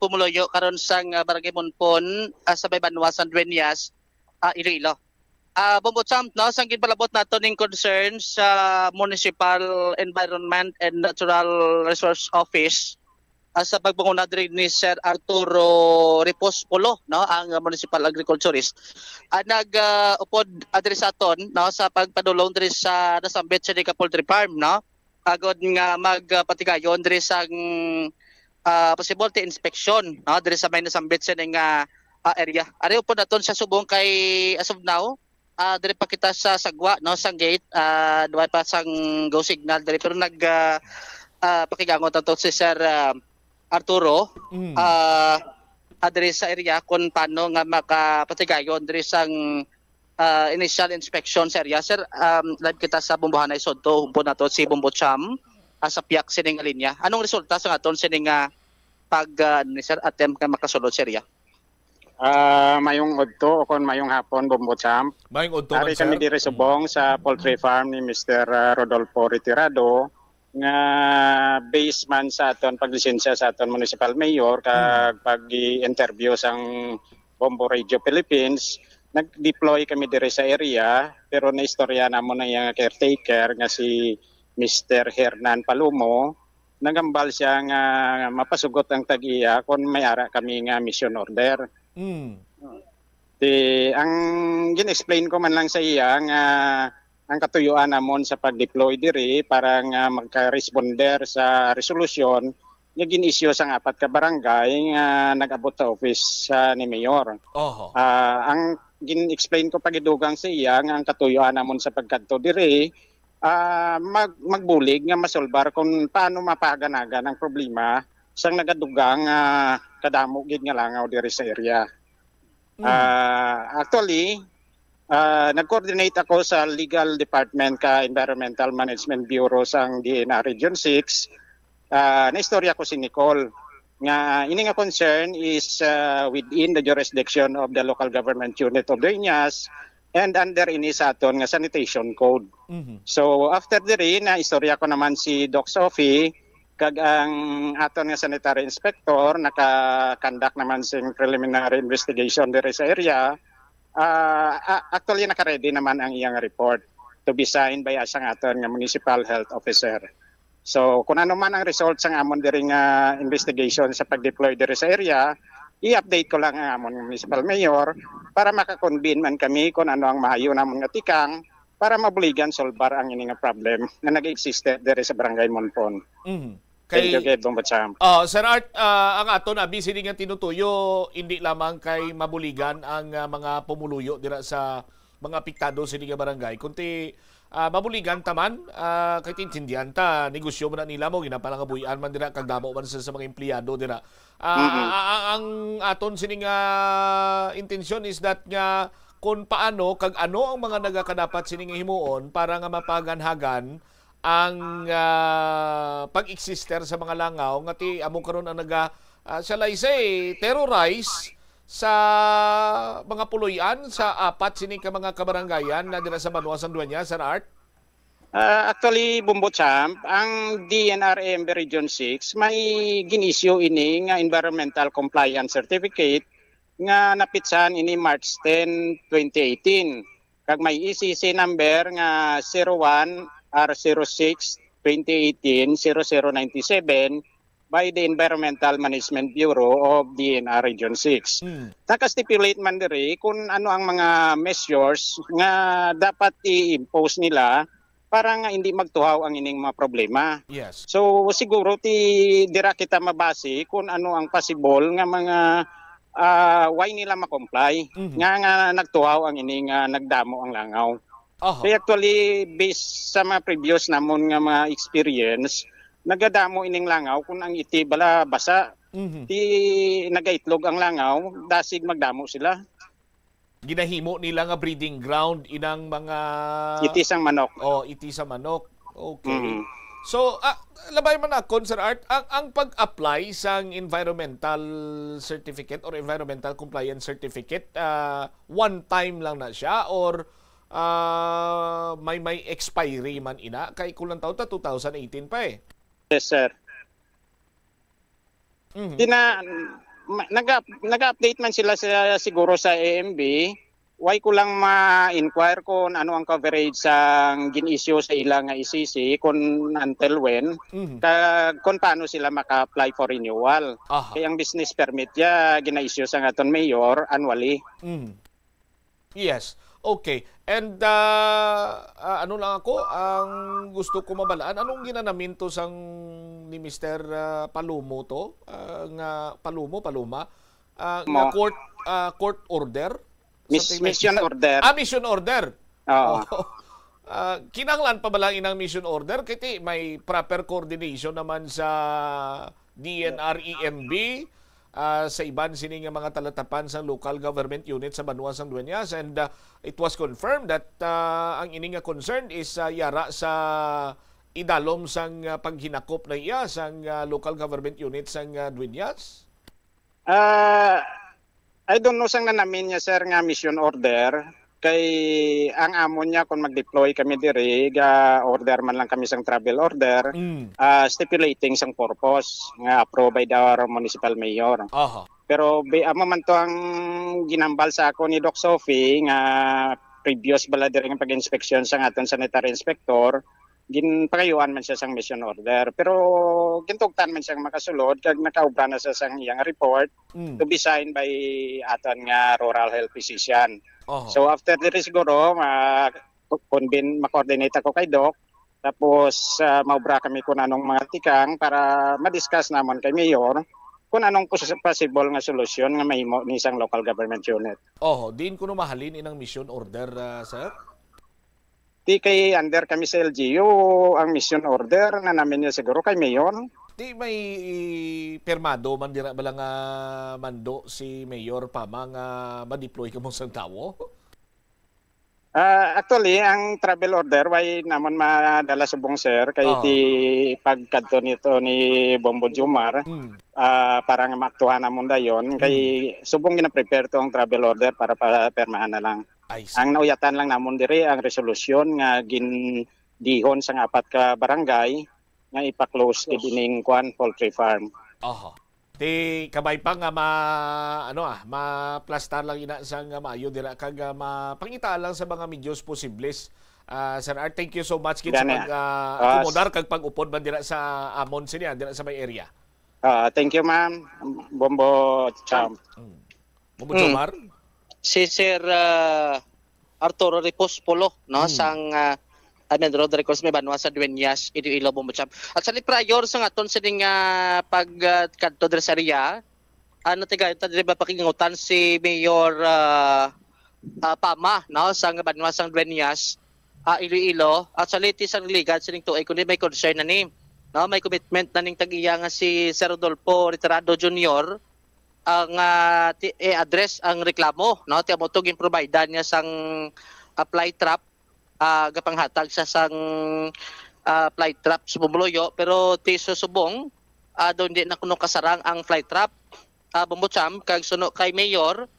pumuluyo karon sang ah, Barangay Monpon ah, sa may banwa sang Dueñas, ah, Iloilo. Ah, Bombo Champ, no, sang ginpalabot nato ning concern sa Municipal Environment and Natural Resource Office ah, sa pagpanguna diri ni Sir Arturo Ripos Pulo, no, ang ah, municipal agriculturist. Ah, nag ah, upod ah, diri sa aton, no, sa pagpadulong diri sa nasambit sa Dica Poultry Farm, no, agod nga magpatigayon diri sang ah, possible ti inspection, no, diri sa may nasambit sini nga ah, area. Ari po naton sa subong kay as of now, ah, diri pa kita sa sagwa, no, sang gate, ah, duwa pa sang go signal diri, pero nag ah, ah, pakigangot nato si Sir ah, Arturo Mm. ah, ah, diri sa area kung paano nga makapatigayon diri sang ah, initial inspection sa area. Sir, um, live kita sa Bumbuhanay Sodto. Humpo nato si Bumbo Cham ah, sa piyak sining linya. Anong resulta sa aton sining nga pag ah, ni sir attempt nga makasulod sa area? Ah, mayong udto o kon mayong hapon, Bombo Champ. Mayong udto Ari man, kami sir. Diri subong sa poultry farm ni Mister ah, Rodolfo Retirado nga based man sa aton paglisensya sa aton municipal mayor kag pag-interview sang Bombo Radio Philippines, nag-deploy kami diri sa area, pero naistorya namon ang iyang caretaker nga si Mister Hernan Palomo. Nagambal siya nga mapasugot ang tag-iya kung may ara kami nga mission order. Mm. Ti, ang gin-explain ko man lang sa iya nga ang katuyuan namon sa pag-deploy diri para nga magka-responder sa resolusyon nga gin-issue sang apat ka barangay nga nag-abot sa office ah, ni Mayor. Oho. Ah, ang gin-explain ko pagidugang sa iya nga ang katuyuan namon sa pagkadto diri ah, mag magbulig nga masolbar kung paano mapahaganagan ang problema sang nagadugang ah, kadamo gid nga langaw diri sa area. Mm. Ah, actually, ah, nag-coordinate ako sa legal department ka Environmental Management Bureau sang D E N R Region six. Ah, naistorya ko si Nicole nga ini nga concern is ah, within the jurisdiction of the local government unit of Dueñas and under ini sa aton nga sanitation code. Mhm. So, after diri, na istorya ko naman si Doc Sophie, kag ang aton nga sanitary inspector, naka-conduct naman sing preliminary investigation diri sa area. Ah, a-, actually, naka-ready naman ang iyang report to be signed by asang aton nga municipal health officer. So, kung ano man ang result sang amon diri nga investigation sa pag-deploy diri sa area, i-update ko lang ang amon municipal mayor para maka-convene man kami kung ano ang mahayo namon nga tikang para mabuligan solbar ang ini nga problem nga nag-existe diri sa Barangay Monpon. Mhm. Thank you, Kay, Ged, Bombo Champ. Ah, Sir Art, ah, ang aton abi sini nga tinutuyo, hindi lamang kay mabuligan ang, ah, mga pumuluyo dira sa mga apektado sini nga barangay, kundi, ah, mabuligan ta man, ah, kay tintindihan ta, negosyo man na nila mo, ginapalangabuy-an man dira, kag damo man sa, sa mga empleyado dira. Ah, Mm-mm. a-, a-, ang aton sini nga intensyon is that nga kung paano kag ano ang mga nagakadapat sini nga himuon para nga mapaganhagan ang, ah, pag-eksister sa mga langaw nga ti amo karon ang naga, ah, shall I say, terrorize sa mga puloy-an sa apat sini ka mga kabarangayan na dira sa Banwa sang Dueñas, Sir Art? Ah, actually, Bombo Champ, ang D N R M B Region six may gin-issue ini nga environmental compliance certificate nga napitsahan ini March ten, twenty eighteen, kag may E C C number nga zero one R zero six twenty eighteen zero zero ninety seven by the Environmental Management Bureau of D N R Region six. Hmm. Naka-stipulate man diri kung ano ang mga measures nga dapat i-impose nila para nga hindi magtuhaw ang ining mga problema. Yes. So, siguro ti dira kita mabase kung ano ang possible nga mga, ah, why nila ma-comply Mhm. nga, nga nagtuhaw ang ining, ah, nagdamo ang langaw. Aha. Kaya actually, based sa mga previous namon nga mga experience, nagadamo ining langaw kung ang iti bala basa, Mhm. ti nagaitlog ang langaw, dasig magdamo sila. Ginahimo nila nga breeding ground inang mga Iti sang manok. Oh, iti sa manok. Okay. Mm. So, ah, labay man akon, Sir Art, ang, ang pag-apply sang environmental certificate or environmental compliance certificate, ah, one time lang na siya or, ah, may, may expiry man ina? Kay kulang taon ta, two thousand eighteen pa eh. Yes, sir. Mhm. Di na, ma-, nag-up-, nag-update man sila sa, siguro sa A M B. Why ko lang ma-inquire kung ano ang coverage sang gin-issue sa ila nga E C C, kung until when, Mhm. kag kung paano sila maka-apply for renewal. Aha. Kay ang business permit ya gina-issue sang aton mayor annually. Mhm. Yes. Okay. And, ah, ah, ano lang ako, ang gusto ko mabalaan, anong ginanamento sang ni Mister, ah, Palomo to? Ah, nga Palomo, Paloma? Ah, nga Mo. court, ah, court order? Mis-, Something like mission that. order. Ah, mission order. Oo. Oh. Ah, kinahanglan pa ba lang inang mission order? Kay ti may proper coordination naman sa D N R E M B, ah, sa iban sini nga mga talatapan sang local government unit sa banwa sang Dueñas, and, ah, it was confirmed that, ah, ang ini nga concern is, ah, yara sa idalom sang, ah, paghinakop na iya sang, ah, local government unit sang, ah, Dueñas. Ah, I don't know sang nanamin niya, sir, nga mission order. Kay ang amon niya, kung mag-deploy kami diri, ga-order man lang kami sang travel order, Mm. ah, stipulating sang purpose nga approved by the municipal mayor. Aha. Pero bi-, amo man to ang ginambal sa ako ni Doc Sophie nga previous bala diri nga pag-inspeksyon sang aton sanitary inspector, ginpangayuan man siya sang mission order. Pero gintugtan man siyang makasulod kag nakaobra na siya sang iyang report Mm. to be signed by aton nga rural health physician. Oho. So, after diri siguro, ma-, convene, ma-coordinate ako kay Doc. Tapos, ah, maobra kami kung anong mga tikang para ma-discuss namon kay Mayor kung anong pos-, possible nga solusyon nga mahimo ni sang local government unit. Oho, diin kuno mahalin inang mission order, ah, sir? Ti kay under kami sa L G U, ang mission order na namin niya siguro kay Mayor. Ti may pirmado man dira bala nga mando si Mayor pa man nga ma-deploy kamo sang tawo? Ah, actually, ang travel order, why naman madala subong, sir, kay Oo. ti pagkadto nito ni Bombo Jomar, Mm. ah, para nga maaktuhan namon dayon, kay Mm. subong gina-prepare to ang travel order para pa-, pirmahan na lang. I see. Ang nauyatan lang namon diri ang resolusyon nga gindihon sang apat ka barangay nga ipa-close gid ining, kwan, poultry farm. Aha. Ti kabay pa nga ma-, ano, ah, maplastar lang ina sang maayo dira kag, ah, mapangita lang sa mga medios posibles. Ah, Sir Art, thank you so much gid sa pag, ah, akomodar kag pag-upod man dira sa amon sini, ah, dira sa may area. Ah, thank you, ma'am. Bombo Champ. Mm. Bombo Jomar? Si Sir, ah, Arturo Ripos Polo, no, sang, ah, Almendro Dricos, may banwa sa Dueñas, Iloilo, Bombo Champ. Actually, prior sa aton sining, ah, pag, ah, kadto diri sa area, ano, tigayon ta diri ba pakingutan si Mayor, ah, ah, Pama, no, sang banwa sang Dueñas, ah, Iloilo. Actually, ti sang ligad sining tuig, kundi may concern na ni, no, may commitment na ning tag-iya nga si Sir Rodolfo Retirado Junior, ang, ah, ti-, i-address ang reklamo, no? Ti amo to ginprovidean niya sang, ah, fly trap, ah, gapanghatag sa sang, ah, fly trap sa pumuluyo, pero ti subong, ah, daw hindi na kuno kasarang ang fly trap, ah, Bombo Champ, kag suno kay Mayor,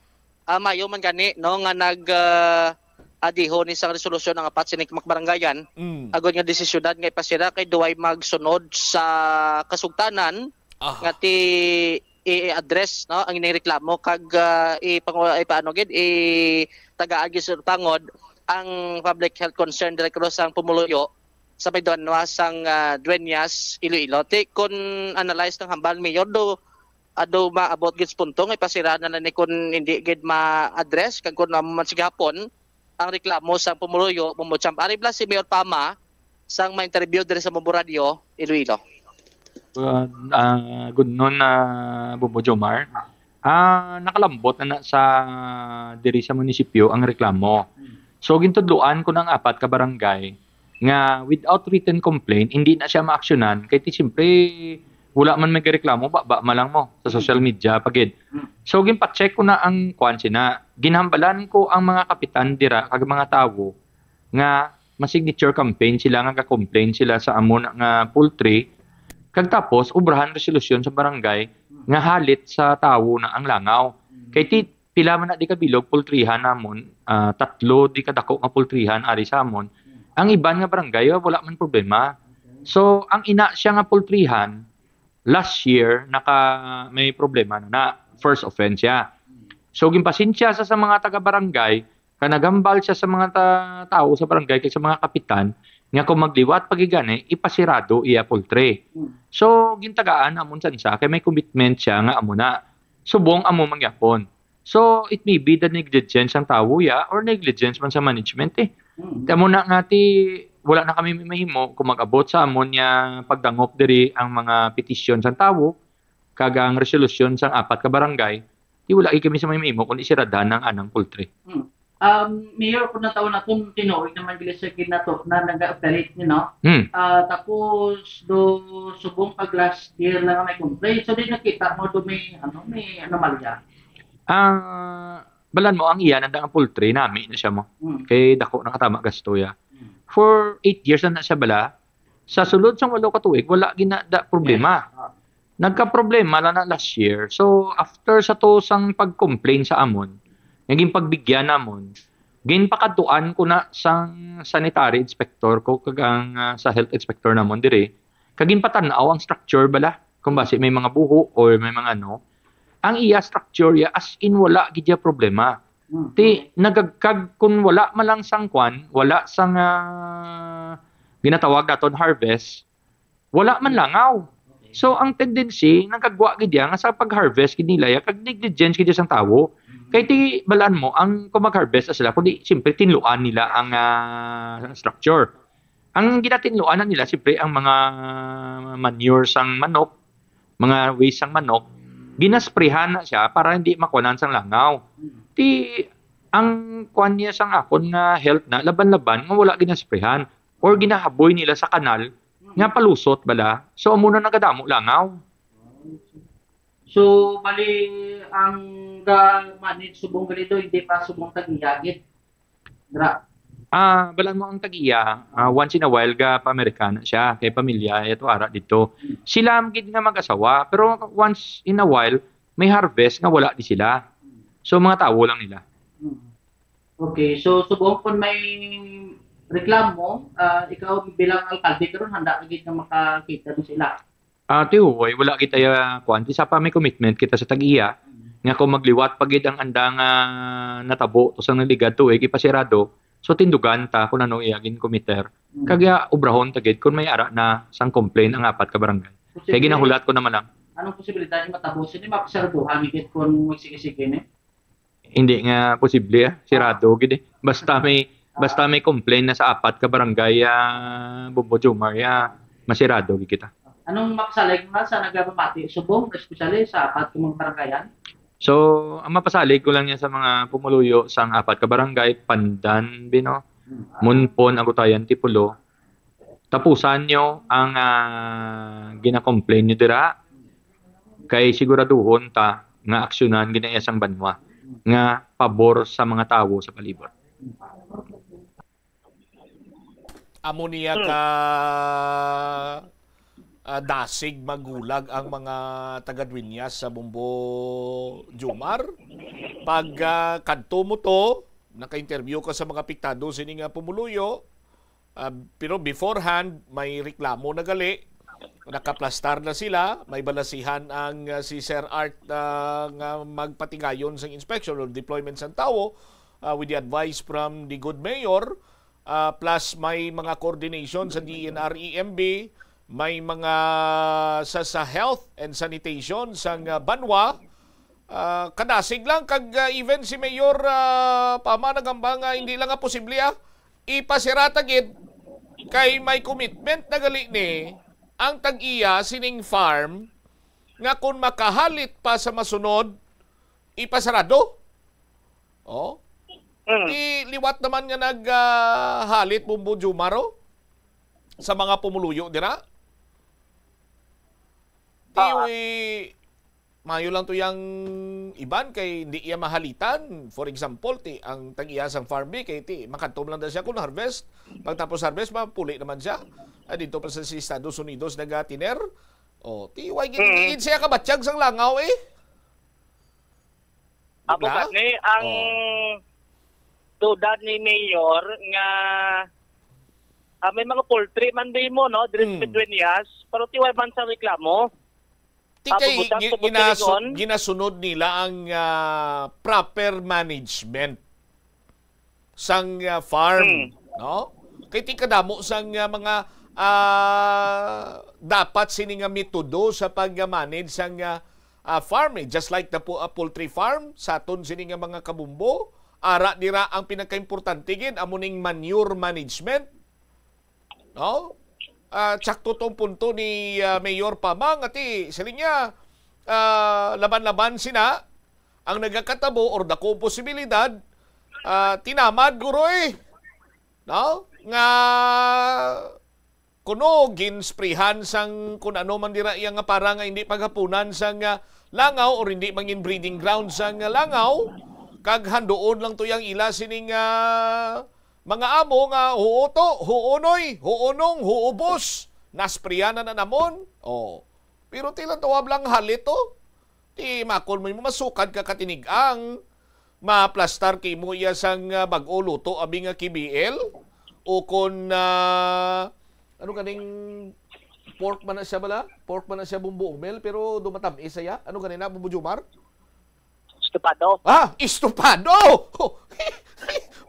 ah, mayo man gani, no, nga nag, ah, adihon ni sang resolusyon ang apat sining kabaranggayan, Mm. agod nga desisyonan nga ipasira kay duway magsunod sa kasugtanan Aha. nga ti i-address, no, ang ining reklamo kag, ah, ipang-, ipaano gid, itagaan gid sa pangod ang public health concern direkto sang pumuluyo sa may banwa sang, ah, Dueñas, Iloilo. Ti kun analyze ng hambal, Mayor, do, ah, do maabot gid sa punto nga ipasira na lang ni kun hindi gid ma-address kag kun amo man sa gihapon ang reklamo sang pumuluyo, Bombo Champ. Ari bala si Mayor Pama sang ma-interview diri sa Bombo Radio, Iloilo. Uh, uh, good noon, uh, Bombo Jomar. Ah, nakalambot na, na sa diri sa munisipyo ang reklamo. So gintudloan ko ng apat ka barangay nga without written complaint, hindi na siya maaksyonan kay ti siyempre wala man may reklamo, ba, ba malang mo sa social media pagid. So ginpa-check ko na ang kwan sina. Ginhambalan ko ang mga kapitan dira kag mga tawo nga ma-signature campaign sila, nga ga-complain sila sa amo na nga poultry, kag tapos obrahan resolusyon sa barangay nga halit sa tawo na ang langaw. Kay ti pila man na di ka bilog poultryhan namon, ah, tatlo di ka dako nga poultryhan ari sa amon. Ang iban nga barangay, wala man problema. So ang ina siya nga poultryhan last year naka may problema na, na first offense siya. So ginpasensya sa, sa mga taga barangay, ka nagambal siya sa mga ta-, tawo sa barangay kag sa mga kapitan nga kung magliwat pa gid gani, ipasirado iya poultry. Hmm. So gintagaan amon sansa kay may commitment siya nga amo na. Subong amo mangyapon. So it may be the negligence sang tawo ya or negligence man sa management eh. Hmm. Amo na nga ti wala na kami mahimo kung mag-abot sa amon nga pagdangop diri ang mga petisyon sang tawo kag ang resolusyon sang apat ka barangay, di wala gid kami sa may mahimo kundi siradhan ang anang poultry. Hmm. Um, Mayor, kung nataon naton, tinuod naman gila siya ginato na nag-operate ni, no? Hmm. Ah, tapos do subong pag last year lang may complaint. So di nakita mo do may ano, may anomalya. Ah, balan mo ang iya nanda ang poultry nami na siya mo. Hmm. Kay dako nakatama gasto ya. Hmm. For eight years na, na siya bala. Sa sulod sang walo ka tuig wala gina da problema. Yes. Ah. Nagkaproblema lang na last year. So, after sa to sang pag-complain sa amon, naging pagbigyan namon, ginpakadtuan ko na sang sanitary inspector ko kag ang, ah, sa health inspector namon diri. Kag ginpatan-aw ang structure bala, kung basi may mga buho or may mga ano. Ang iya structure ya, as in wala gid ya problema. Mm. Ti nagagkag kun wala man lang sang kwan, wala sang, ah, ginatawag naton harvest, wala man langaw. Okay. So ang tendency nagagwa gid ya nga sa pag-harvest gid nila ya kag negligence gid ya sang tawo. Mm. Kay ti balaan mo ang kung mag-harvest na sila kundi siyempre tinluan nila ang, ah, structure. Ang ginatinluan na nila siyempre ang mga manure sang manok, mga waste sang manok, ginasprehan na siya para hindi makuanan sang langaw. Ti ang kuan niya sang akon nga health na laban-laban nga wala ginasprehan or ginahaboy nila sa kanal nga palusot bala. So amo na nagadamo langaw. So bali ang ga-manage subong ganito hindi pa subong tag-iya gid. Dra. Ah, balan mo ang tag-iya, ah, once in a while ga pa-Amerikana siya kay pamilya ato ara dito. Hmm. Sila gid nga mag-asawa, pero once in a while may harvest nga wala di sila. So mga tawo lang nila. Hmm. Okay, so subong kung may reklamo, ah, ikaw bilang alkalde karon, handa ka gid nga makakita ni sila? Ah, tiuoy, wala kita ya kuan. Ti sa pa may commitment kita sa tag-iya nga kung magliwat pa gid ang andang, ah, natabo to sang nagligad tuig ipasirado, so tindugan ta kung ano iya gin-committer. Mm. Kag ya obrahon ta gid kung may ara na sang complaint ang apat ka barangay. Kay posible, ginahulat ko naman lang. Anong posibilidad nga matabo sini, mapasiraduhan gid kung magsige-sige ni? Hindi nga posible, ah. Sirado gid eh. Basta may, basta may complaint na sa apat ka barangay, ah, Bombo Jomar, ya, masirado gid kita. Anong mapasalig mo na sa nagabamati subong, especially sa apat ka mga barangayan? So, ang mapasalig ko lang yan sa mga pumuluyo sang apat ka barangay, Pandan, Bino, Munpon, Agutayan, Tipulo, tapusan nyo ang, ah, gina-complain nyo dira, kay siguraduhon ta nga aksyonan gid ang iya sang banwa nga pabor sa mga tawo sa palibot. Amo niya Hmm. ka, ah, dasig magulag ang mga taga-Dueñas sa Bombo Jomar. Pag, ah, kadto mo to, naka-interview ka sa mga apektado sini nga pumuluyo, ah, pero beforehand, may reklamo na gali, nakaplastar na sila, may balasihan ang, ah, si Sir Art, ah, nga magpatigayon sang inspection or deployment sang tawo, ah, with the advice from the good mayor, ah, plus may mga coordination sa D E N R E M B, may mga sa, sa health and sanitation sang, ah, banwa, ah, kadasig lang kag, ah, even si Mayor, ah, Pama nagamba nga hindi lang nga posible, ah, ipasira ta gid kay may commitment na gali ni ang tag-iya sining farm nga kung makahalit pa sa masunod, ipasarado. Oh. Mm. Di liwat naman nga nag, ah, halit Bombo Jomar, oh, sa mga pumuluyo dira. Di, Ah. eh, mayo lang to yang iban kay hindi iya mahalitan. For example, ti ang tag-iya sang farm, bi, kay ti makadto lang daw siya kun harvest. Pagtapos harvest, mapuli naman siya. Ay, dito pa sa, sa Estados Unidos nagatiner. Oh, ti, why gid, Mm. gid siya kabatyag sang langaw, eh? Amo Diba? gani ang Oh. duda ni Mayor nga, ah, may mga poultry man di mo, no, diri sa Mm. Dueñas, pero ti wala man sa reklamo. Ti Ah, kay pagbutas, gi-, pagbutas ginasu-, lingon. ginasunod nila ang, ah, proper management sang, ah, farm, Hmm. no? Kay ti kadamo sang, ah, mga, ah, dapat sini nga metodo sa pag-manage sang, ah, ah, farm, eh. Just like the po-, ah, poultry farm, sa aton sini nga mga kabumbo, ara dira ang pinakaimportante gid, amo ning manure management. No? Ah, tsakto tong punto ni, ah, Mayor Pama nga ti, siling niya, ah, laban-laban sina ang nagakatabo or dako ang posibilidad, ah, tinamad, guro, eh. No? Nga kuno ginsprehan sang kun ano man dira iya nga para nga hindi paghapunan sang, ah, langaw or hindi mangin breeding ground sang, ah, langaw, kag handuon lang to yang ila sining, ah, mga amo nga, "Huo to, huo noy, huo nong, huo boss, nasprehan na na namon." Oh. Pero tila tawab lang halit to. Ti makon mo, masukad ka katinig-ang, maplastar kay mo iya sang, ah, bag-o luto, abi nga K B L, o kon, ah, ano kaning pork man na siya bala? Pork man na siya, Bumbo Umel, pero dumatam-is siya. Ano gani na, Bumbo Jumar? Estupado. Ah, estupado!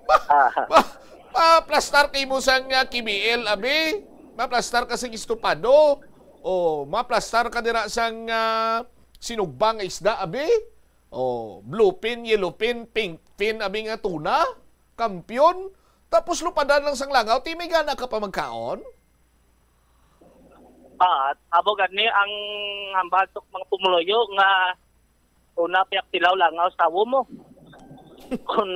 Ma-, Ah. ma-, maplastar kay mo sang, ah, K B L, abi? Maplastar ka sang estupado? O, maplastar ka dira sang, ah, sinugbang nga isda, abi? O, bluefin, yellowfin, pinkfin, abi nga tuna? Kampiyon? Tapos lupadan lang sang langaw, ti may gana ka pa magkaon? Ah, amo gani ang hambal sa mga pumuluyo nga una, piyak tilaw langaw sa tawo mo. Kung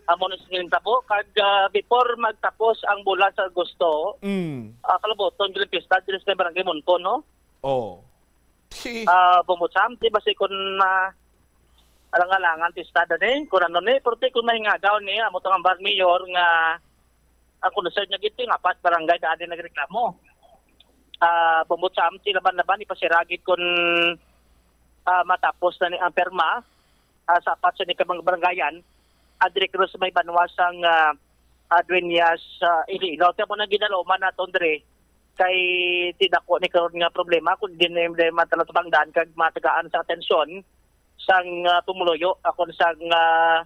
amo na sining tabo, kag, ah, before magtapos ang bulan sa Agosto, Mm. ah, kalabuton, dili pista, dili sa barangay Monpon, no? Oh. Ti- Ah, bumutsam, ti basi kung, ah, alang-alangan pista da ni, kung ano ni, pero ti kung mahingagaw ni, amo tong hambal mayor nga ang concern niya gid, nga apat barangay daan din nagreklamo. Ah, bumot sa amti laban-laban, ipasira gid kun, ah, matapos na ni ang perma, ah, sa apat sa ni ka mga barangayan. ah, diri karon sa may banwa sang, ah, ah, Dueñas, ah, Iloilo. Kaya mo nang ginaluman naton diri kay ti dako ni karon nga problema kung di na yung problema talatabangdan kag matagaan sa atensyon sang, ah, pumuluyo akon sang, ah,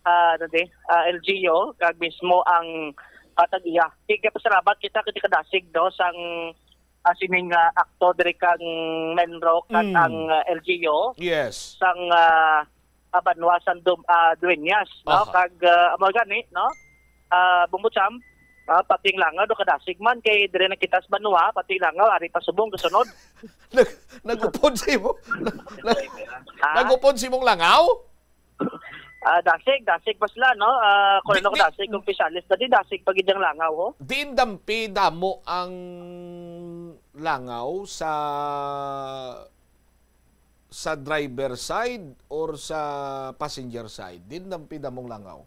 ah, ano di, ah, L G U kag mismo ang, ah, tag-iya. Kaya pasalamat kita kay kadasig, no, sang, ah, sining, ah, akto diri kang MENRO kag Mm. ang, ah, L G U Yes. sang, ah, ah, banwa sang Dum-, ah, Dueñas, no? Aha. Kag, ah, amo gani, no? Ah, Bumbucham, ah, pati ang langaw do kadasig man kay dire na kita sa banwa, pati ang langaw ari pa subong kasunod. Nag nagupod sa imo. Nag- Ha? Nagupod sa imong langaw? Ah, dasig, dasig pa sila, no? Ah, kung Di- ano ko di- dasig, kung pisalis na di, dasig pa gid ang langaw, ho? Diin dampi damo ang langaw sa sa driver side or sa passenger side? Diin dampi damong langaw?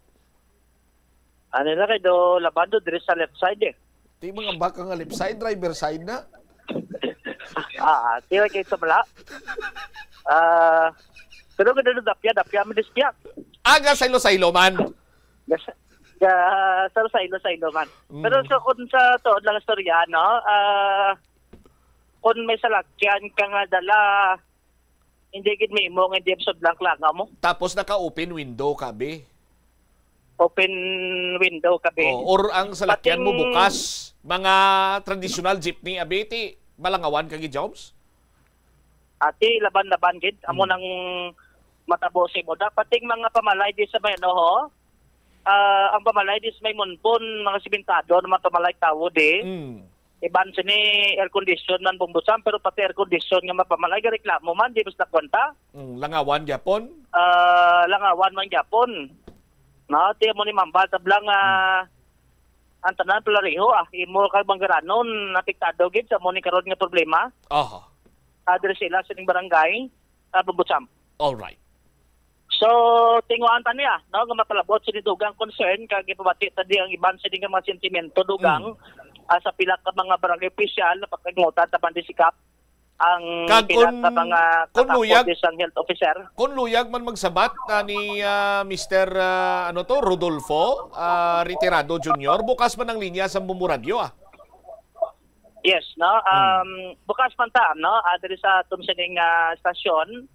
Ano na kay do labando diri sa left side eh. Di mga baka nga left side, driver side na. Ah, ah, tiwa kay sa bala. Ah, pero ganda do dapya, dapya, madisya. Aga sa ilo-sa-ilo man. Yes. Ya, sa sa ilo-sa-ilo man. Mm. Pero sa, kung sa tuod lang istorya, no? Ah, kung may salakyan ka nga dala, hindi gid mahimo nga hindi sudlang klanga mo. Tapos naka-open window ka, be? Open window ka, be? Oh, or ang salakyan mo Pating bukas, mga traditional jeepney, abi, ti malangawan ka gid, Jobs? Ati, laban-laban gid. Amo Mm. nang matabo sa imo. Dapat ting mga pamalay di sa may ano, ho? Ah, ang pamalay di sa may Monpon, mga simentado, ang mga pamalay tawo di. Mm. Iban sini air condition man, Bumbucham, pero pati air condition nga mapamalay, gareklamo man, di mas nakwenta. Mm, langawan gyapon? Ah, langawan man gyapon. No, ti mo ni mambal tablang, ah, ang tanan palareho, ah, imo kag manggaranon, apektado gid sa mo ni karon nga problema. Aha. Ah, diri sila sa ining barangay, ah, Bumbucham. All right. So, tinguhaan ta niya, no, nga mapalabot sini dugang concern, kag ipabati ta di ang iban sini nga mga sentimento dugang, Mm. ah, sa pila ka mga barangay opisyal na pagkagutan ta pandisikap ang Kag pila kun-, ka mga kun luyag, katapo sang health officer. Kun luyag man magsabat na ni, ah, Mister, ah, ano to, Rodolfo, ah, Retirado Junior, bukas man ang linya sa Bumbo Radyo, ah. Yes, no? Mm. Um, bukas man ta, no? Ah, diri sa aton sining, ah, stasyon,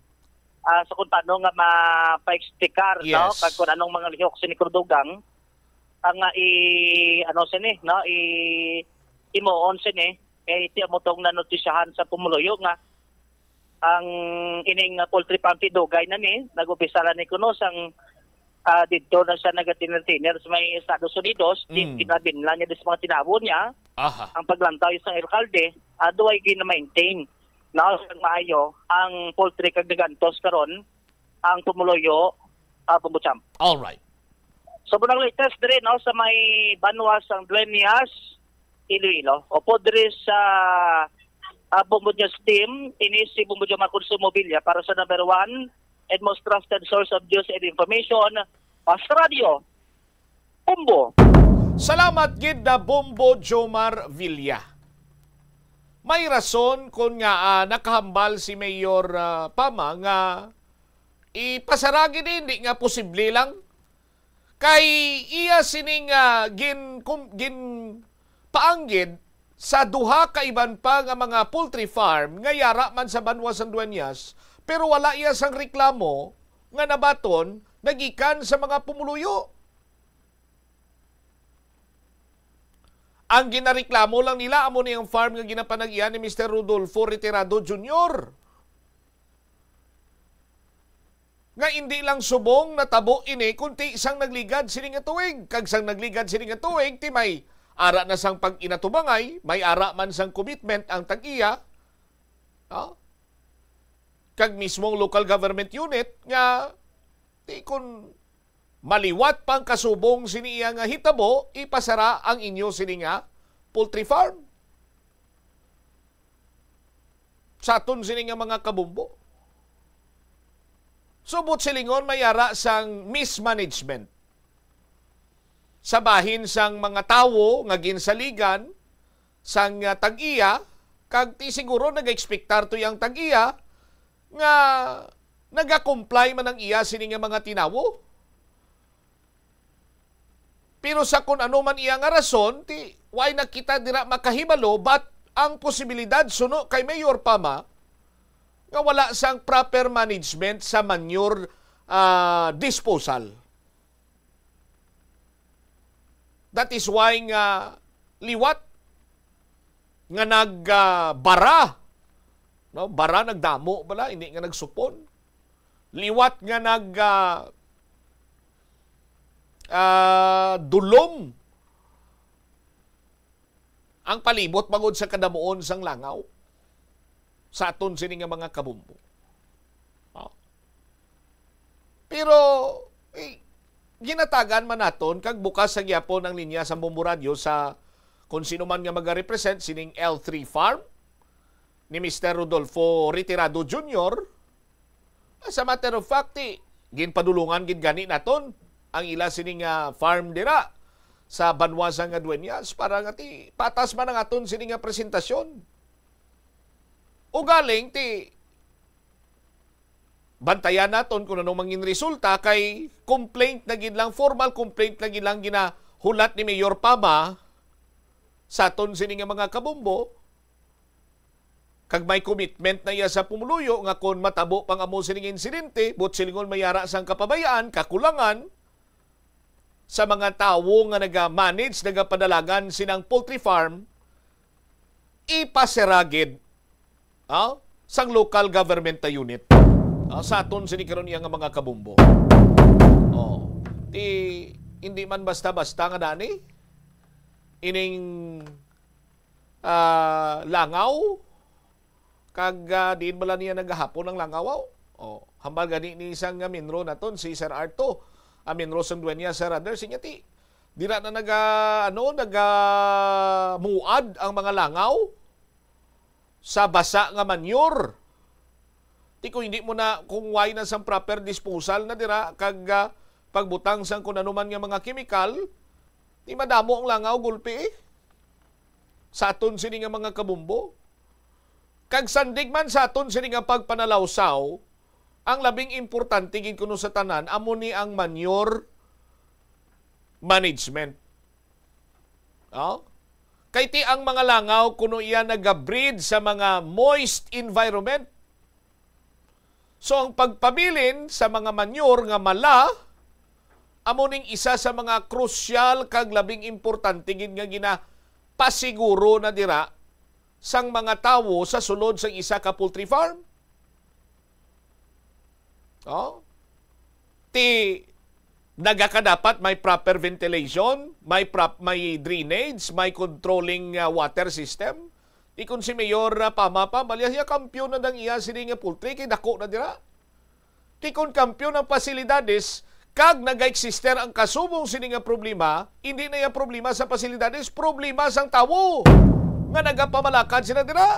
ah, sa kung paano nga mapa-explicar, no? Yes. Kag kung anong mga lihok sini kung dugang, ang, ah, i-, ano sini, no? I-, imuon sini, kay ti amo tong nanotisyahan sa pumuluyo nga ang ining, ah, poultry farm ti dugay na ni, nag-umpisa na ni kuno sang, ah, didto na siya nagatiner-tiner sa may Estados Unidos, di Mm. kinabinlan niya sa mga tinawo niya, Aha. ang paglantaw sa alkalde, ah, duway gina-maintain, no, sang maayo ang poultry kag nagantos karon ang pumuluyo, ah, Bumbo Champ. All right. So, muna ang latest diri, no, sa may banwa sang Dueñas, Iloilo. Opo, diri sa, ah, Bumbo News Team, ini si Bumbo Jomar Consumo Villa para sa number one and most trusted source of news and information, Mas Radio, Bumbo. Salamat gid na Bumbo Jomar Villa. May rason kon ngaa, ah, nakahambal si Mayor, ah, Pama nga ipasara gid, hindi nga posible lang. Kay iya sining, ah, gin-, kum-, ginpaanggid sa duha ka iban pa nga mga poultry farm nga yara man sa banwa sang Dueñas, pero wala iya sang reklamo nga nabaton nagikan sa mga pumuluyo. Ang ginareklamo lang nila amo ni ang farm nga ginapanag-iya ni Mister Rodolfo Retirado Junior, nga indi lang subong natabo ini, kunti sang nagligad sini nga tuig. Kag sang nagligad sini nga tuig, ti may ara na sang pag-inatubangay, may ara man sang commitment ang tag-iya, no? Kag mismong local government unit nga, ti kun maliwat pa ang kasubong sini iya nga hitabo, ipasara ang inyo sini nga poultry farm. Sa aton sini nga mga kabumbo. Subot silingon may ara sang mismanagement sa bahin sang mga tawo nga ginsaligan sang, ah, tag-iya, kag ti siguro nag-expectar to yang tag-iya nga nagakomply man ang iya sini nga mga tinawo. Pero sa kun ano man iya nga rason, ti, why na kita dira makahibalo, but ang posibilidad suno kay Mayor Pama nga wala sang proper management sa manure, ah, disposal. That is why nga liwat nga nag, ah, bara, no? Bara nagdamo bala, hindi nga nagsupon. Liwat nga nag, ah, ah, dulom ang palibot bangod sa kadamuon sang langaw sa aton sini nga mga kabumbo. Oh. Pero, eh, ginatagan man naton kag bukas sa gyapon ang linya sa Bombo Radyo sa kung sino man nga magarepresent sining L three farm ni Mister Rodolfo Retirado Junior. As a matter of fact, eh, ginpadulungan gid gani naton ang ila sini nga farm dira sa banwa sang Dueñas para nga ti patas man ang aton sini nga presentasyon. Ugaling ti bantayan naton kung ano mangin resulta, kay complaint na gid lang, formal complaint na gid lang ginahulat ni Mayor Pama sa aton sini nga mga kabumbo. Kag may commitment na iya sa pumuluyo nga kon matabo pang amo sining insidente, buot silingon may ara sang kapabayaan, kakulangan sa mga tawo nga naga-manage, nagapadalagan sinang poultry farm, ipasira gid, ah, sang local government na unit, ah, sa aton sini karon iya nga mga kabumbo. Oh, ti, hindi man basta-basta nga dani ining, ah, langaw, kag, ah, diin bala niya nagahapon ang langaw, aw? Oh, hambal gani ni isang, ah, minro naton, si Sir Arto, ang minro sang Dueñas, Sir Radar, sinya ti, dira na naga, ano, nagamuad ang mga langaw sa basa nga manure. Ti kung hindi mo na, kung way na sang proper disposal na dira, kag, ah, pagbutang sang kun ano man nga mga kemikal, ti madamo ang langaw gulpi, eh, sa aton sini nga mga kabumbo. Kag sandig man sa aton sini nga pagpanalawsaw, ang labing importante gid kuno sa tanan amo ni ang manure management. Oh? Kay ti ang mga langaw kuno iya nagabreed sa mga moist environment. So, ang pagpabilin sa mga manure nga mala amo ning isa sa mga krusyal kag labing importante gid nga ginapasiguro na dira sang mga tawo sa sulod sang isa ka poultry farm. Oh? Ti nagakadapat may proper ventilation, may prop-, may drainage, may controlling, uh, water system. Ti kon si Mayor, uh, Pama pa, bali siya kampiyon na dang iya sini nga poultry kay dako na dira. Ti kon kampiyon ang pasilidades, kag nag-existe ang kasubong sini nga problema, hindi na iya problema sa pasilidades, problema sang tawo nga nagapamalakad sila dira.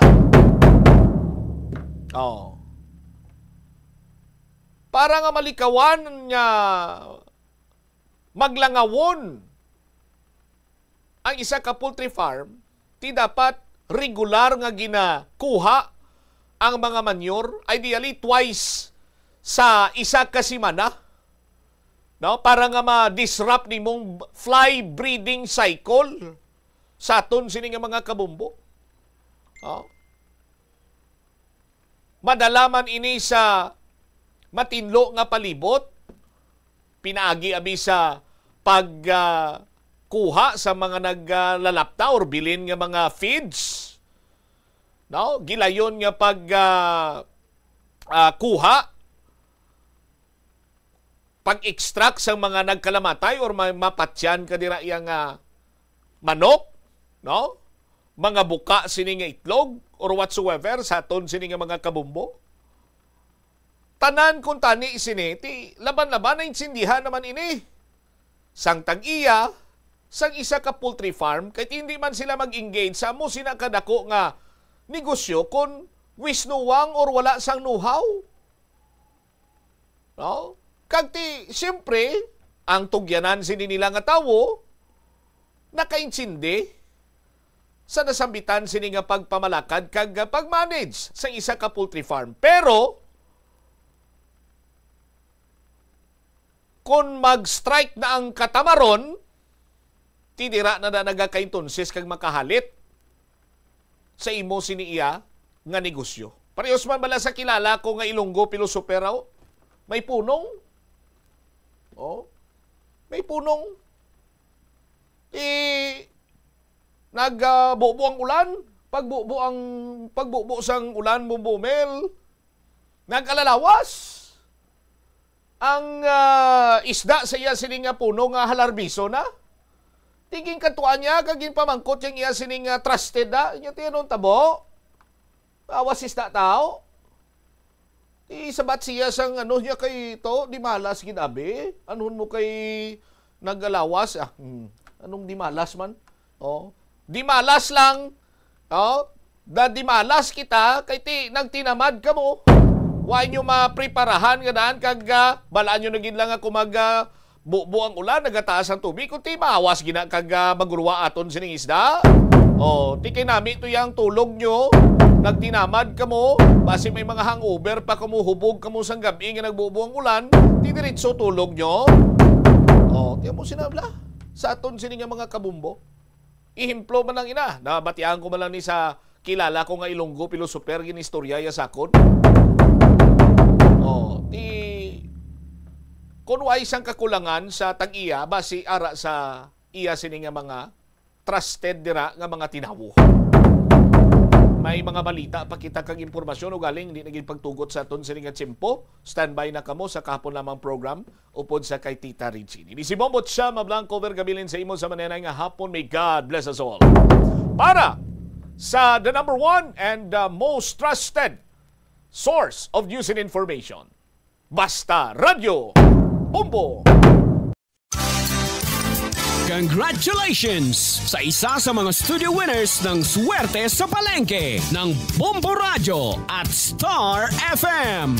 Oh. Para nga malikawan nga maglangawon ang isa ka poultry farm, ti dapat regular nga ginakuha ang mga manure, ideally twice sa isa ka semana, no? Para nga ma-disrupt nimong fly breeding cycle sa aton sini nga mga kabumbo. Oh. Madala man ini sa matinlo nga palibot, pinaagi abi sa pag, ah, kuha sa mga naglalapta or bilin nga mga feeds, no? Gilayon nga pag, ah, ah, kuha, pag-extract sa mga nagkalamatay or may mapatyan ka dira iya nga manok, no? Mga buka sini nga itlog or whatsoever sa aton sini nga mga kabumbo. Tanan kuntani sini, ti laban-laban na insindihan naman ini. Sang tag-iya, sang isa ka poultry farm, kay hindi man sila mag-engage sa amo sina kadako nga negosyo kon wisnuwang or wala sang know-how. No? Kag ti, siyempre, ang tugyanan sini nila nga tawo, nakaintindi sa nasambitan sini nga pagpamalakad kag pag-manage sa isa ka poultry farm. Pero, kung mag-strike na ang katamaron, Ti dira na na nagakaintonses kag makahalit sa imo sini iya nga negosyo. Parehos man bala sa kilala ko nga Ilonggo philosopher, aw? May punong. Oh. May punong. Ti nagbubo ang ulan, pagbubo ang pagbubo sang ulan, Bombo Mel, nagalalawas ang, ah, isda sa iya sini nga puno nga halarbiso na. Ti ginkadtuan niya kag ginpamangkot yang iya sini nga trusted na. Nya ti anong tabo? Awas isda tao. Ti sabat siya sang ano niya kay to, di malas gid abi. Anhon mo kay nagalawas? Ah, hmm. Anong di malas man? Oh, di malas lang. Oh, da di malas kita kay ti nagtinamad kamo. Wa nyo mapreparahan nga daan kag, ah, balaan nyo na gid lang ako mag, ah, bubo ang ulan, nagataas ang tubig, kung ti maawas gina kag, ah, magruwa aton sining isda. Oh, ti kay nami to yang tulog nyo, nagtinamad kamo, basi may mga hangover pa kamo, hubog kamo sang gab-i nga nagbubo ang ulan, ti diretso tulog nyo. Oh, ti mo sinabla sa aton sini nga mga kabumbo. Ehemplo man lang ina, nabatian ko man lang ni sa kilala ko nga Ilonggo philosopher, ginistorya ya sakod. Oh, ti kun way sang kakulangan sa tag-iya, basi ara sa iya sini nga mga trusted dira nga mga tinawo. May mga balita pa kita kag impormasyon, ugaling di na gid pagtugot sa aton sini nga tiyempo. Standby na kamo sa kahapon lamang program upod sa kay Tita Regine. Ini si Bombo Chama Blanco, Vergabilin sa imo sa manenay nga hapon. May God bless us all. Para sa the number one and the most trusted source of news and information, Basta Radyo Bombo. Congratulations sa isa sa mga studio winners ng Swerte sa Palengke ng Bombo Radyo at Star F M.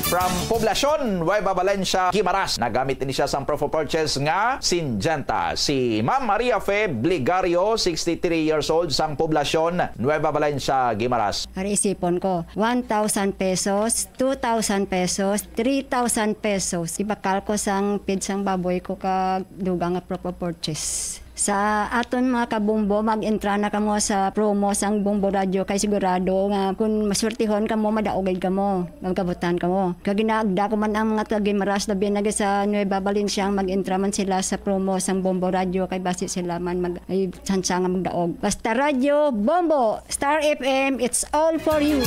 From Poblacion, Nueva Valencia, Guimaras. Nagamit ini siya sang proof of purchase nga Syngenta. Si Ma'am Maria Fe Bligario, sixty-three years old, sang Poblacion, Nueva Valencia, Guimaras. Ari isipon ko, one thousand pesos, two thousand pesos, three thousand pesos. Ibakal ko sang feed sang baboy ko kag dugang nga proof of purchase. Sa aton mga kabumbo, mag-entra na kamo sa promo sang Bombo Radyo kay sigurado nga kun maswertehon kamo, madaog gid kamo, magkabutan kamo. Kag ginaagda ko man ang mga taga Guimaras, labi na gid sa Nueva Valencia, mag-entra man sila sa promo sang Bombo Radyo kay basi sila man mag, ay tsansa nga magdaog. Basta Radyo Bombo, Star F M, it's all for you.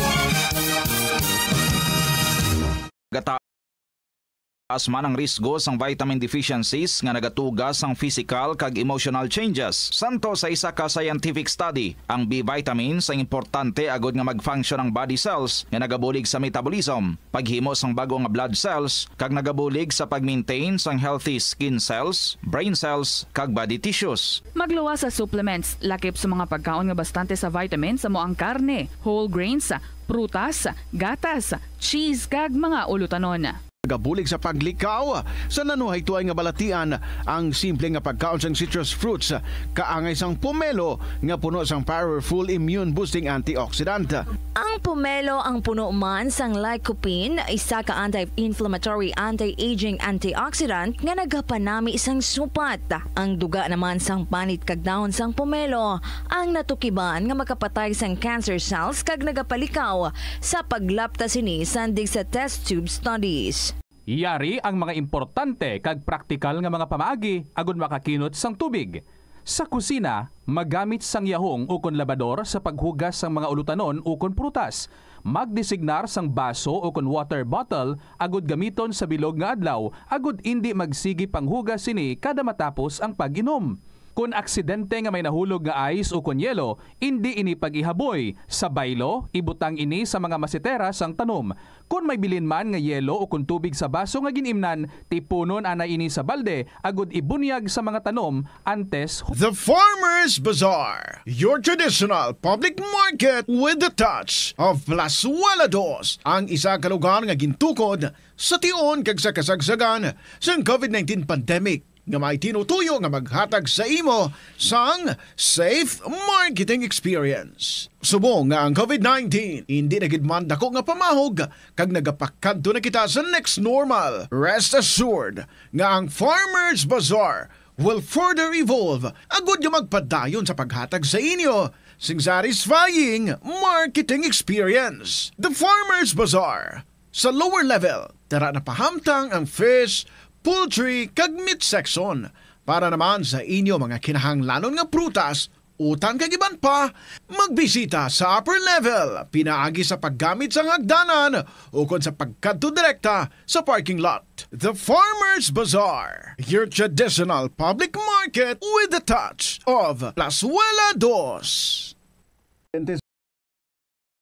Taas man ang risgo sang vitamin deficiencies nga nagatuga sang physical kag emotional changes. Santo sa isa ka scientific study, ang B vitamins ang importante agud nga mag-function ang body cells nga nagabulig sa metabolism, paghimo sang bag-o nga blood cells, kag nagabulig sa pag-maintain sang healthy skin cells, brain cells, kag body tissues. Magluwas sa supplements, lakip sa mga pagkaon nga bastante sa vitamins, amo ang karne, whole grains, prutas, gatas, cheese, kag mga ulutanon. Nagabulig sa paglikaw sa nanuhaytoay nga balatian ang simple nga pagkaon sang citrus fruits, kaangay sang pomelo nga puno sang powerful immune boosting antioxidant. Ang pomelo ang puno man sang lycopene, isa ka anti-inflammatory, anti-aging antioxidant nga nagapanami sang supat. Ang duga naman sang panit kag dahon sang pomelo ang natukiban nga makapatay sang cancer cells kag nagapalikaw sa paglapta sini sandig sa test tube studies. Yari ang mga importante kag praktikal nga mga pamaagi agud makakinot sang tubig. Sa kusina, magamit sang yahong ukon labador sa paghugas sang mga ulutanon ukon prutas. Magdesignar sang baso ukon water bottle agud gamiton sa bilog nga adlaw agud indi magsigi panghugas sini kada matapos ang pag-inom. Kon aksidente nga may nahulog nga ice ukon yelo, indi ini pag-ihaboy. Sa baylo, ibutang ini sa mga masetera sang tanom. Kon may bilin man nga yelo ukon tubig sa baso nga gin-imnan, tipunon anay ini sa balde agud ibunyag sa mga tanom antes. The Farmers Bazaar, your traditional public market with the touch of Plazuela Dos, ang isa ka lugar nga gintukod sa tion kag sa kasagsagan sang covid nineteen pandemic, nga may tinutuyo nga maghatag sa imo sang safe marketing experience. Subong nga ang covid nineteen indi na gid man dako nga pamahog kag nagapakadto na kita sa next normal, rest assured nga ang Farmers Bazaar will further evolve agud nga magpadayon sa paghatag sa inyo sing satisfying marketing experience. The Farmers Bazaar. Sa lower level, tara na pahamtang ang fish, poultry, kag meat section. Para naman sa inyo mga kinahanglanon nga prutas, utan kag iban pa, magbisita sa upper level, pinaagi sa paggamit sang hagdanan ukon sa pagkadto direkta sa parking lot. The Farmers Bazaar, your traditional public market with a touch of Plazuela Dos.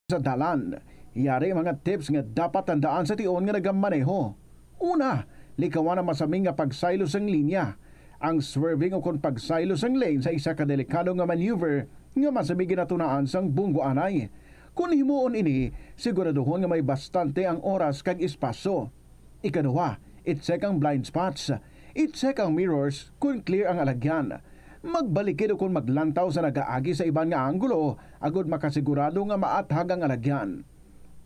Sa dalan, yari mga tips nga dapat tandaan sa tion nga nagamaneho. Una, likawan ang masami nga pagsaylo sang linya. Ang swerving ukon pagsaylo sang lane sa isa ka delikado nga maneuver nga masami ginatunaan sang bunggoanay. Kon himuon ini, siguraduhon nga may bastante ang oras kag espasyo. Ikaduha, i-check ang blind spots. I-check ang mirrors kon clear ang alagyan. Magbalikid ukon maglantaw sa nagaagi sa iban nga anggulo agud makasigurado nga maathag ang alagyan.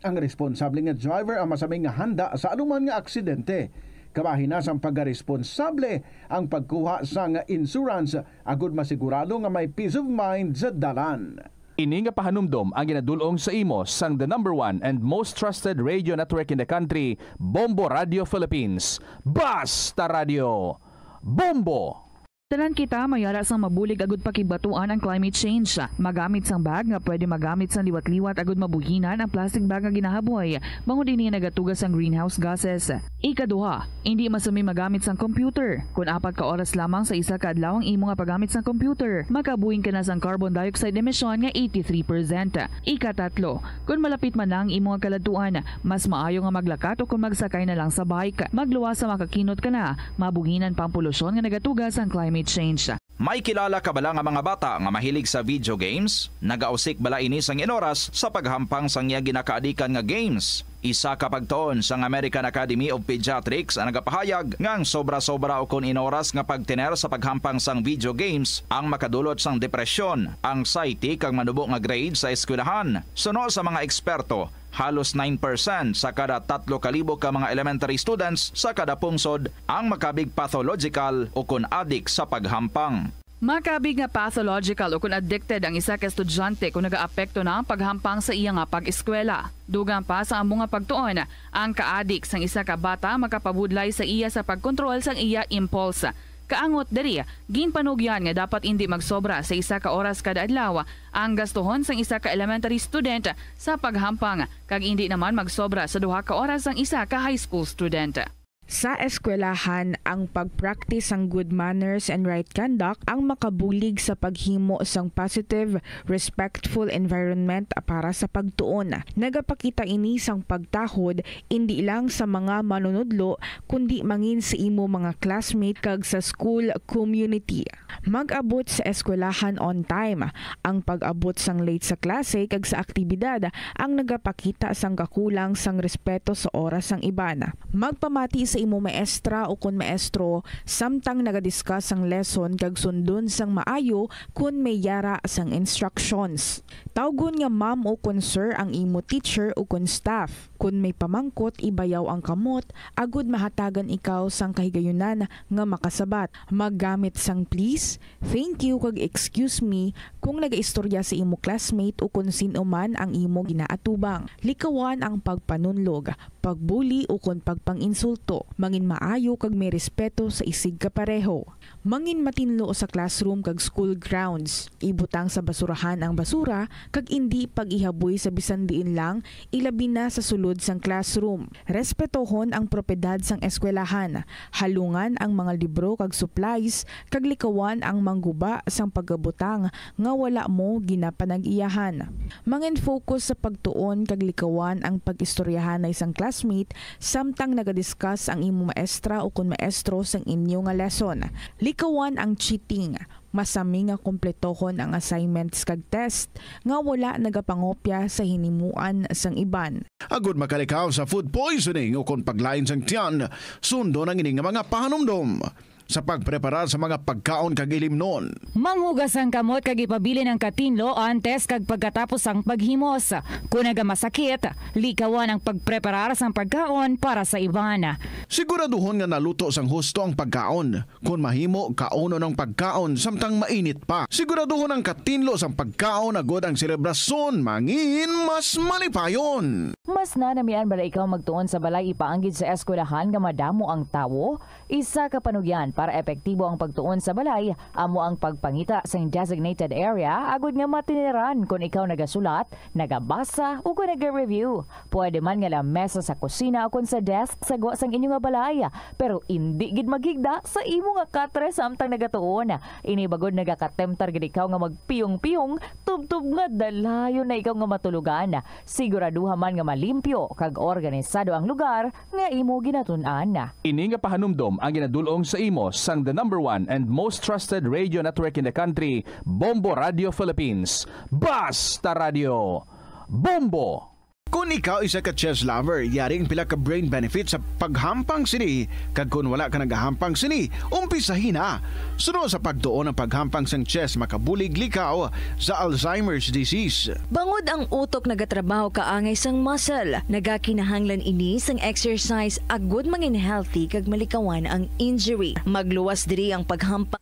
Ang responsable nga driver ang masami nga handa sa anuman nga aksidente. Kabahin na sang pagkaresponsable ang pagkuha sang insurance agud masigurado nga may peace of mind sa dalan. Ini nga pahanumdom ang ginadul-ong sa imo sang the number one and most trusted radio network in the country, Bombo Radio Philippines. Basta Radio Bombo! Tanan kita may ara sang mabulig agud pakigbatuan ang climate change. Magamit sang bag nga pwede magamit sang liwat-liwat agud mabuhinan ang plastic bag nga ginahaboy, bangod ini nagatuga sang greenhouse gases. Ikaduha, indi masami magamit sang computer. Kon apat ka oras lamang sa isa ka adlaw ang imo nga paggamit sang computer, makabuhing ka na sang carbon dioxide emission nga eighty-three percent. Ikatatlo, kon malapit man na ang imo nga kaladtuan, mas maayo nga maglakat o kon magsakay na lang sa bike. Magluwas sa makakinot ka na, mabuhinan pa ang polusyon nga nagatuga sang climate change. May kilala ka bala nga mga bata nga mahilig sa video games? Nagausik bala ini sang inoras sa paghampang sang iya ginakaadikan nga games? Isa ka pagtuon sang American Academy of Pediatrics ang nagapahayag nga ang sobra-sobra ukon inoras nga pagtener sa paghampang sang video games ang makadulot sang depresyon, anxiety, kag manubo nga grade sa eskwelahan. Suno sa mga eksperto, halos nine percent sa kada tatlo ka libo ka mga elementary students sa kada pungsod ang makabig pathological ukon adik sa paghampang. Makabig nga pathological ukon addicted ang isa ka estudyante kon nagaapekto na ang paghampang sa iya nga pag-eskwela. Dugang pa sa amo nga pagtuon, ang kaadik sang isa ka bata makapabudlay sa iya sa pagkontrol sang iya impulse. Kaangot diri, ginpanugyan nga dapat indi magsobra sa isa ka oras kada adlaw ang gastuhon sang isa ka elementary student sa paghampang, kag indi naman magsobra sa duha ka oras ang isa ka high school student. Sa eskwelahan, ang pag-practice sang good manners and right conduct ang makabulig sa paghimo sang positive, respectful environment para sa pagtuon. Nagapakita ini sang pagtahod indi lang sa mga manunudlo, kundi mangin sa imo mga classmate kag sa school community. Mag-abot sa eskwelahan on time. Ang pag-abot sang late sa klase kag sa aktibidad ang nagapakita sang kakulang sang respeto sa oras sang iban. Magpamati sa imo maestra ukon maestro samtang naga-discuss sang lesson kag sundon sang maayo kon may yara sang instructions. Tawgon nga ma'am ukon sir ang imo teacher ukon staff. Kon may pamangkot, ibayaw ang kamot agud mahatagan ikaw sang kahigayunan nga makasabat. Maggamit sang please, thank you, kag excuse me kon nagaistorya sa imo classmate ukon sin-o man ang imo ginaatubang. Likawan ang pagpanunlog, pagbuli, ukon pagpang-insulto. Mangin maayo kag may respeto sa isigkapareho. Mangin matinlo sa classroom kag school grounds. Ibutang sa basurahan ang basura kag indi pag-ihaboy sa bisan diin lang, ilabi na sa sulod sang classroom. Respetohon ang propiedad sang eskwelahan. Halungan ang mga libro kag supplies, kag likawan ang mangguba sang pagabutang nga wala mo ginapanag-iyahan. Mangin-focus sa pagtuon kag likawan ang pag-istoryahanay sang classmate samtang naga-discuss ang imo maestra ukon maestro sang inyo nga lesson. Likawan ang cheating. Masami nga kumpletohon ang assignments kag test nga wala nagapangopya sa hinimuan sang iban. Agud makalikaw sa food poisoning ukon paglain sang tiyan, sundon ang ini nga mga pahanumdom. sa pagpreparar sa mga pagkaon kag ilimnon. Manghugas ang kamot kag ipabilin ang katinlo antes kag pagkatapos sang paghimos. Kon nagamasakit, likawan ang pagpreparar sang pagkaon para sa iban. Siguraduhon nga naluto sang husto ang pagkaon. Kon mahimo, kaunon ang pagkaon samtang mainit pa. Siguraduhon ang katinlo sang pagkaon agod ang selebrasyon mangin mas malipayon. Mas nanamian bala ikaw magtuon sa balay ipaanggid sa eskwelahan nga madamo ang tawo? Isa ka panugyan para epektibo ang pagtuon sa balay amo ang pagpangita sang designated area agud nga matiniran kon ikaw nagasulat, nagabasa, o kon naga-review. Pwede man nga lamesa sa kusina o kon sa desk sa gwa sang inyo nga balay, pero indi gid maghigda sa imo nga katre samtang nagatuon. Ini bagod nagakatemptar gid ikaw nga magpiyong-piyong tubtob nga dalayon na ikaw nga matulogan. Siguraduha man nga malimpyo kag organisado ang lugar nga imo ginatun-an. Ini nga pahanumdom ang ginadul-ong sa imo sang the number one and most trusted radio network in the country, Bombo Radio Philippines. Basta Radio, Bombo! Kon ikaw isa ka chess lover, yari ang pila ka brain benefits sa paghampang sini, kag kon wala ka nagahampang sini, umpisahi na. Suno sa pagtuon, ang paghampang sang chess makabulig likaw sa Alzheimer's disease. Bangod ang utok nagatrabaho kaangay sang muscle, nagakinahanglan ini sang exercise agud mangin healthy kag malikawan ang injury. Magluwas diri ang paghampang.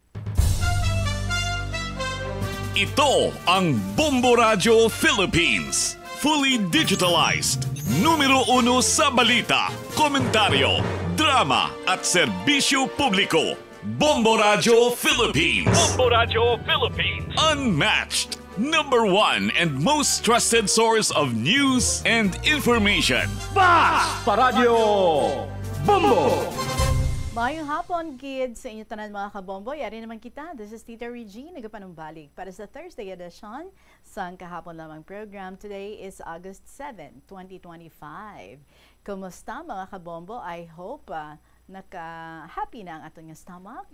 Ito ang Bombo Radyo Philippines. Fully digitalized. Numero uno sa balita, komentaryo, drama, at serbisyo publiko. Bombo Radyo Philippines. Bombo Radyo Philippines. Unmatched. Number one and most trusted source of news and information. Basta Radyo Bombo! Maayong hapon, kids, sa inyo tanan, mga kabombo. Yari naman kita. This is Tita Regine, nagapanumbalik para sa Thursday edition sang Kahapon Lamang program. Today is August seven, twenty twenty-five. Kumusta, mga kabombo? I hope, ah, naka-happy na ang aton nga stomach.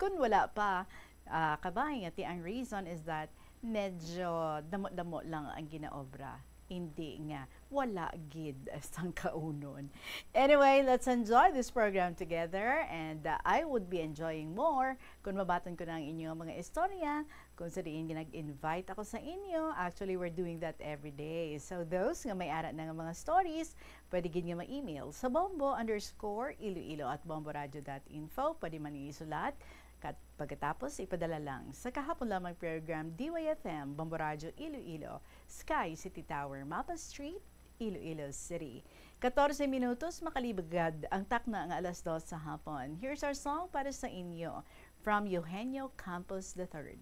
Kung wala pa, ah, kabahin nga ti ang reason is that medyo damo-damo lang ang ginaobra. Hindi nga wala gid sang kaunon. Anyway, let's enjoy this program together, and, uh, I would be enjoying more kung mabaton ko na ang inyong mga istorya, kung sa diin nag-invite ako sa inyo. Actually, we're doing that every day. So those nga may ara na nga mga stories, pwede gid nga ma-email sa bombo underscore iloilo at bomboradio dot info. Pwede man isulat. Kat-, pagkatapos, ipadala lang sa Kahapon Lamang program, D Y F M, Bombo Radyo Iloilo, Sky City Tower, Mapa Street, Iloilo City. Katorse minutos makalibagad ang takna nga alas dos sa hapon. Here's our song para sa inyo from Eugenio Campos the third,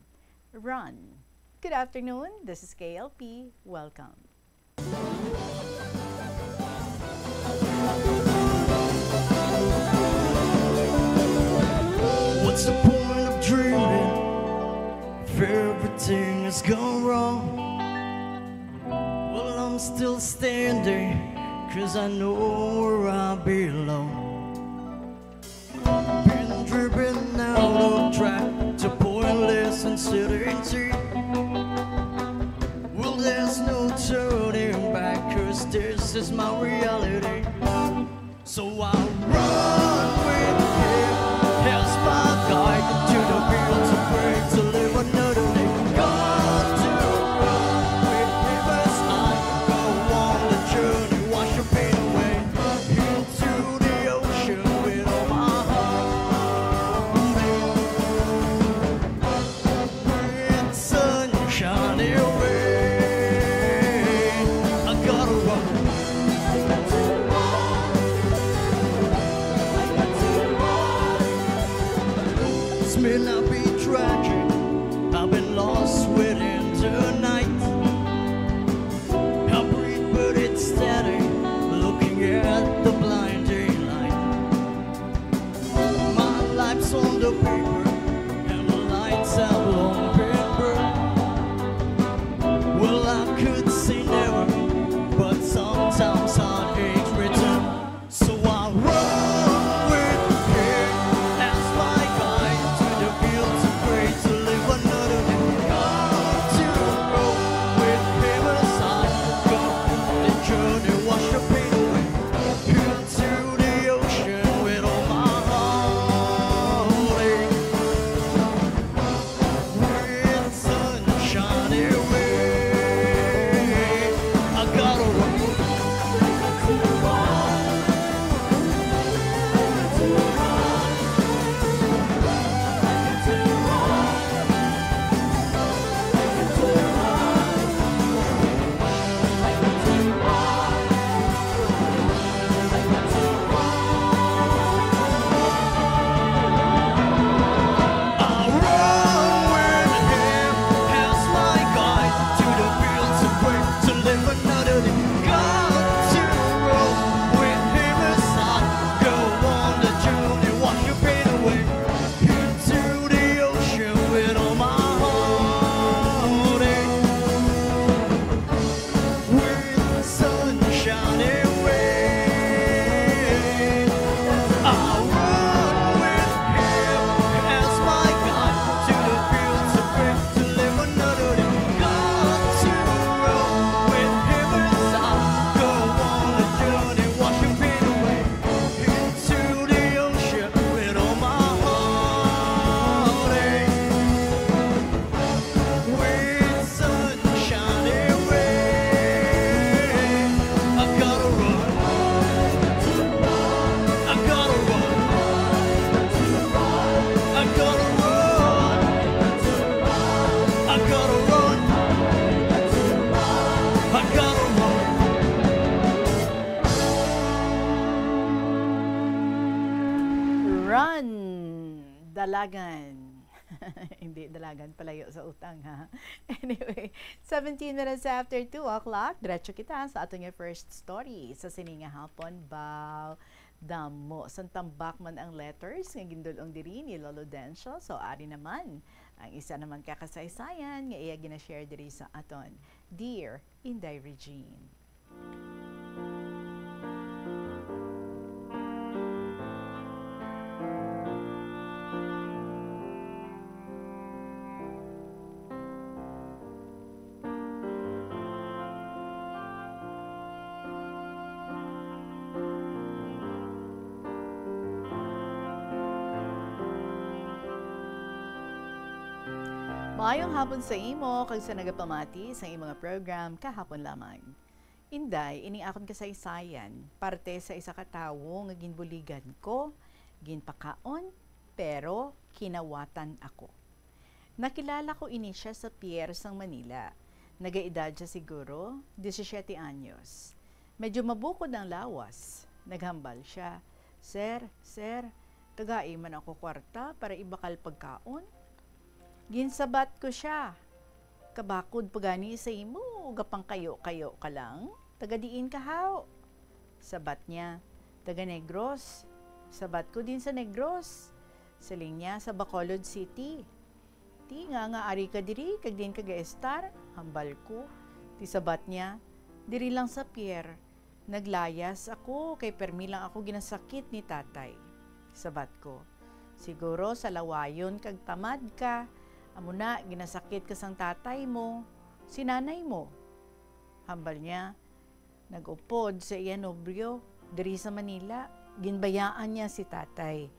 Run. Good afternoon, this is K L P. Welcome. What's the point of dreaming if everything has gone wrong? Well, I'm still standing, 'cause I know where I belong. Been driven out of track to pointless uncertainty. Well, there's no turning back, 'cause this is my reality. So I run with him as my guide to the fields of grain to live another day. Got to run with him as I go on the journey, wash your pain away. Into the ocean with all my heart. When sun shining away, I gotta run. Dalagan. Hindi, dalagan, palayo sa utang, ha? Anyway, seventeen minutes after two o'clock, diretso kita sa aton nga first story sa sini nga hapon, Baw Damo. Sang tambak man ang letters nga gindul-ong diri ni Lolo Dencio, so ari naman ang isa naman ka kasaysayan nga iya gina-share diri sa aton. Dear Inday Regine. Maayong hapon sa imo kag sa nagapamati sa imo nga program kahapon lamang. Inday, ining akon kasaysayan, parte sa isa ka tawo nga ginbuligan ko, ginpakaon, pero kinawatan ako. Nakilala ko ini siya sa pier sang Manila. Nagaedad siya siguro disisiete anyos. Medyo mabukod ang lawas. Naghambal siya, "Sir, sir, tagai man ako kwarta para ibakal pagkaon." Ginsabat ko sia, "Kabakod pa gani sa imo, gapangkayo-kayo ka lang? Taga diin ka, haw?" Sabat niya, "Taga Negros." Sabat ko, "Diin sa Negros?" Siling niya, "Sa Bacolod City." "Ti nga nga ari ka diri, kag diin ka gaestar?" hambal ko. Ti sabat niya, "Diri lang sa pier. Naglayas ako kay permi lang ako ginasakit ni tatay." Sabat ko, "Siguro sa lawayon kag tamad ka, amo na ginasakit ka sang tatay mo, si nanay mo." Hambal niya, "Nag-upod sa iya nobyo diri sa Manila. Ginbayaan niya si tatay.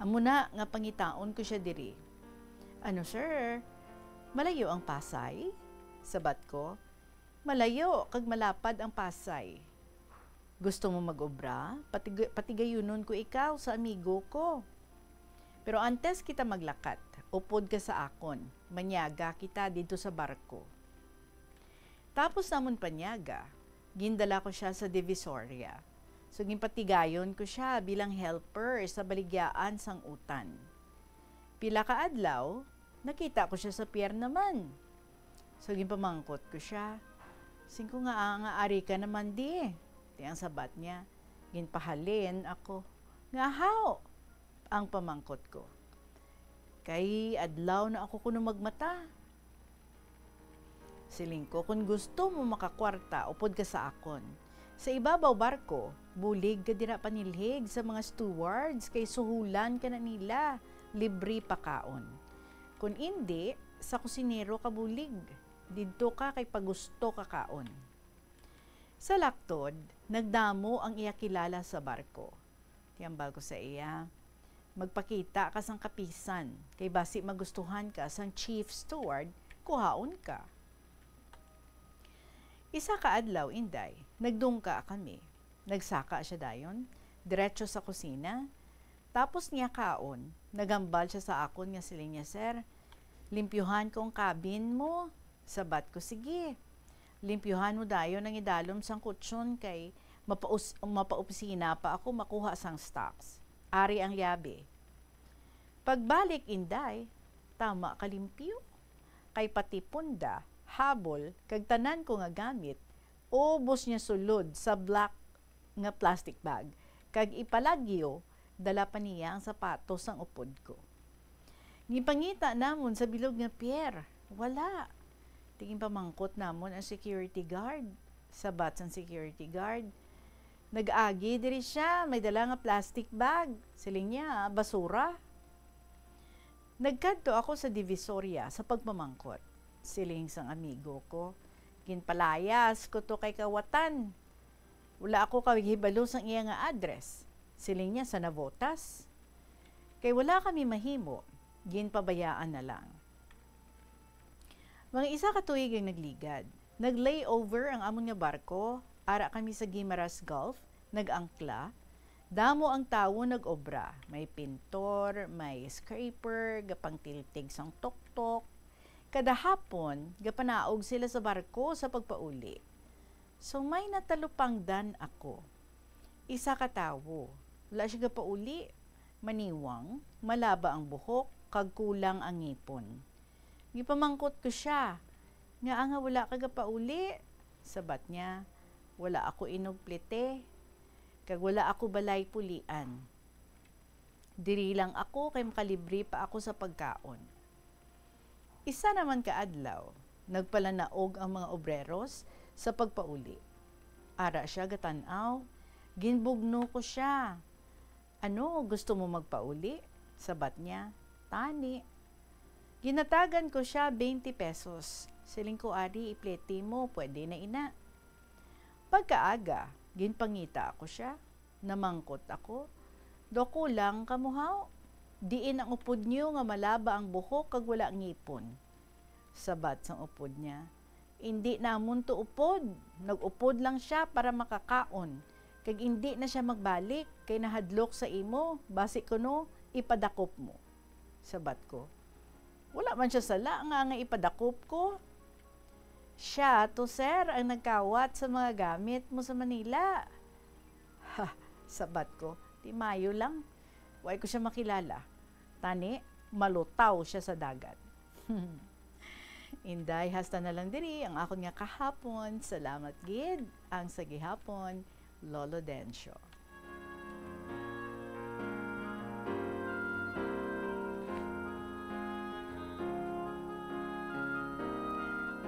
Amo na nga pangitaon ko siya diri." "Ano, sir? Malayo ang Pasay?" sabat ko. "Malayo kag malapad ang Pasay." "Gusto mo mag-obra? Patig-, patigayunon ko ikaw sa amigo ko. Pero antes kita maglakat, upod ka sa akon. Manyaga kita didto sa barko." Tapos namon panyaga, gindala ko sia sa Divisoria. So, ginpatigayon ko sia bilang helper sa baligyaan sang utan. Pila ka adlaw, nakita ko sia sa pier naman. So, ginpamangkot ko sia, "Sing ko nga, nga ari ka naman di?" Ti ang sabat niya, ginpahalin ako. "Nga haw?" ang pamangkot ko. "Kay adlaw na ako kuno magmata." Siling ko, "Kon gusto mo makakwarta, upod ka sa akon. Sa ibabaw barko, bulig ka dira panilhig sa mga stewards, kay suhulan ka na nila, libre pakaon. Kon indi, sa kusinero ka bulig, didto ka kay pagusto ka kaon." Sa laktod, nagdamo ang iya kilala sa barko. Ti hambal ko sa iya, "Magpakita ka sang kapisan, kay basi magustuhan ka sang chief steward, kuhaon ka." Isa ka adlaw, Inday, nagdungka kami. Nagsaka sia dayon, diretso sa kusina. Tapos niya kaon, naghambal sia sa akon nga siling niya, "Sir, limpyuhan ko ang cabin mo." Sabat ko, "Sige. Limpyuhan mo dayon ang idalom sang kutsyon kay mapaus-, mapaopisina pa ako makuha sang stocks. Ari ang yabi." Pagbalik, Inday, tama ka limpyo. Kay pati punda, habol, kag tanan ko nga gamit, ubos niya sulod sa black nga plastic bag, kag ipalagyo, dala pa niya ang sapatos sang upod ko. Gipangita namon sa bilog nga pier, wala. Ti ginpamangkot namon ang security guard. Sabat sang security guard, "Nag-agi diri sia, may dala nga plastic bag." Siling niya, "Basura." Nagkadto ako sa Divisoria sa pagpamangkot. Siling sang amigo ko, "Ginpalayas ko to kay kawatan. Wala ako kahibalo sang iya nga address." Siling niya, "Sa Navotas." Kay wala kami mahimo, ginpabayaan na lang. Mga isa ka tuig ang nagligad. Nag-layover ang amon nga barko, ara kami sa Guimaras Gulf, nag-angkla. Damo ang tawo nag-obra. May pintor, may scraper, gapangtiltig sang tuktok. Kada hapon, gapanaog sila sa barko sa pagpauli. So, may natalupangdan ako. Isa ka tawo. Wala siya gapauli. Maniwang, malaba ang buhok, kag kulang ang ngipon. Gipamangkot ko sia, "Ngaa nga wala ka gapauli?" Sabat niya, "Wala ako inugplite, kag wala ako balay pulian. Diri lang ako kay makalibre pa ako sa pagkaon." Isa naman ka adlaw, nagpalanaog ang mga obreros sa pagpauli. Ara sia gatan-aw, ginbugno ko sia. "Ano, gusto mo magpauli?" sabat niya. "Tani." Ginatagan ko sia twenty pesos. Siling ko, "Ari, iplete mo, pwede na ina." Pagkaaga, ginpangita ako sia. Namangkot ako, "Daw kulang kamo haw? Diin ang upod niyo nga malaba ang buhok kag wala ngipon?" Sabat sang upod niya, "Indi namon to upod. Nag-upod lang sia para makakaon. Kag indi na sia magbalik, kay nahadlok sa imo, basi kuno ipadakop mo." Sabat ko, "Wala man sia sala nga, nga ipadakop ko. Sia to, sir, ang nagkawat sa mga gamit mo sa Manila." Ha, sabat ko, "Di maayo lang. Way ko sia makilala. Tani, malutaw sia sa dagat." Inday, hasta na lang diri ang akon nga kahapon. Salamat gid ang sa gihapon, Lolo Dencio.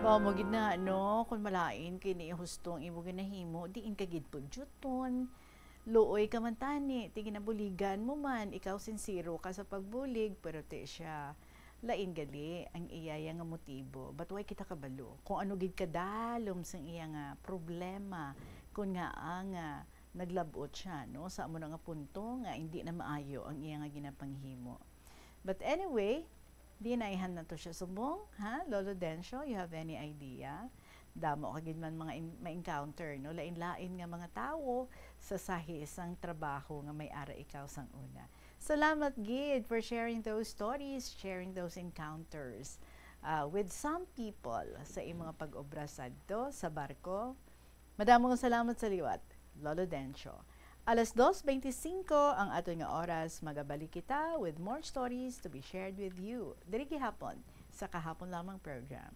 Mao gid na, no? Kung malain kay ni husto ang imo ginahimo, diin ka gid pudyuton. Luoy ka man tani, ti ginabuligan mo man, ikaw sinsero ka sa pagbulig, pero ti siya, lain gali ang iya nga motibo. But why kita kabalo kung ano gid kadalom sang iya nga problema, kung ngaa nga naglab-ot siya, no, sa amo na nga punto nga hindi na maayo ang iya nga ginapanghimo. But anyway, dinayhan na to siya subong, ha? Lolo Dencio, you have any idea? Damo ka gid man mga in-, ma-encounter, no? Lain-lain nga mga tawo sa sahi sang trabaho nga may ara ikaw sang una. Salamat gid for sharing those stories, sharing those encounters, ah, with some people sa imong mga pag-obra sadto sa barko. Madamo nga salamat sa liwat, Lolo Dencio. Alas dos beintisinko ang aton nga oras. Magabalik kita with more stories to be shared with you diri gihapon sa Kahapon Lamang program.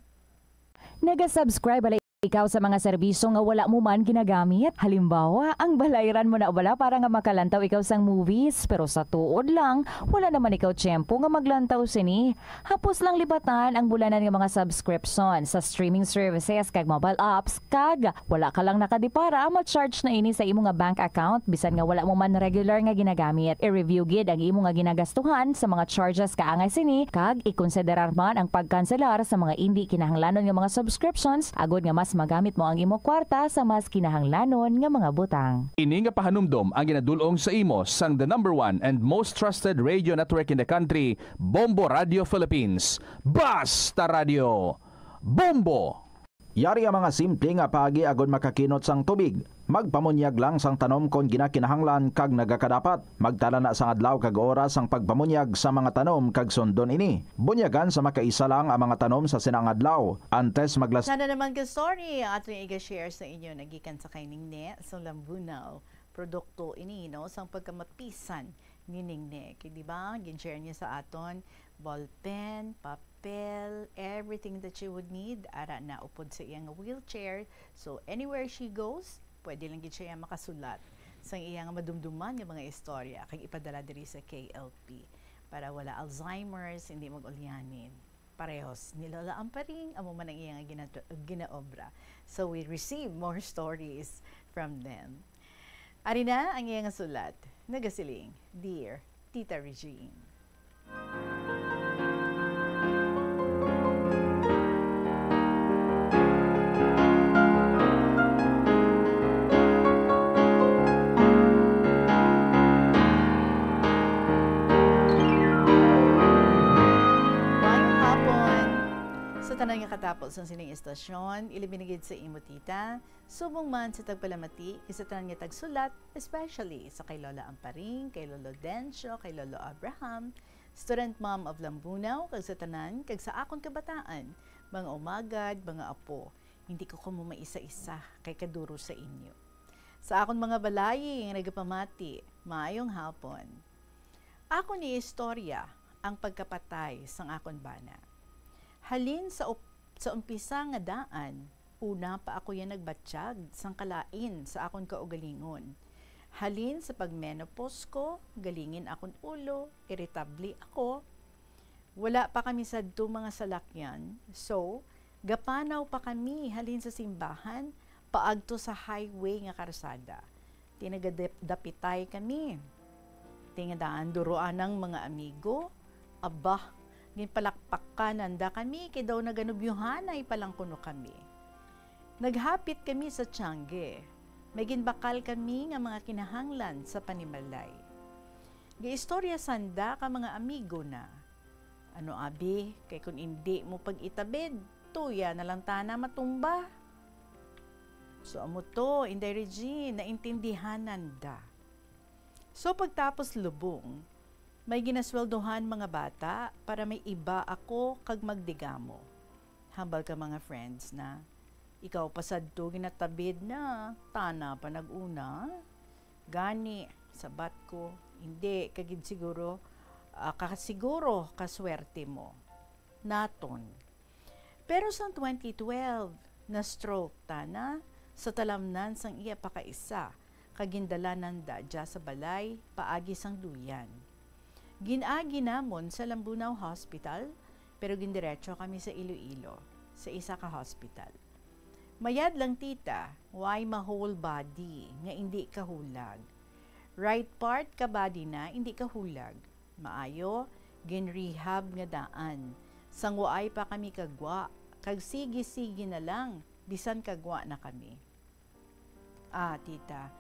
Naga-subscribe bala ikaw sa mga serbisyo nga wala mo man ginagamit? Halimbawa, ang balayran mo na bala para nga makalantaw ikaw sang movies, pero sa tuod lang, wala naman ikaw tiyempo nga maglantaw sini. Hapos lang libatan ang bulanan nga mga subscription sa streaming services kag mobile apps, kag wala ka lang nakadipara, ma-charge na ini sa imo nga bank account bisan nga wala mo man regular nga ginagamit. I-review gid ang imo nga ginagastuhan sa mga charges kaangay sini, kag ikonsiderar man ang pagkanselar sa mga indi kinahanglanon nga mga subscriptions, agod nga mas magamit mo ang imo kwarta sa mas kinahanglanon nga mga butang. Ini nga pahanumdom ang ginadul-ong sa imo sang the number one and most trusted radio network in the country, Bombo Radio Philippines. Basta Radio, Bombo! Yari ang mga simple nga paagi agod makakinot sang tubig. Magpamunyag lang sang tanom kon ginakinahanglan kag nagakadapat. Magtala na sang adlaw kag oras sang pagpamunyag sa mga tanom kag sundon ini. Bunyagan sa makaisa lang ang mga tanom sa sina nga adlaw. Antes maglas- Sana naman ka story ang aton iga-share sa inyo nagikan sa kay Ningne sa Lambunaw. Produkto ini, no, sang pagkamapisan ni Ningne. Kay, di ba, gin-share niya sa aton, ballpen, papel, everything that she would need, ara na upod sa iya nga wheelchair. So, anywhere she goes, pwede lang gid siya makasulat sang iya nga madumduman nga mga istorya kag ipadala diri sa K L P para wala Alzheimer's, hindi mag-ulyanin. Parehos ni Lola Amparing, amo man ang iya nga gina-, ginaobra. So, we receive more stories from them. Ari na ang iya nga sulat. Nagasiling, "Dear Tita Regine." Maayong hapon. Sa tanan nga katapos sang sining istasyon, ilabi na gid sa imo tita, subong man sa tagpalamati, kag sa tanan nga tagsulat, especially sa kay Lola Amparing, kay Lolo Dencio, kay Lolo Abraham, Student Mom of Lambunaw, kag sa tanan, kag sa akon kabataan, mga umagad, mga apo. Hindi ko kamo maisa-isa, kay kaduro sa inyo. Sa akon mga balayi nga nagapamati, maayong hapon. Akon iistorya ang pagkapatay sang akon bana. Halin sa up-, sa umpisa nga daan, una pa ako ya nagbatyag sang kalain sa akon kaugalingon. Halin sa pag-menopause ko, galingin akon ulo, iritable ako. Wala pa kami sadto mga salakyan, so gapanaw pa kami halin sa simbahan paagto sa highway nga karsada. Ti nagadap-, dapitay kami. Ti nga daan duro anang mga amigo. Aba, ginpalakpakan nanda kami kay daw naganubyuhanay pa lang kuno kami. Naghapit kami sa tiangge. May ginbakal kami nga mga kinahanglan sa panimalay. Giistorya sanda ka mga amigo na, "Ano abi, kay kun indi mo pag-itabid, tuya na lang tana matumba." So amo to, Inday Regine, naintindihan nanda. So pagtapos lubong, may ginasweldohan mga bata para may iba ako kag magdigamo. Hambal ka mga friends na, "Ikaw pa sadto ginatabid na, tana pa nag-una." Gani, sabat ko, "Hindi ka gid siguro, ah, ka siguro ka swerte mo." Naton. Pero sang twenty twelve, na-stroke tana sa talamnan sang iya pakaisa, kag gindala nanda dya sa balay paagi sang duyan. Gin-agi namon sa Lambunao Hospital, pero gindiretso kami sa Iloilo, sa isa ka hospital. Mayad lang, tita, way ma-whole body nga indi kahulag. Right part ka body na indi kahulag. Maayo, gin-rehab nga daan. Sang waay pa kami kagwa, kag sige-sige na lang, bisan kagwa na kami. Ah, tita,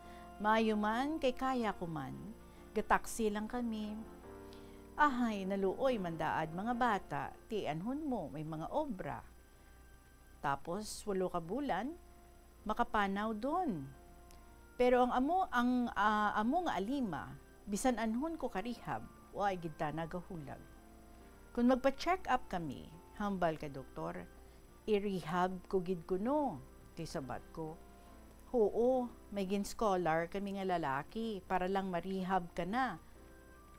maayo man kay kaya ko man. Gataksi lang kami. Ahay, naluoy man daad mga bata, ti anhon mo may mga obra. Tapos, walo ka bulan, makapanaw dun. Pero ang amo, ang, ah, amo nga alima, bisan anhon ko ka-rehab, waay gid ta nagahulag. Kun magpa-check up kami, hambal ka doktor, "I-rehab ko gid kuno," ti sabat ko. "Huo, may gin-scholar kami nga lalaki para lang ma-rehab ka na."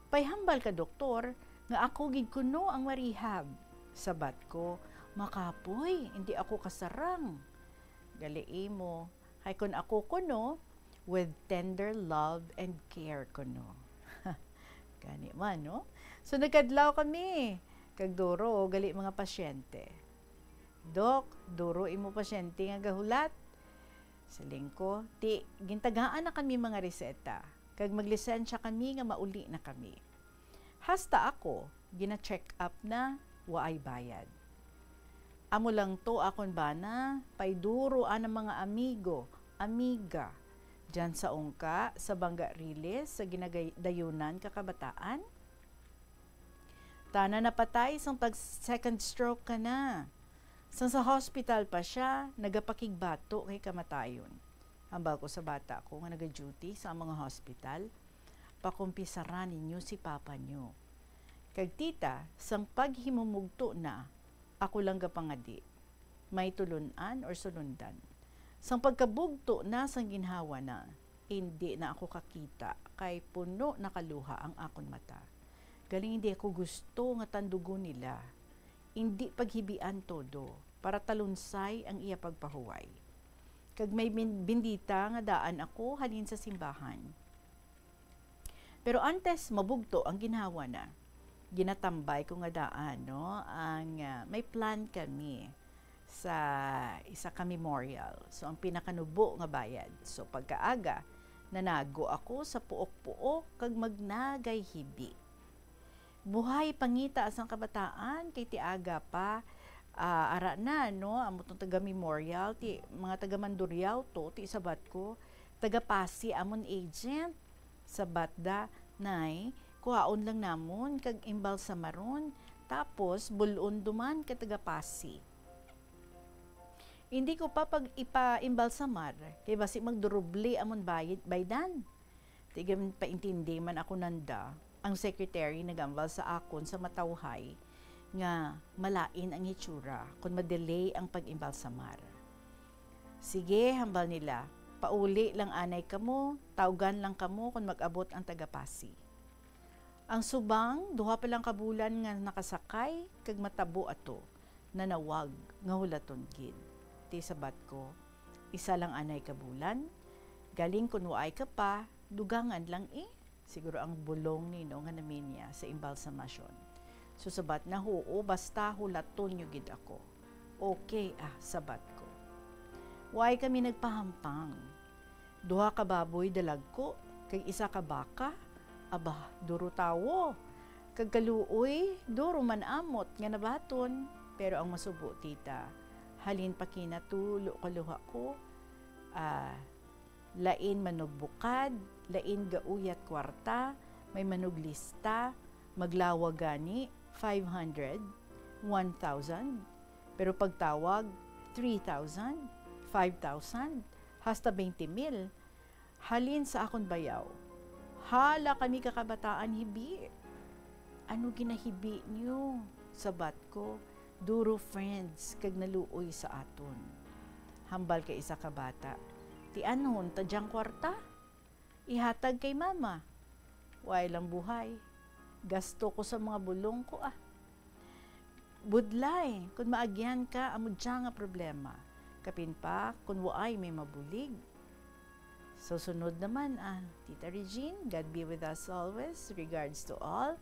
"Pay hambal ka doktor nga ako gid kuno ang ma-rehab," sabat ko. "Makapoy, indi ako kasarang." "Gali imo, kay kun ako kuno, with tender love and care kuno." Gani man, no? So, nagkadlaw kami. Kag duro, gali mga pasyente. "Dok, duro imo pasyente nga gahulat." Siling ko, "Ti, gintagaan na kami mga reseta, kag maglisensya kami nga mauli na kami." Hasta ako, gina-check up na, waay bayad. Amo lang to akon bana, pay duro anang mga amigo, amiga, dyan sa ungka, sa Bangga Riles, sa ginagay-, dayunan ka kabataan. Tana napatay sang pag second stroke ka na. Sang sa hospital pa siya, nagapakigbato kay kamatayon. Hambal ko sa bata ko nga naga-duty sa mga hospital, "Pakumpisaran ninyo si papa nyo." Kag tita, sang paghimumugto na, ako lang gapangadi, may tulun-an or sulundan. Sang pagkabugto na sang ginhawa na, indi na ako kakita, kay puno na kaluha ang akon mata. Galing indi ako gusto nga tandugon nila. Indi paghibian todo, para talunsay ang iya pagpahuway. Kag may bin-, bindita nga daan ako halin sa simbahan. Pero antes mabugto ang ginhawa na, ginatambay ko nga daan, no, ang, ah, may plan kami sa isa ka memorial. So, ang pinakanubo nga bayad. So, pagkaaga, nanago ako sa puok-puok kag magnagay hibi. Buhay pangita sang kabataan, kay ti aga pa, ah, ara na, no? Amo tong taga Memorial, ti mga taga Mandurriao to, ti sabat ko, taga Pasi amon agent. Sabat da, "Nay, kuhaon lang namon kag imbalsamaron, tapos bul-on duman ka taga Pasi." Hindi ko pa pag ipa-imbalsamar, kay basi magdurubli amon bayad, baydan. Ti ginpaintindi man ako nanda, ang secretary nagambal sa akon sa matawhay nga malain ang hitsura kon ma-delay ang pag-imbalsamar. "Sige," hambal nila, "pauli lang anay kamo, tawgan lang kamo kon mag-abot ang taga Pasi." Ang subang, duha pa lang ka bulan nga nakasakay, kag matabo ato, nanawag nga hulaton gid. Ti sabat ko, "Isa lang anay ka bulan? Galing kun waay ka pa, dugangan lang eh." Siguro ang bulong nino nga naminya sa imbalsamasyon. So sabat na, "Huo, basta hulaton nyo gid ako." "Okay ah," sabat ko. Waay kami nagpahampang. Duha ka baboy dalagko, kag isa ka baka, aba, duro tawo. Kag kaluoy, duro man amot nga nabaton. Pero ang masubo, tita, halin pa kina tulo ka luha ko, ah, lain manugbukad, lain gauyat kwarta, may manuglista, maglawa gani, five hundred, one thousand, pero pagtawag, three thousand, five thousand, hasta twenty mil. Halin sa akon bayaw, "Hala kami ka kabataan hibi! Ano ginahibi niyo?" Sabat ko, "Duro friends kag naluoy sa aton." Hambal kay isa ka bata, "Ti anhon ta dyang kwarta? Ihatag kay mama." Way lang buhay. Gasto ko sa mga bulong ko, ah. Budlay, kun maagyan ka, amo dya nga problema. Kapin pa, kun waay may mabulig. So, sunod naman, ah, Tita Regine, God be with us always. Regards to all,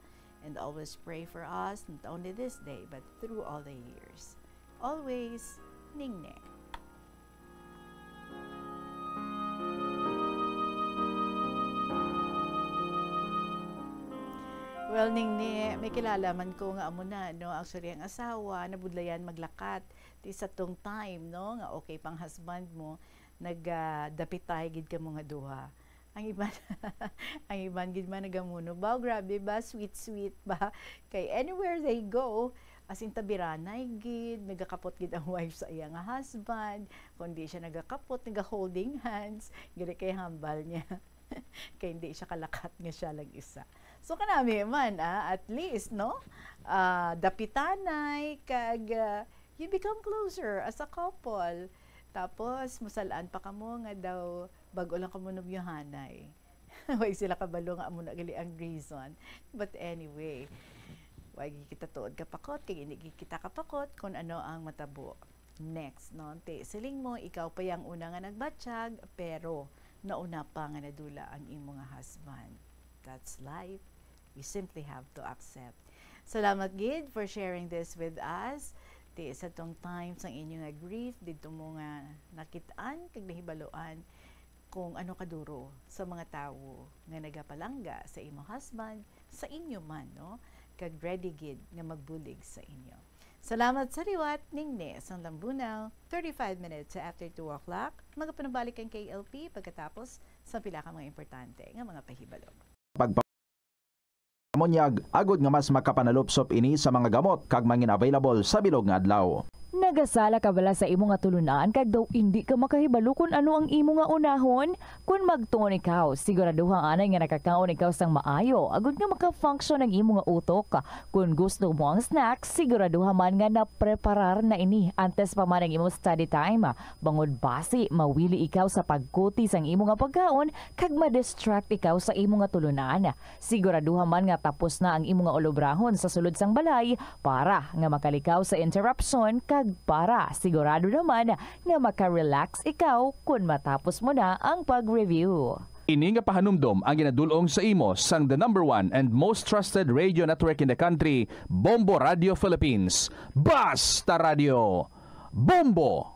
and always pray for us, not only this day, but through all the years. Always, Ningne. Well, Ningne, may kilala man ko nga amo na, no? Actually, ang asawa, nabudlayan maglakat. Ti sa tong time, no? Nga okay pang husband mo, nag, ah, dapitay gid kamo nga duha. Ang iban, ang iban gid man nagamuno, "Baw, grabe ba? Sweet-sweet ba?" Kay anywhere they go, as in, tabiranay gid, nagakapot gid ang wife sa iya nga husband. Kung di siya nagakapot, naga-holding hands. Gali kay hambal niya. Kay hindi siya kalakat nga siya lang isa. So, kanami man, ah, at least, no? Ah, dapitanay, kag, ah, you become closer as a couple. Tapos, masal-an pa kamo nga daw bag-o lang kamo nobyohanay. Way sila kabalo nga amo na gali ang reason. But anyway, way gid kita tuod kapakot, kay hindi gid kita kapakot kung ano ang matabo next, no? Ti, siling mo, ikaw pa yang una nga nagbatyag, pero nauna pa nga nadula ang imo nga husband. That's life. We simply have to accept. Salamat gid for sharing this with us. Ti, sa tong time sang inyo nga grief, didto mo nga nakit-an kag nahibaluan kung ano kaduro sa mga tawo nga nagapalangga sa imo husband, sa inyo man, no? Kag ready gid nga magbulig sa inyo. Salamat sa liwat, Ningne sang Lambunaw, thirty-five minutes after two o'clock. Magapanabalik ang K L P pagkatapos sa pila ka mga importante nga mga pahibalo. Pagpa-, Munyag, agod nga mas makapanalupsop ini sa mga gamot kag mangin available sa bilog nga adlaw. Nagasala ka bala sa imo nga tulunan kag daw indi ka makahibalo kon ano ang imo nga unahon? Kon magtuon ikaw, siguraduha anay nga nakakaon ikaw sang maayo agod nga maka-function ang imo nga utok. Kon gusto mo ang snack, siguraduha man nga napreparar na ini antes pa man ang imo study time, bangod basi mawili ikaw sa pagkuti sang imo nga pagkaon kag ma-distract ikaw sa imo nga tulunan. Siguraduha man nga tapos na ang imo nga ulobrahon sa sulod sang balay para nga makalikaw sa interruption kag para sigurado naman nga maka-relax ikaw kon matapos mo na ang pag-review. Ini nga pahanumdom ang ginadul-ong sa imo sang the number one and most trusted radio network in the country, Bombo Radio Philippines. Basta Radio, Bombo!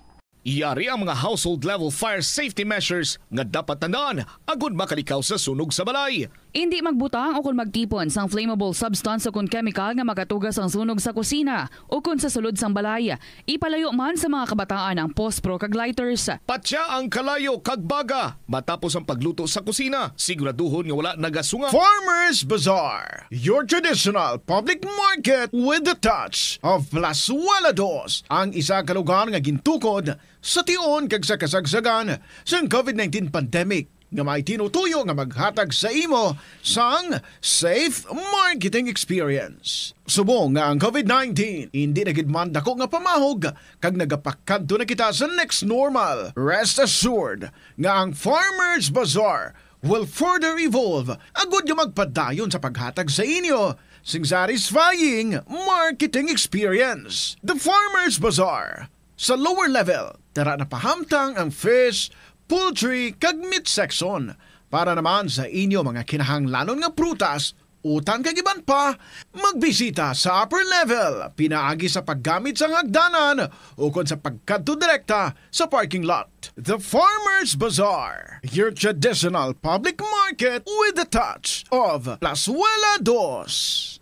Yari ang mga household level fire safety measures nga dapat tandaan agud makalikaw sa sunog sa balay. Indi magbutang o kon magtipon sang flammable substance o kon chemical nga makatuga sang sunog sa kusina o kon sa sulod sang balay. Ipalayo man sa mga kabataan ang pospro kag lighters. Patya ang kalayo kag baga matapos ang pagluto sa kusina. Siguraduhon nga wala nagasunga. Farmers Bazaar, your traditional public market with the touch of Plazuela Dos, ang isa ka lugar nga gintukod sa tion kag sa kasagsagan sang COVID nineteen pandemic, nga may tinutuyo nga maghatag sa imo sang safe marketing experience. Subong nga ang COVID nineteen indi na gid man dako nga pamahog kag nagapakadto na kita sa next normal, rest assured nga ang Farmers Bazaar will further evolve agud nga magpadayon sa paghatag sa inyo sing satisfying marketing experience. The Farmers Bazaar. Sa lower level, tara na pahamtang ang fish, poultry, kag meat section. Para naman sa inyo mga kinahanglanon nga prutas, utan kag iban pa, magbisita sa upper level, pinaagi sa paggamit sang hagdanan ukon sa pagkadto direkta sa parking lot. The Farmers Bazaar, your traditional public market with the touch of Plazuela Dos.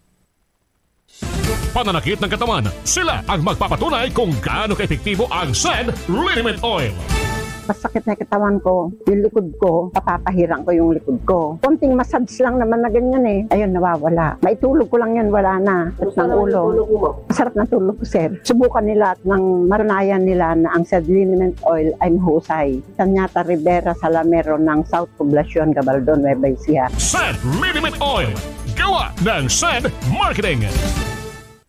Pananakit ng katawan, sila ang magpapatunay kung gaano kaepektibo ang Send Liniment Oil. Masakit na katawan ko, yung likod ko, papapahirang ko yung likod ko. Konting massage lang naman na ganyan eh. Ayun, nawawala. Maitulog ko lang yun, wala na. At ng ulo. Masarap na tulog ko, sir. Subukan nila at nang matunayan nila na ang Send Liniment Oil ay mahusay. Sanyata Rivera Salamero ng South Poblacion, Gabaldon, Nueva Ecija. Send Liniment Oil. Gawa ng Send Marketing.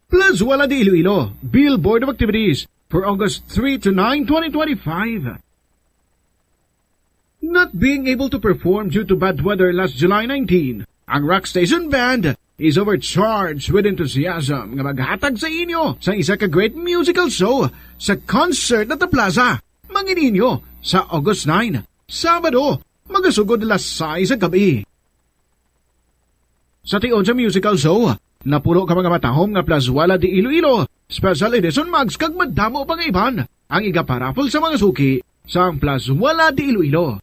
Plazuela de Iloilo, Bill Board of Activities for August three to nine, twenty twenty-five. Not being able to perform due to bad weather last July nineteen, ang Rock Station Band is overcharged with enthusiasm nga maghatag sa inyo sa isa ka great musical show sa Concert at the Plaza. Mangin inyo sa August nine, Sabado, magasugod alas sais sa gabi. Sa tion sa musical show, napuno ka mga matahom nga Plazuela de Iloilo, Special Edition Mags kag madamo pa nga iban ang igaparaffle sa mga suki sang Plazuela de Iloilo.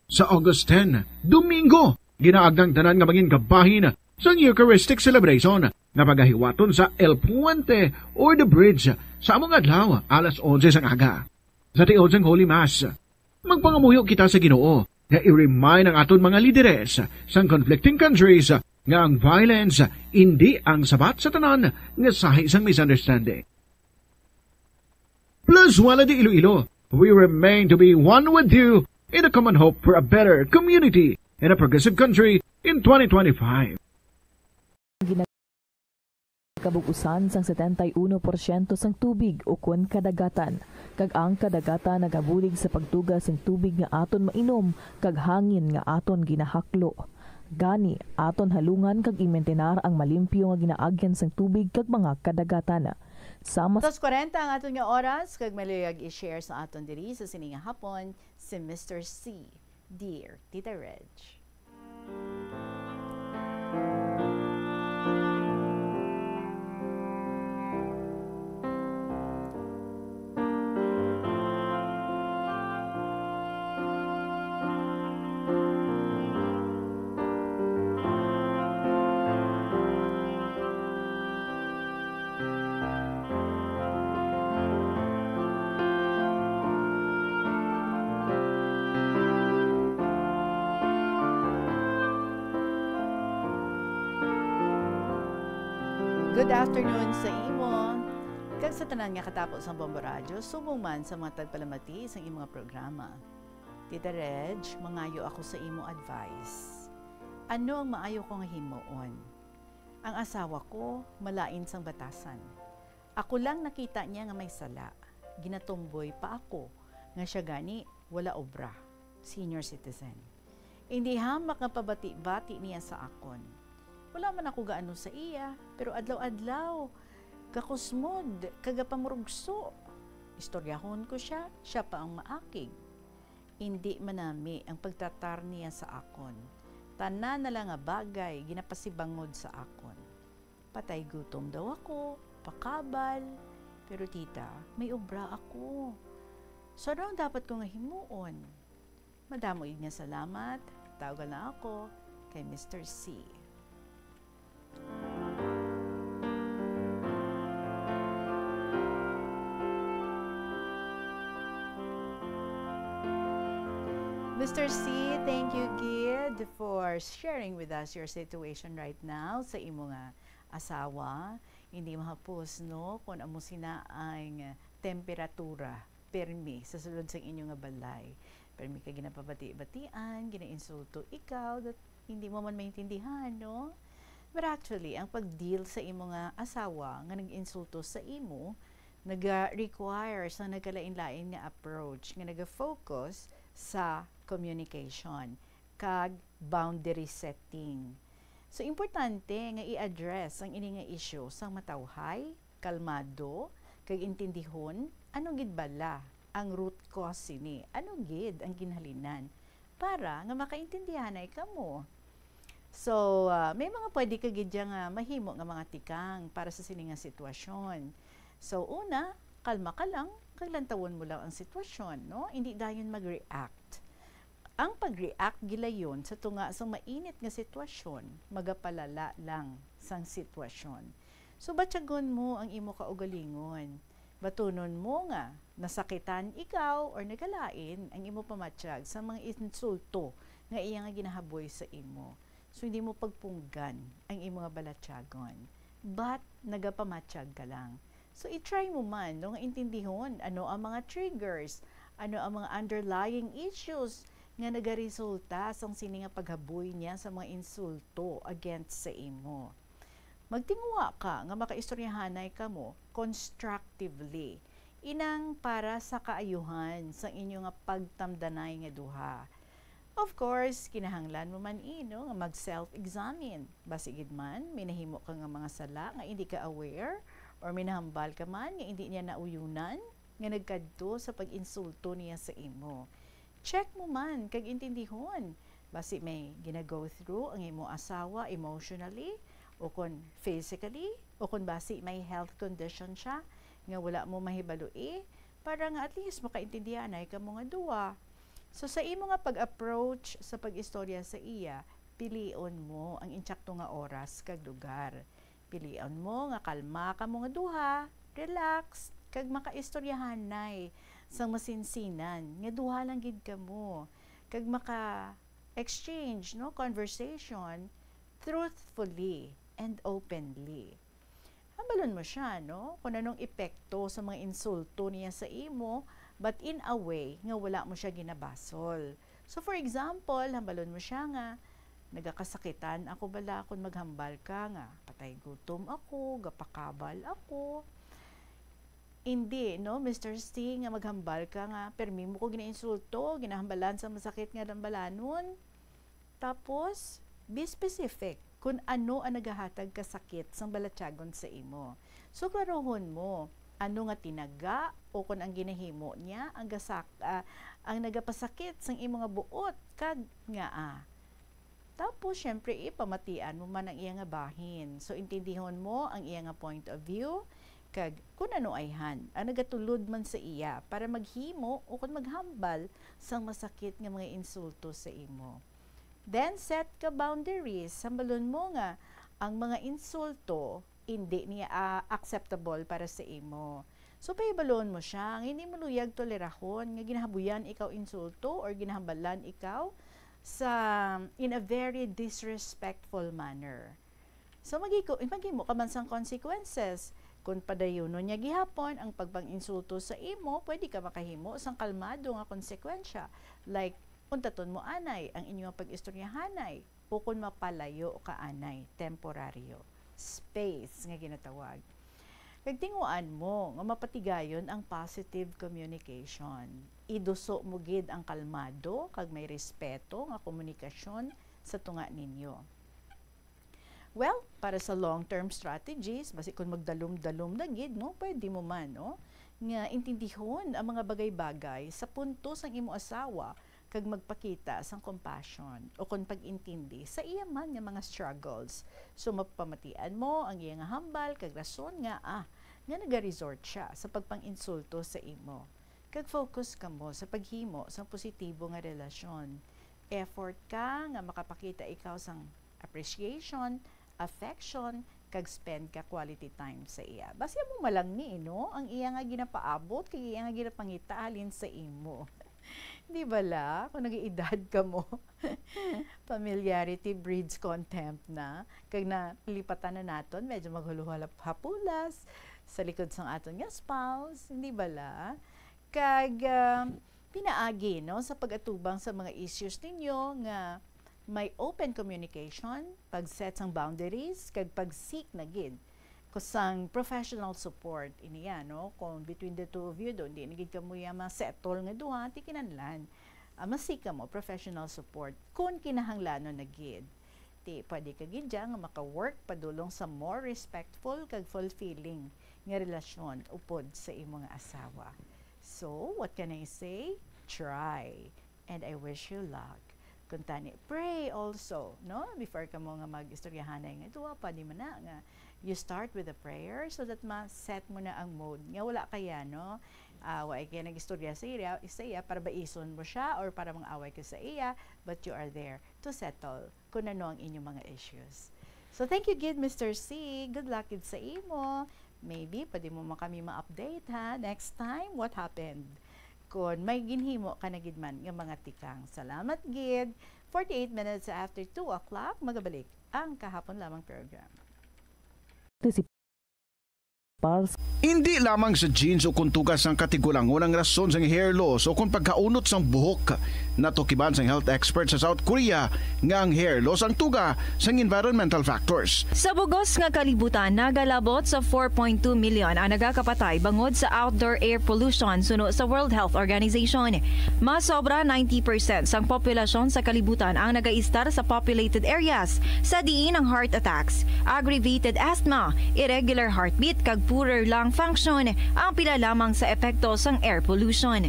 Sa August ten, Domingo, ginaagda ang tanan nga mangin kabahin sang Eucharistic Celebration nga pagahiwaton sa El Puente or The Bridge sa among adlaw, alas onse sang aga. Sa tion sang Holy Mass, magpangamuyo kita sa Ginoo nga i-remind ang aton mga lideres sang conflicting countries nga ang violence indi ang sabat sa tanan nga sahi sang misunderstanding. Plazuela de Iloilo, we remain to be one with you in the common hope for a better community and a progressive country in twenty twenty-five. Kabug-usan sang setenta y uno porsyento sang tubig ukon kadagatan, kag ang kadagatan nagabulig sa pagtuga sing tubig nga aton mainom kag hangin nga aton ginahaklo. Gani, aton halungan kag imintinar ang malimpyo nga ginaagyan sang tubig kag mga kadagatan. Sama sa Dos kwarenta ang aton nga oras, kag maluyag i-share sa aton diri sa sini nga hapon si Mister C. Dear Tita Reg. Good afternoon sa imo, kag sa tanan nga katapo sang Bombo Radyo, subong man sa mga tagpalamati sang imong mga programa. Tita Reg, mangayo ako sa imo advice. Ano ang maayo ko nga himuon? Ang asawa ko malain sang batasan. Ako lang nakita niya nga may sala. Ginatumboy pa ako nga siya gani wala obra, senior citizen. Indi hamak nga pabati-bati niya sa akon. Wala man ako gaano sa iya, pero adlaw-adlaw gakusmod kag gapamurugso. Istoryahon ko sia, sia pa ang maakig. Indi manami ang pagtratar niya sa akon. Tanan na lang nga bagay ginapasibangod sa akon. Patay gutom daw ako, pakabal. Pero tita, may obra ako. So, ano ang dapat ko nga himuon? Madamo gid nga salamat. Tawga lang ako kay Mister C. Mister C, thank you gid for sharing with us your situation right now sa imo nga asawa. Hindi mahapos, no, kung amo sina ang temperatura permi sa sulod sang inyo nga balay. Permi ka ginapabati-batian, ginainsulto ikaw, that hindi mo man maintindihan, no? But actually, ang pag-deal sa imo nga asawa nga nag-insulto sa imo, naga-require sa nagkalain-lain nga approach nga naga-focus sa communication kag boundary setting. So, importante nga i-address ang ini nga issue sang matawhay, kalmado, kag intindihon ano gid bala ang root cause sini, ano gid ang ginhalinan, para nga makaintindihanay kamo. So, ah, may mga pwede ka gid dyan nga mahimo nga mga tikang para sa sini nga sitwasyon. So, una, kalma ka lang, kag lantawon mo lang ang sitwasyon, no? Hindi dayon mag-react. Ang pag-react gilayon sa tunga sang mainit nga sitwasyon, magapalala lang sang sitwasyon. So, batyagon mo ang imo kaugalingon. Batunon mo nga nasakitan ikaw or nagalain ang imo pamatyag sa mga insulto nga iya nga ginahaboy sa imo. So, hindi mo pagpunggan ang imo nga balatyagon. But, nagapamatyag ka lang. So, i-try mo man, no, nga intindihon ano ang mga triggers, ano ang mga underlying issues nga nagaresulta sang sini nga paghaboy niya sa mga insulto against sa imo. Magtinguha ka nga makaistoryahanay kamo constructively, inang para sa kaayuhan sang inyo nga pagtamdanay nga duha. Of course, kinahanglan mo man ino nga mag-self-examine. Basi gid man, may nahimo ka nga mga sala nga hindi ka aware, or may nahambal ka man nga hindi niya nauyunan, nga nagkadto sa pag-insulto niya sa imo. Check mo man kag intindihon. Basi may gina-go through ang imo asawa emotionally, o kon physically, o kon basi may health condition siya nga wala mo mahibaloi, para nga at least makaintindihanay kamo nga duwa. So, sa imo nga pag-approach sa pag-istorya sa iya, pilion mo ang insakto nga oras kag lugar. Pilion mo nga kalma kamo nga duha, relax, kag makaistoryahanay sang masinsinan nga duha lang gid kamo, kag maka-exchange, no, conversation truthfully and openly. Hambalon mo siya, no, kung anong epekto sa mga insulto niya sa imo, but in a way nga wala mo siya ginabasol. So, for example, hambalon mo siya nga, "Nagakasakitan ako bala kon maghambal ka nga patay gutom ako, gapakabal ako." Hindi, no, Mister C, nga maghambal ka nga, "Permi mo ko ginainsulto, ginahambalan sa masakit nga hambalanon." Tapos, be specific kung ano ang nagahatag kasakit sang balatyagon sa imo. So, klarohon mo, ano nga tinaga o kung ang ginahimo niya ang gasak-, ah, ang nagapasakit sang imo nga buot kag ngaa. Tapos, syempre, ipamatian mo man ang iya nga bahin. So, intindihon mo ang iya nga point of view, kag kung ano ayhan ang nagatulod man sa iya para maghimo o kung maghambal sang masakit nga mga insulto sa imo. Then, set ka boundaries. Hambalon mo nga ang mga insulto hindi niya, ah, acceptable para sa imo. So, pahibalon mo siya nga hindi mo luyag tolerahon nga ginahabuyan ikaw insulto or ginahambalan ikaw sa, in a very disrespectful manner. So, magiko-, maghimo ka man sang consequences. Kung padayunon niya gihapon ang pagpang-insulto sa imo, pwede ka makahimo sang kalmado nga konsekwensya, like, untaton mo anay ang inyo pag-istoryahanay, o kon mapalayo ka anay, temporaryo, space nga ginatawag. Kag tinguan mo nga mapatigayon ang positive communication. Iduso mo gid ang kalmado kag may respeto nga komunikasyon sa tunga ninyo. Well, para sa long-term strategies, basi kung magdalom-dalom na gid, no, pwede mo man, no, nga intindihon ang mga bagay-bagay sa punto sang imo asawa kag magpakita sang compassion o kon pag-intindi sa iya man nga mga struggles. So, mapamatian mo ang iya nga hambal kag rason nga, ah, nga nagaresort siya sa pagpang-insulto sa imo. Kag focus kamo sa paghimo sang positibo nga relasyon. Effort ka nga makapakita ikaw sang appreciation, affection, kag spend ka quality time sa iya. Basi amo malangni, no, ang iya nga ginapaabot kag iya nga ginapangita halin sa imo. Di bala? Kung nag-iedad kamo, familiarity breeds contempt na. Kag nalipatan na naton, medyo maghuluhalap-hapulas sa likod sang aton nga spouse. Di bala? Kag, ah, pinaagi, no, sa pag-atubang sa mga issues ninyo nga may open communication, pag-set sang boundaries, kag pag-seek na gid ko sang professional support. Ini ya, no, kung between the two of you, do, hindi na gid kamo ya ma-settle nga duha, ti kinahanglan Ah, masika mo professional support kon kinahanglanon na gid. Ti pwede ka gid dya nga maka-work padulong sa more respectful kag fulfilling nga relasyon upod sa imo nga asawa. So, what can I say? Try. And I wish you luck. Kuntani, pray also, no? Before ka mo nga mag-istoryahanay nga duwa, pwede man na nga you start with a prayer so that ma-set mo na ang mood nga wala kaya, no? Ah, wa kay nag-istorya sa iya, sa iya para baison mo siya or para mang-away ka sa iya, but you are there to settle kung ano ang inyong mga issues. So, thank you gid, Mister C. Good luck gid sa imo. Maybe, pwede mo man kami ma-update, ha? Next time, what happened? Kon may ginhimo ka na gid man nga mga tikang. Salamat gid. Forty-eight minutes after two o'clock, magabalik ang Kahapon Lamang program. To si Pulse. Indi lamang sa genes o kon tuga sang katigulangon ang rason sang hair loss o kon pagkaunot sang buhok. Natukiban sang health expert sa South Korea nga ang hair loss ang tuga sang environmental factors. Sa bugos nga kalibutan, nagalabot sa four point two million ang nagakapatay bangod sa outdoor air pollution, suno sa World Health Organization. Mas sobra ninety percent sang populasyon sa kalibutan ang nagaistar sa populated areas, sa diin ang heart attacks, aggravated asthma, irregular heartbeat, kag poorer lung function ang pila lamang sa epekto sang air pollution.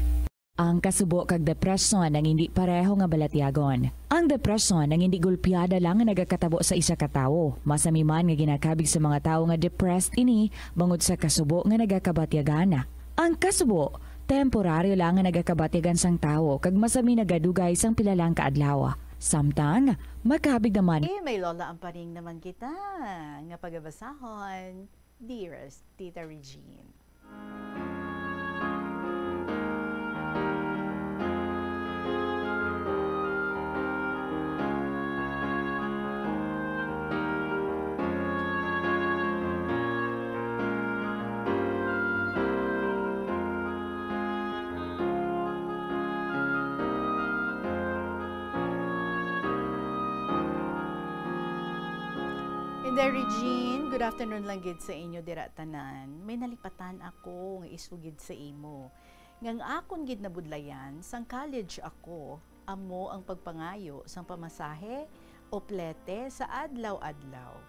Ang kasubo kag depresyon ang indi pareho nga balatyagon. Ang depresyon ang indi gulpiada lang nga nagakatabo sa isa ka tawo. Masami man nga ginakabig sa mga tawo nga depressed ini bangod sa kasubo nga nagakabatyagan. Ang kasubo, temporaryo lang nga nagakabatyagan sang tawo kag masami nagadugay sang pila lang ka adlaw. Samtang, makabig naman. Eh, may Lola Amparing naman kita nga pagabasahon. Dearest Tita Regine. Inday Regine, good afternoon lang gid sa inyo dira tanan. May nalipatan ako nga isugid sa imo. Nga ang akon gid nabudlayan, sang college ako, amo ang pagpangayo sang pamasahe o plete sa adlaw-adlaw.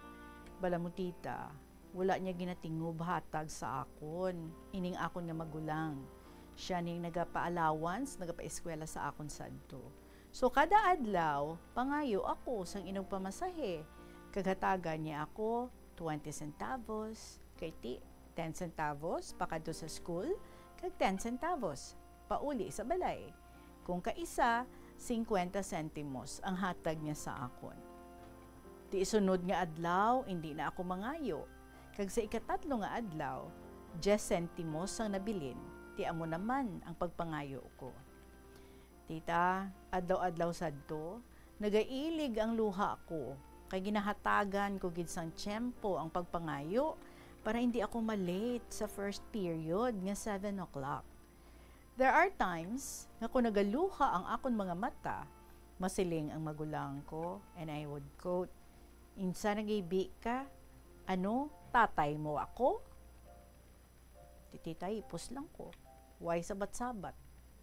Bala mo, tita, wala niya ginatingob hatag sa akon ining akon nga magulang. Siya ning nagapa-allowance, nagapaeskwela sa akon sadto. So, kada adlaw, pangayo ako sang inugpamasahe. Kag hatagan niya ako twenty centavos, kay ti, ten centavos pakadto sa school, kag ten centavos pauli sa balay. Kung kaisa, singkwenta sentimos ang hatag niya sa akon. Ti sunod nga adlaw, indi na ako mangayo, kag sa ikatatlo nga adlaw, diyes sentimos ang nabilin, ti amo naman ang pagpangayo ko. Tita, adlaw-adlaw sadto, nagailig ang luha ko, kay ginahatagan ko gid sang tiyempo ang pagpangayo para hindi ako ma-late sa first period nga seven o'clock. There are times nga kon nagaluha ang akon mga mata, masiling ang magulang ko, and I would quote, "Insa nagibi ka? Ano, tatay mo ako?" Tititay, ipos lang ko. Way sabat-sabat.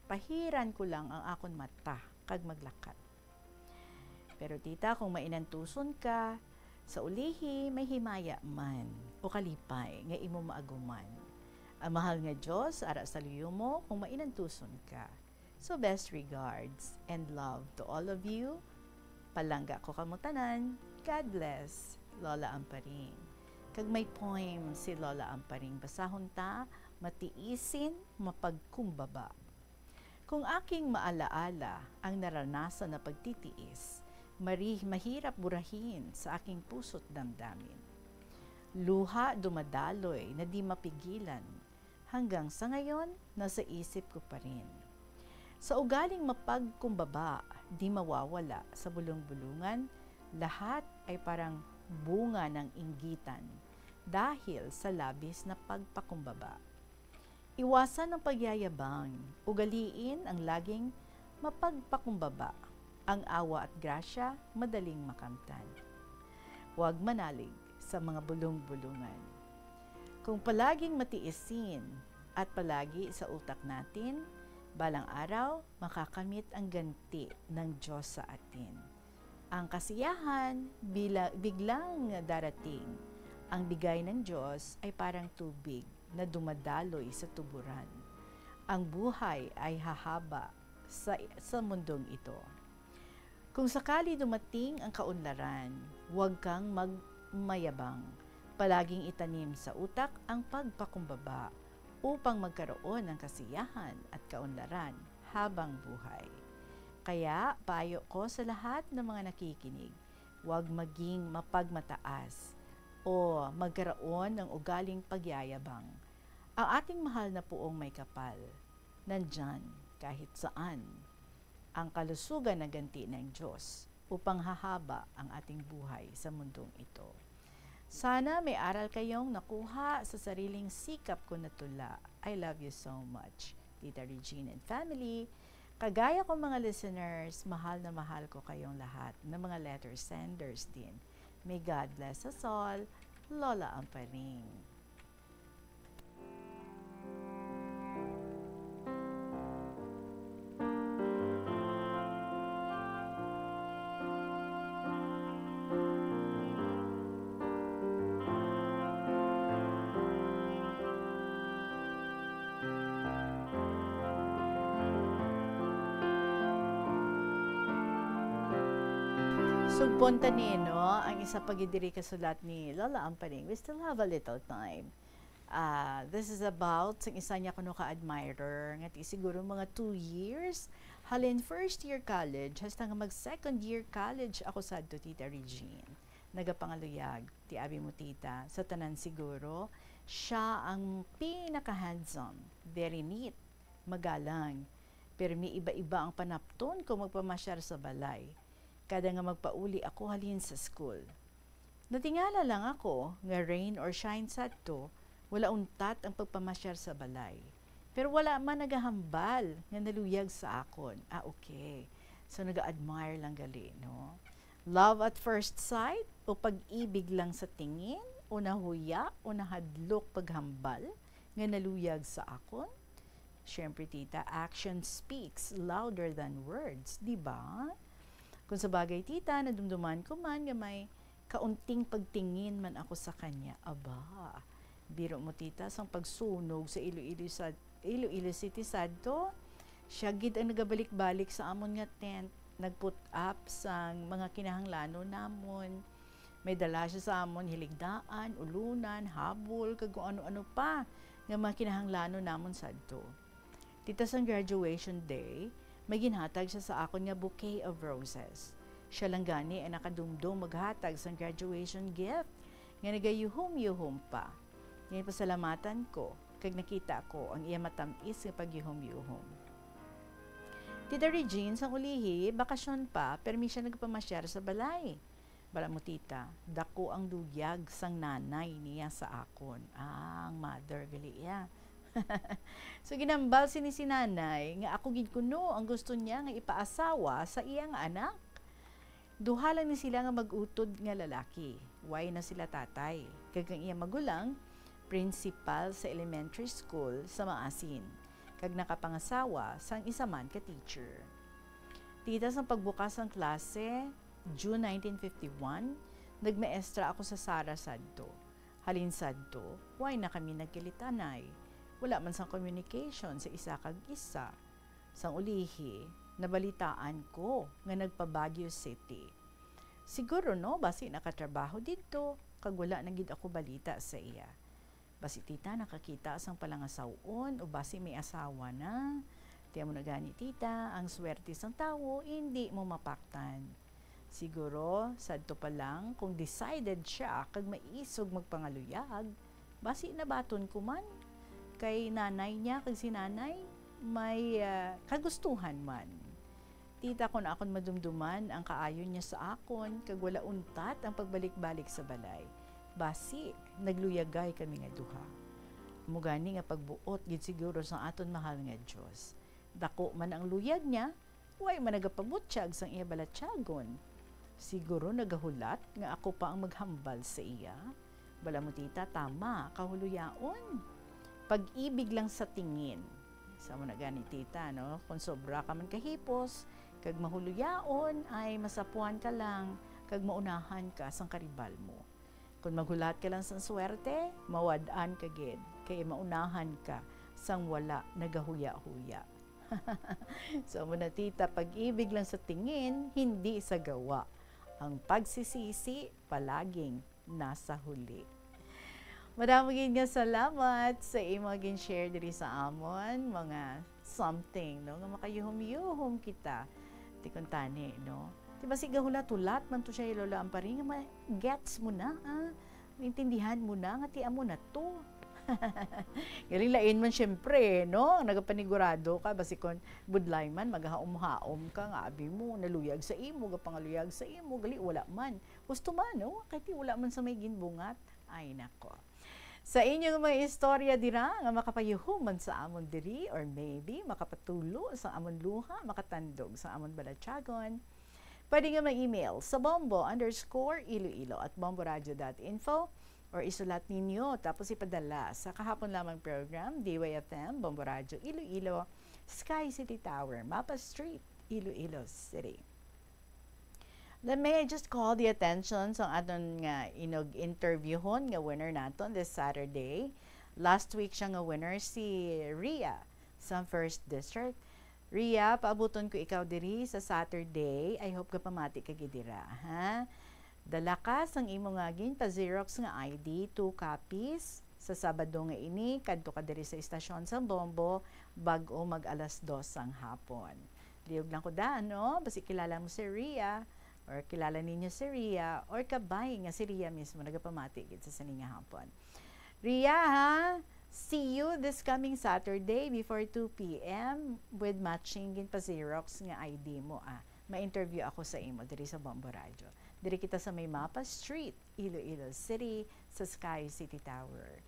Pahiran ko lang ang akon mata kag maglakat. Pero tita, kung mainantuson ka, sa ulihi may himaya man o kalipay nga imo maaguman. Ang mahal nga Dios ara sa luyo mo kung mainantuson ka. So, best regards and love to all of you. Palangga ko kamo tanan. God bless, Lola Amparing. Kag may poem si Lola Amparing. Basahon ta, Matiisin, Mapagkumbaba. Kung aking maalaala ang naranasan na pagtitiis, mari-, mahirap burahin sa aking puso't damdamin. Luha dumadaloy na di mapigilan, hanggang sa ngayon, nasa isip ko pa rin. Sa ugaling mapagkumbaba, di mawawala sa bulong-bulungan, lahat ay parang bunga ng inggitan dahil sa labis na pagpakumbaba. Iwasan ang pagyayabang, ugaliin ang laging mapagpakumbaba, ang awa at grasya madaling makamtan. Huwag manalig sa mga bulong-bulungan. Kung palaging matiisin at palagi sa utak natin, Balang araw, makakamit ang ganti ng Diyos sa atin. Ang kasiyahan bila, biglang darating. Ang bigay ng Diyos ay parang tubig na dumadaloy sa tuburan. Ang buhay ay hahaba sa, sa mundong ito. Kung sakali dumating ang kaunlaran, huwag kang magmayabang. Palaging itanim sa utak ang pagpakumbaba upang magkaroon ng kasiyahan at kaunlaran habang buhay. Kaya, payo ko sa lahat ng mga nakikinig, huwag maging mapagmataas o magkaroon ng ugaling pagyayabang. Ang ating mahal na Poong Maykapal, nandyan kahit saan. Ang kalusugan na ganti ng Diyos upang hahaba ang ating buhay sa mundong ito. Sana may aral kayong nakuha sa sariling sikap ko natula. I love you so much, Tita Regine and family. Kagaya ko, mga listeners, mahal na mahal ko kayong lahat, na mga letter senders din. May God bless us all. Lola Amparing. Sugpon ta ni, no, ang isa pa gid diri ka sulat ni Lola Amparing. We still have a little time. Ah, this is about sa isa niya kuno ka admirer nga ti siguro mga two years. Halin first year college hasta nga mag second year college ako sadto, Tita Regine. Nagapangaluyag ti abi mo, tita, sa tanan siguro siya ang pinaka-handsome, very neat, magalang. Pero may iba-iba ang panapton kung magpamasyar sa balay. Kada nga magpauli ako halin sa school. Natingala lang ako nga rain or shine sadto, wala untat ang pagpamasyar sa balay. Pero wala man nagahambal nga naluyag sa akon. Ah, okay. So, naga-admire lang gali, no? Love at first sight o pag-ibig lang sa tingin o nahuya o nahadlok paghambal nga naluyag sa akon? Siyempre, tita, action speaks louder than words, di ba? Kung sa bagay, tita, nadumduman ko man nga may kaunting pagtingin man ako sa kanya. Aba, biro mo, tita, sang pagsunog sa Iloilo sa Iloilo City sadto. Siya gid ang nagabalik-balik sa amon nga tent, nag-put up sang mga kinahanglanon namon. May dala siya sa amon hiligdaan, ulunan, habol, kag kung ano-ano pa nga mga kinahanglanon namon sadto. Tita, sang graduation day, may ginhatag siya sa akon nga bouquet of roses. Siya lang gani ang nakadumdom maghatag sang graduation gift nga nagayuhom-yuhom pa. Ginpasalamatan ko kag nakita ko ang iya matam-is nga pagyuhom-yuhom. Tita Regine, sang ulihi, bakasyon pa, permi siya nagpamasyar sa balay. Bala mo, tita, dako ang luyag sang nanay niya sa akon. Ah, ang mother gali iya. So, ginambal sini si nanay nga ako gid kuno ang gusto niya nga ipaasawa sa iya nga anak. Duha lang ni sila nga mag-utod nga lalaki. Way na sila tatay. Kag ang iya magulang, principal sa elementary school sa Maasin. Kag nakapangasawa sang isa man ka teacher. Tita, sang pagbukas sang klase, June nineteen fifty-one, nagmaestra ako sa Sara sadto. Halin sadto, way na kami nagkalitanay. Wala man sang communication sa isa kag isa. Sang ulihi, nabalitaan ko nga nagpa-Baguio City. Siguro, no, basi nakatrabaho didto, kag wala na gid ako balita sa iya. Basi, tita, nakakita sang palangasaw-on o basi may asawa na. Ti amo na gani, tita, ang swerte sang tawo indi mo mapaktan. Siguro, sadto pa lang, kung decided siya kag maisog magpangaluyag, basi nabaton ko man. Kay nanay niya kag si nanay may, ah, kagustuhan man. Tita, kon akon madumduman ang kaayo niya sa akon, kag wala untat ang pagbalik-balik sa balay, basi nagluyagay kami nga duha. Amo gani nga pagbuot gid siguro sang aton mahal nga Dios. Dako man ang luyag niya, way man nagapabutyag sang iya balatyagon. Siguro nagahulat nga ako pa ang maghambal sa iya. Bala mo, tita, tama, kahuloyaon. Pag-ibig lang sa tingin. Sa mo na gani, tita, no? Kung sobra ka man kahipos, kag mahuloyaon, ay masapuan ka lang, kag maunahan ka sang karibal mo. Kung maghulat ka lang sang swerte, mawad-an ka gid, kay maunahan ka sang wala nagahuya-huya. So, mo na, tita, pag-ibig lang sa tingin, hindi sa gawa. Ang pagsisisi, palaging nasa huli. Madamo gid nga salamat sa imo gin-share diri sa amon, mga something, no, nga makayuhom-yuhom kita. Ti kuntani, no? Ti basi gahulat-hulat man to siya, Lola Ampari, nga ma-gets mo na, ah. Maintindihan mo na nga ti amo na to. Galing lain man, syempre, no? Nagapanigurado ka, basi kon budlay man, maghaom-haom ka nga, abi mo, naluyag sa imo, gapangaluyag sa imo, gali wala man. Gusto man, no? Kay ti wala man sa may ginbungat. Ay, nako. Sa inyong mga istorya dira nga makapayuhom man sa amon diri, or maybe makapatulo sa amon luha, makatandog sa amon balatyagon, pwede nga mag-email sa bombo underscore iloilo at bomboradio dot info, or isulat ninyo tapos ipadala sa Kahapon Lamang Program, D Y F M, Bombo Radio Iloilo, Sky City Tower, Mapa Street, Iloilo City. Let me just call the attention sa aton nga inug-interviewhon nga winner naton this Saturday. Last week siya nga winner, si Ria sa First District. Ria, paabuton ko ikaw diri sa Saturday. I hope gapamati ka gid dira, ha? Dala ka sang imo nga ginpa-xerox nga I D, two copies. Sa Sabado nga ini, kadto ka diri sa istasyon sang Bombo, bag-o mag alas dos sang hapon. Liog lang ko da, no? Basi kilala mo si Ria, or kilala ninyo si Ria, or kabay nga si Ria mismo nagapamati gid sa sini nga hapon. Ria, ha? See you this coming Saturday before two P M with matching ginpa-xerox nga I D mo, ah. Ma-interview ako sa imo diri sa Bombo Radio. Diri kita sa may Mapa Street, Iloilo City, sa Sky City Tower.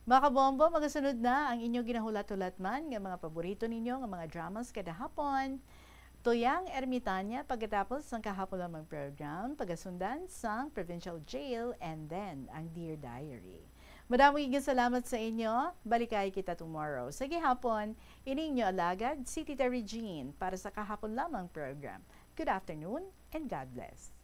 Mga kabombo, magasunod na ang inyo ginahulat-hulat man nga mga paborito ninyo nga mga dramas kada hapon. Tuyang Ermitanya pagkatapos sang Kahapon Lamang program, pagasundan sang Provincial Jail, and then ang Dear Diary. Madamo gid nga salamat sa inyo. Balikay kita tomorrow sa gihapon. Ini inyo alagad, si Tita Regine, para sa Kahapon Lamang program. Good afternoon and God bless.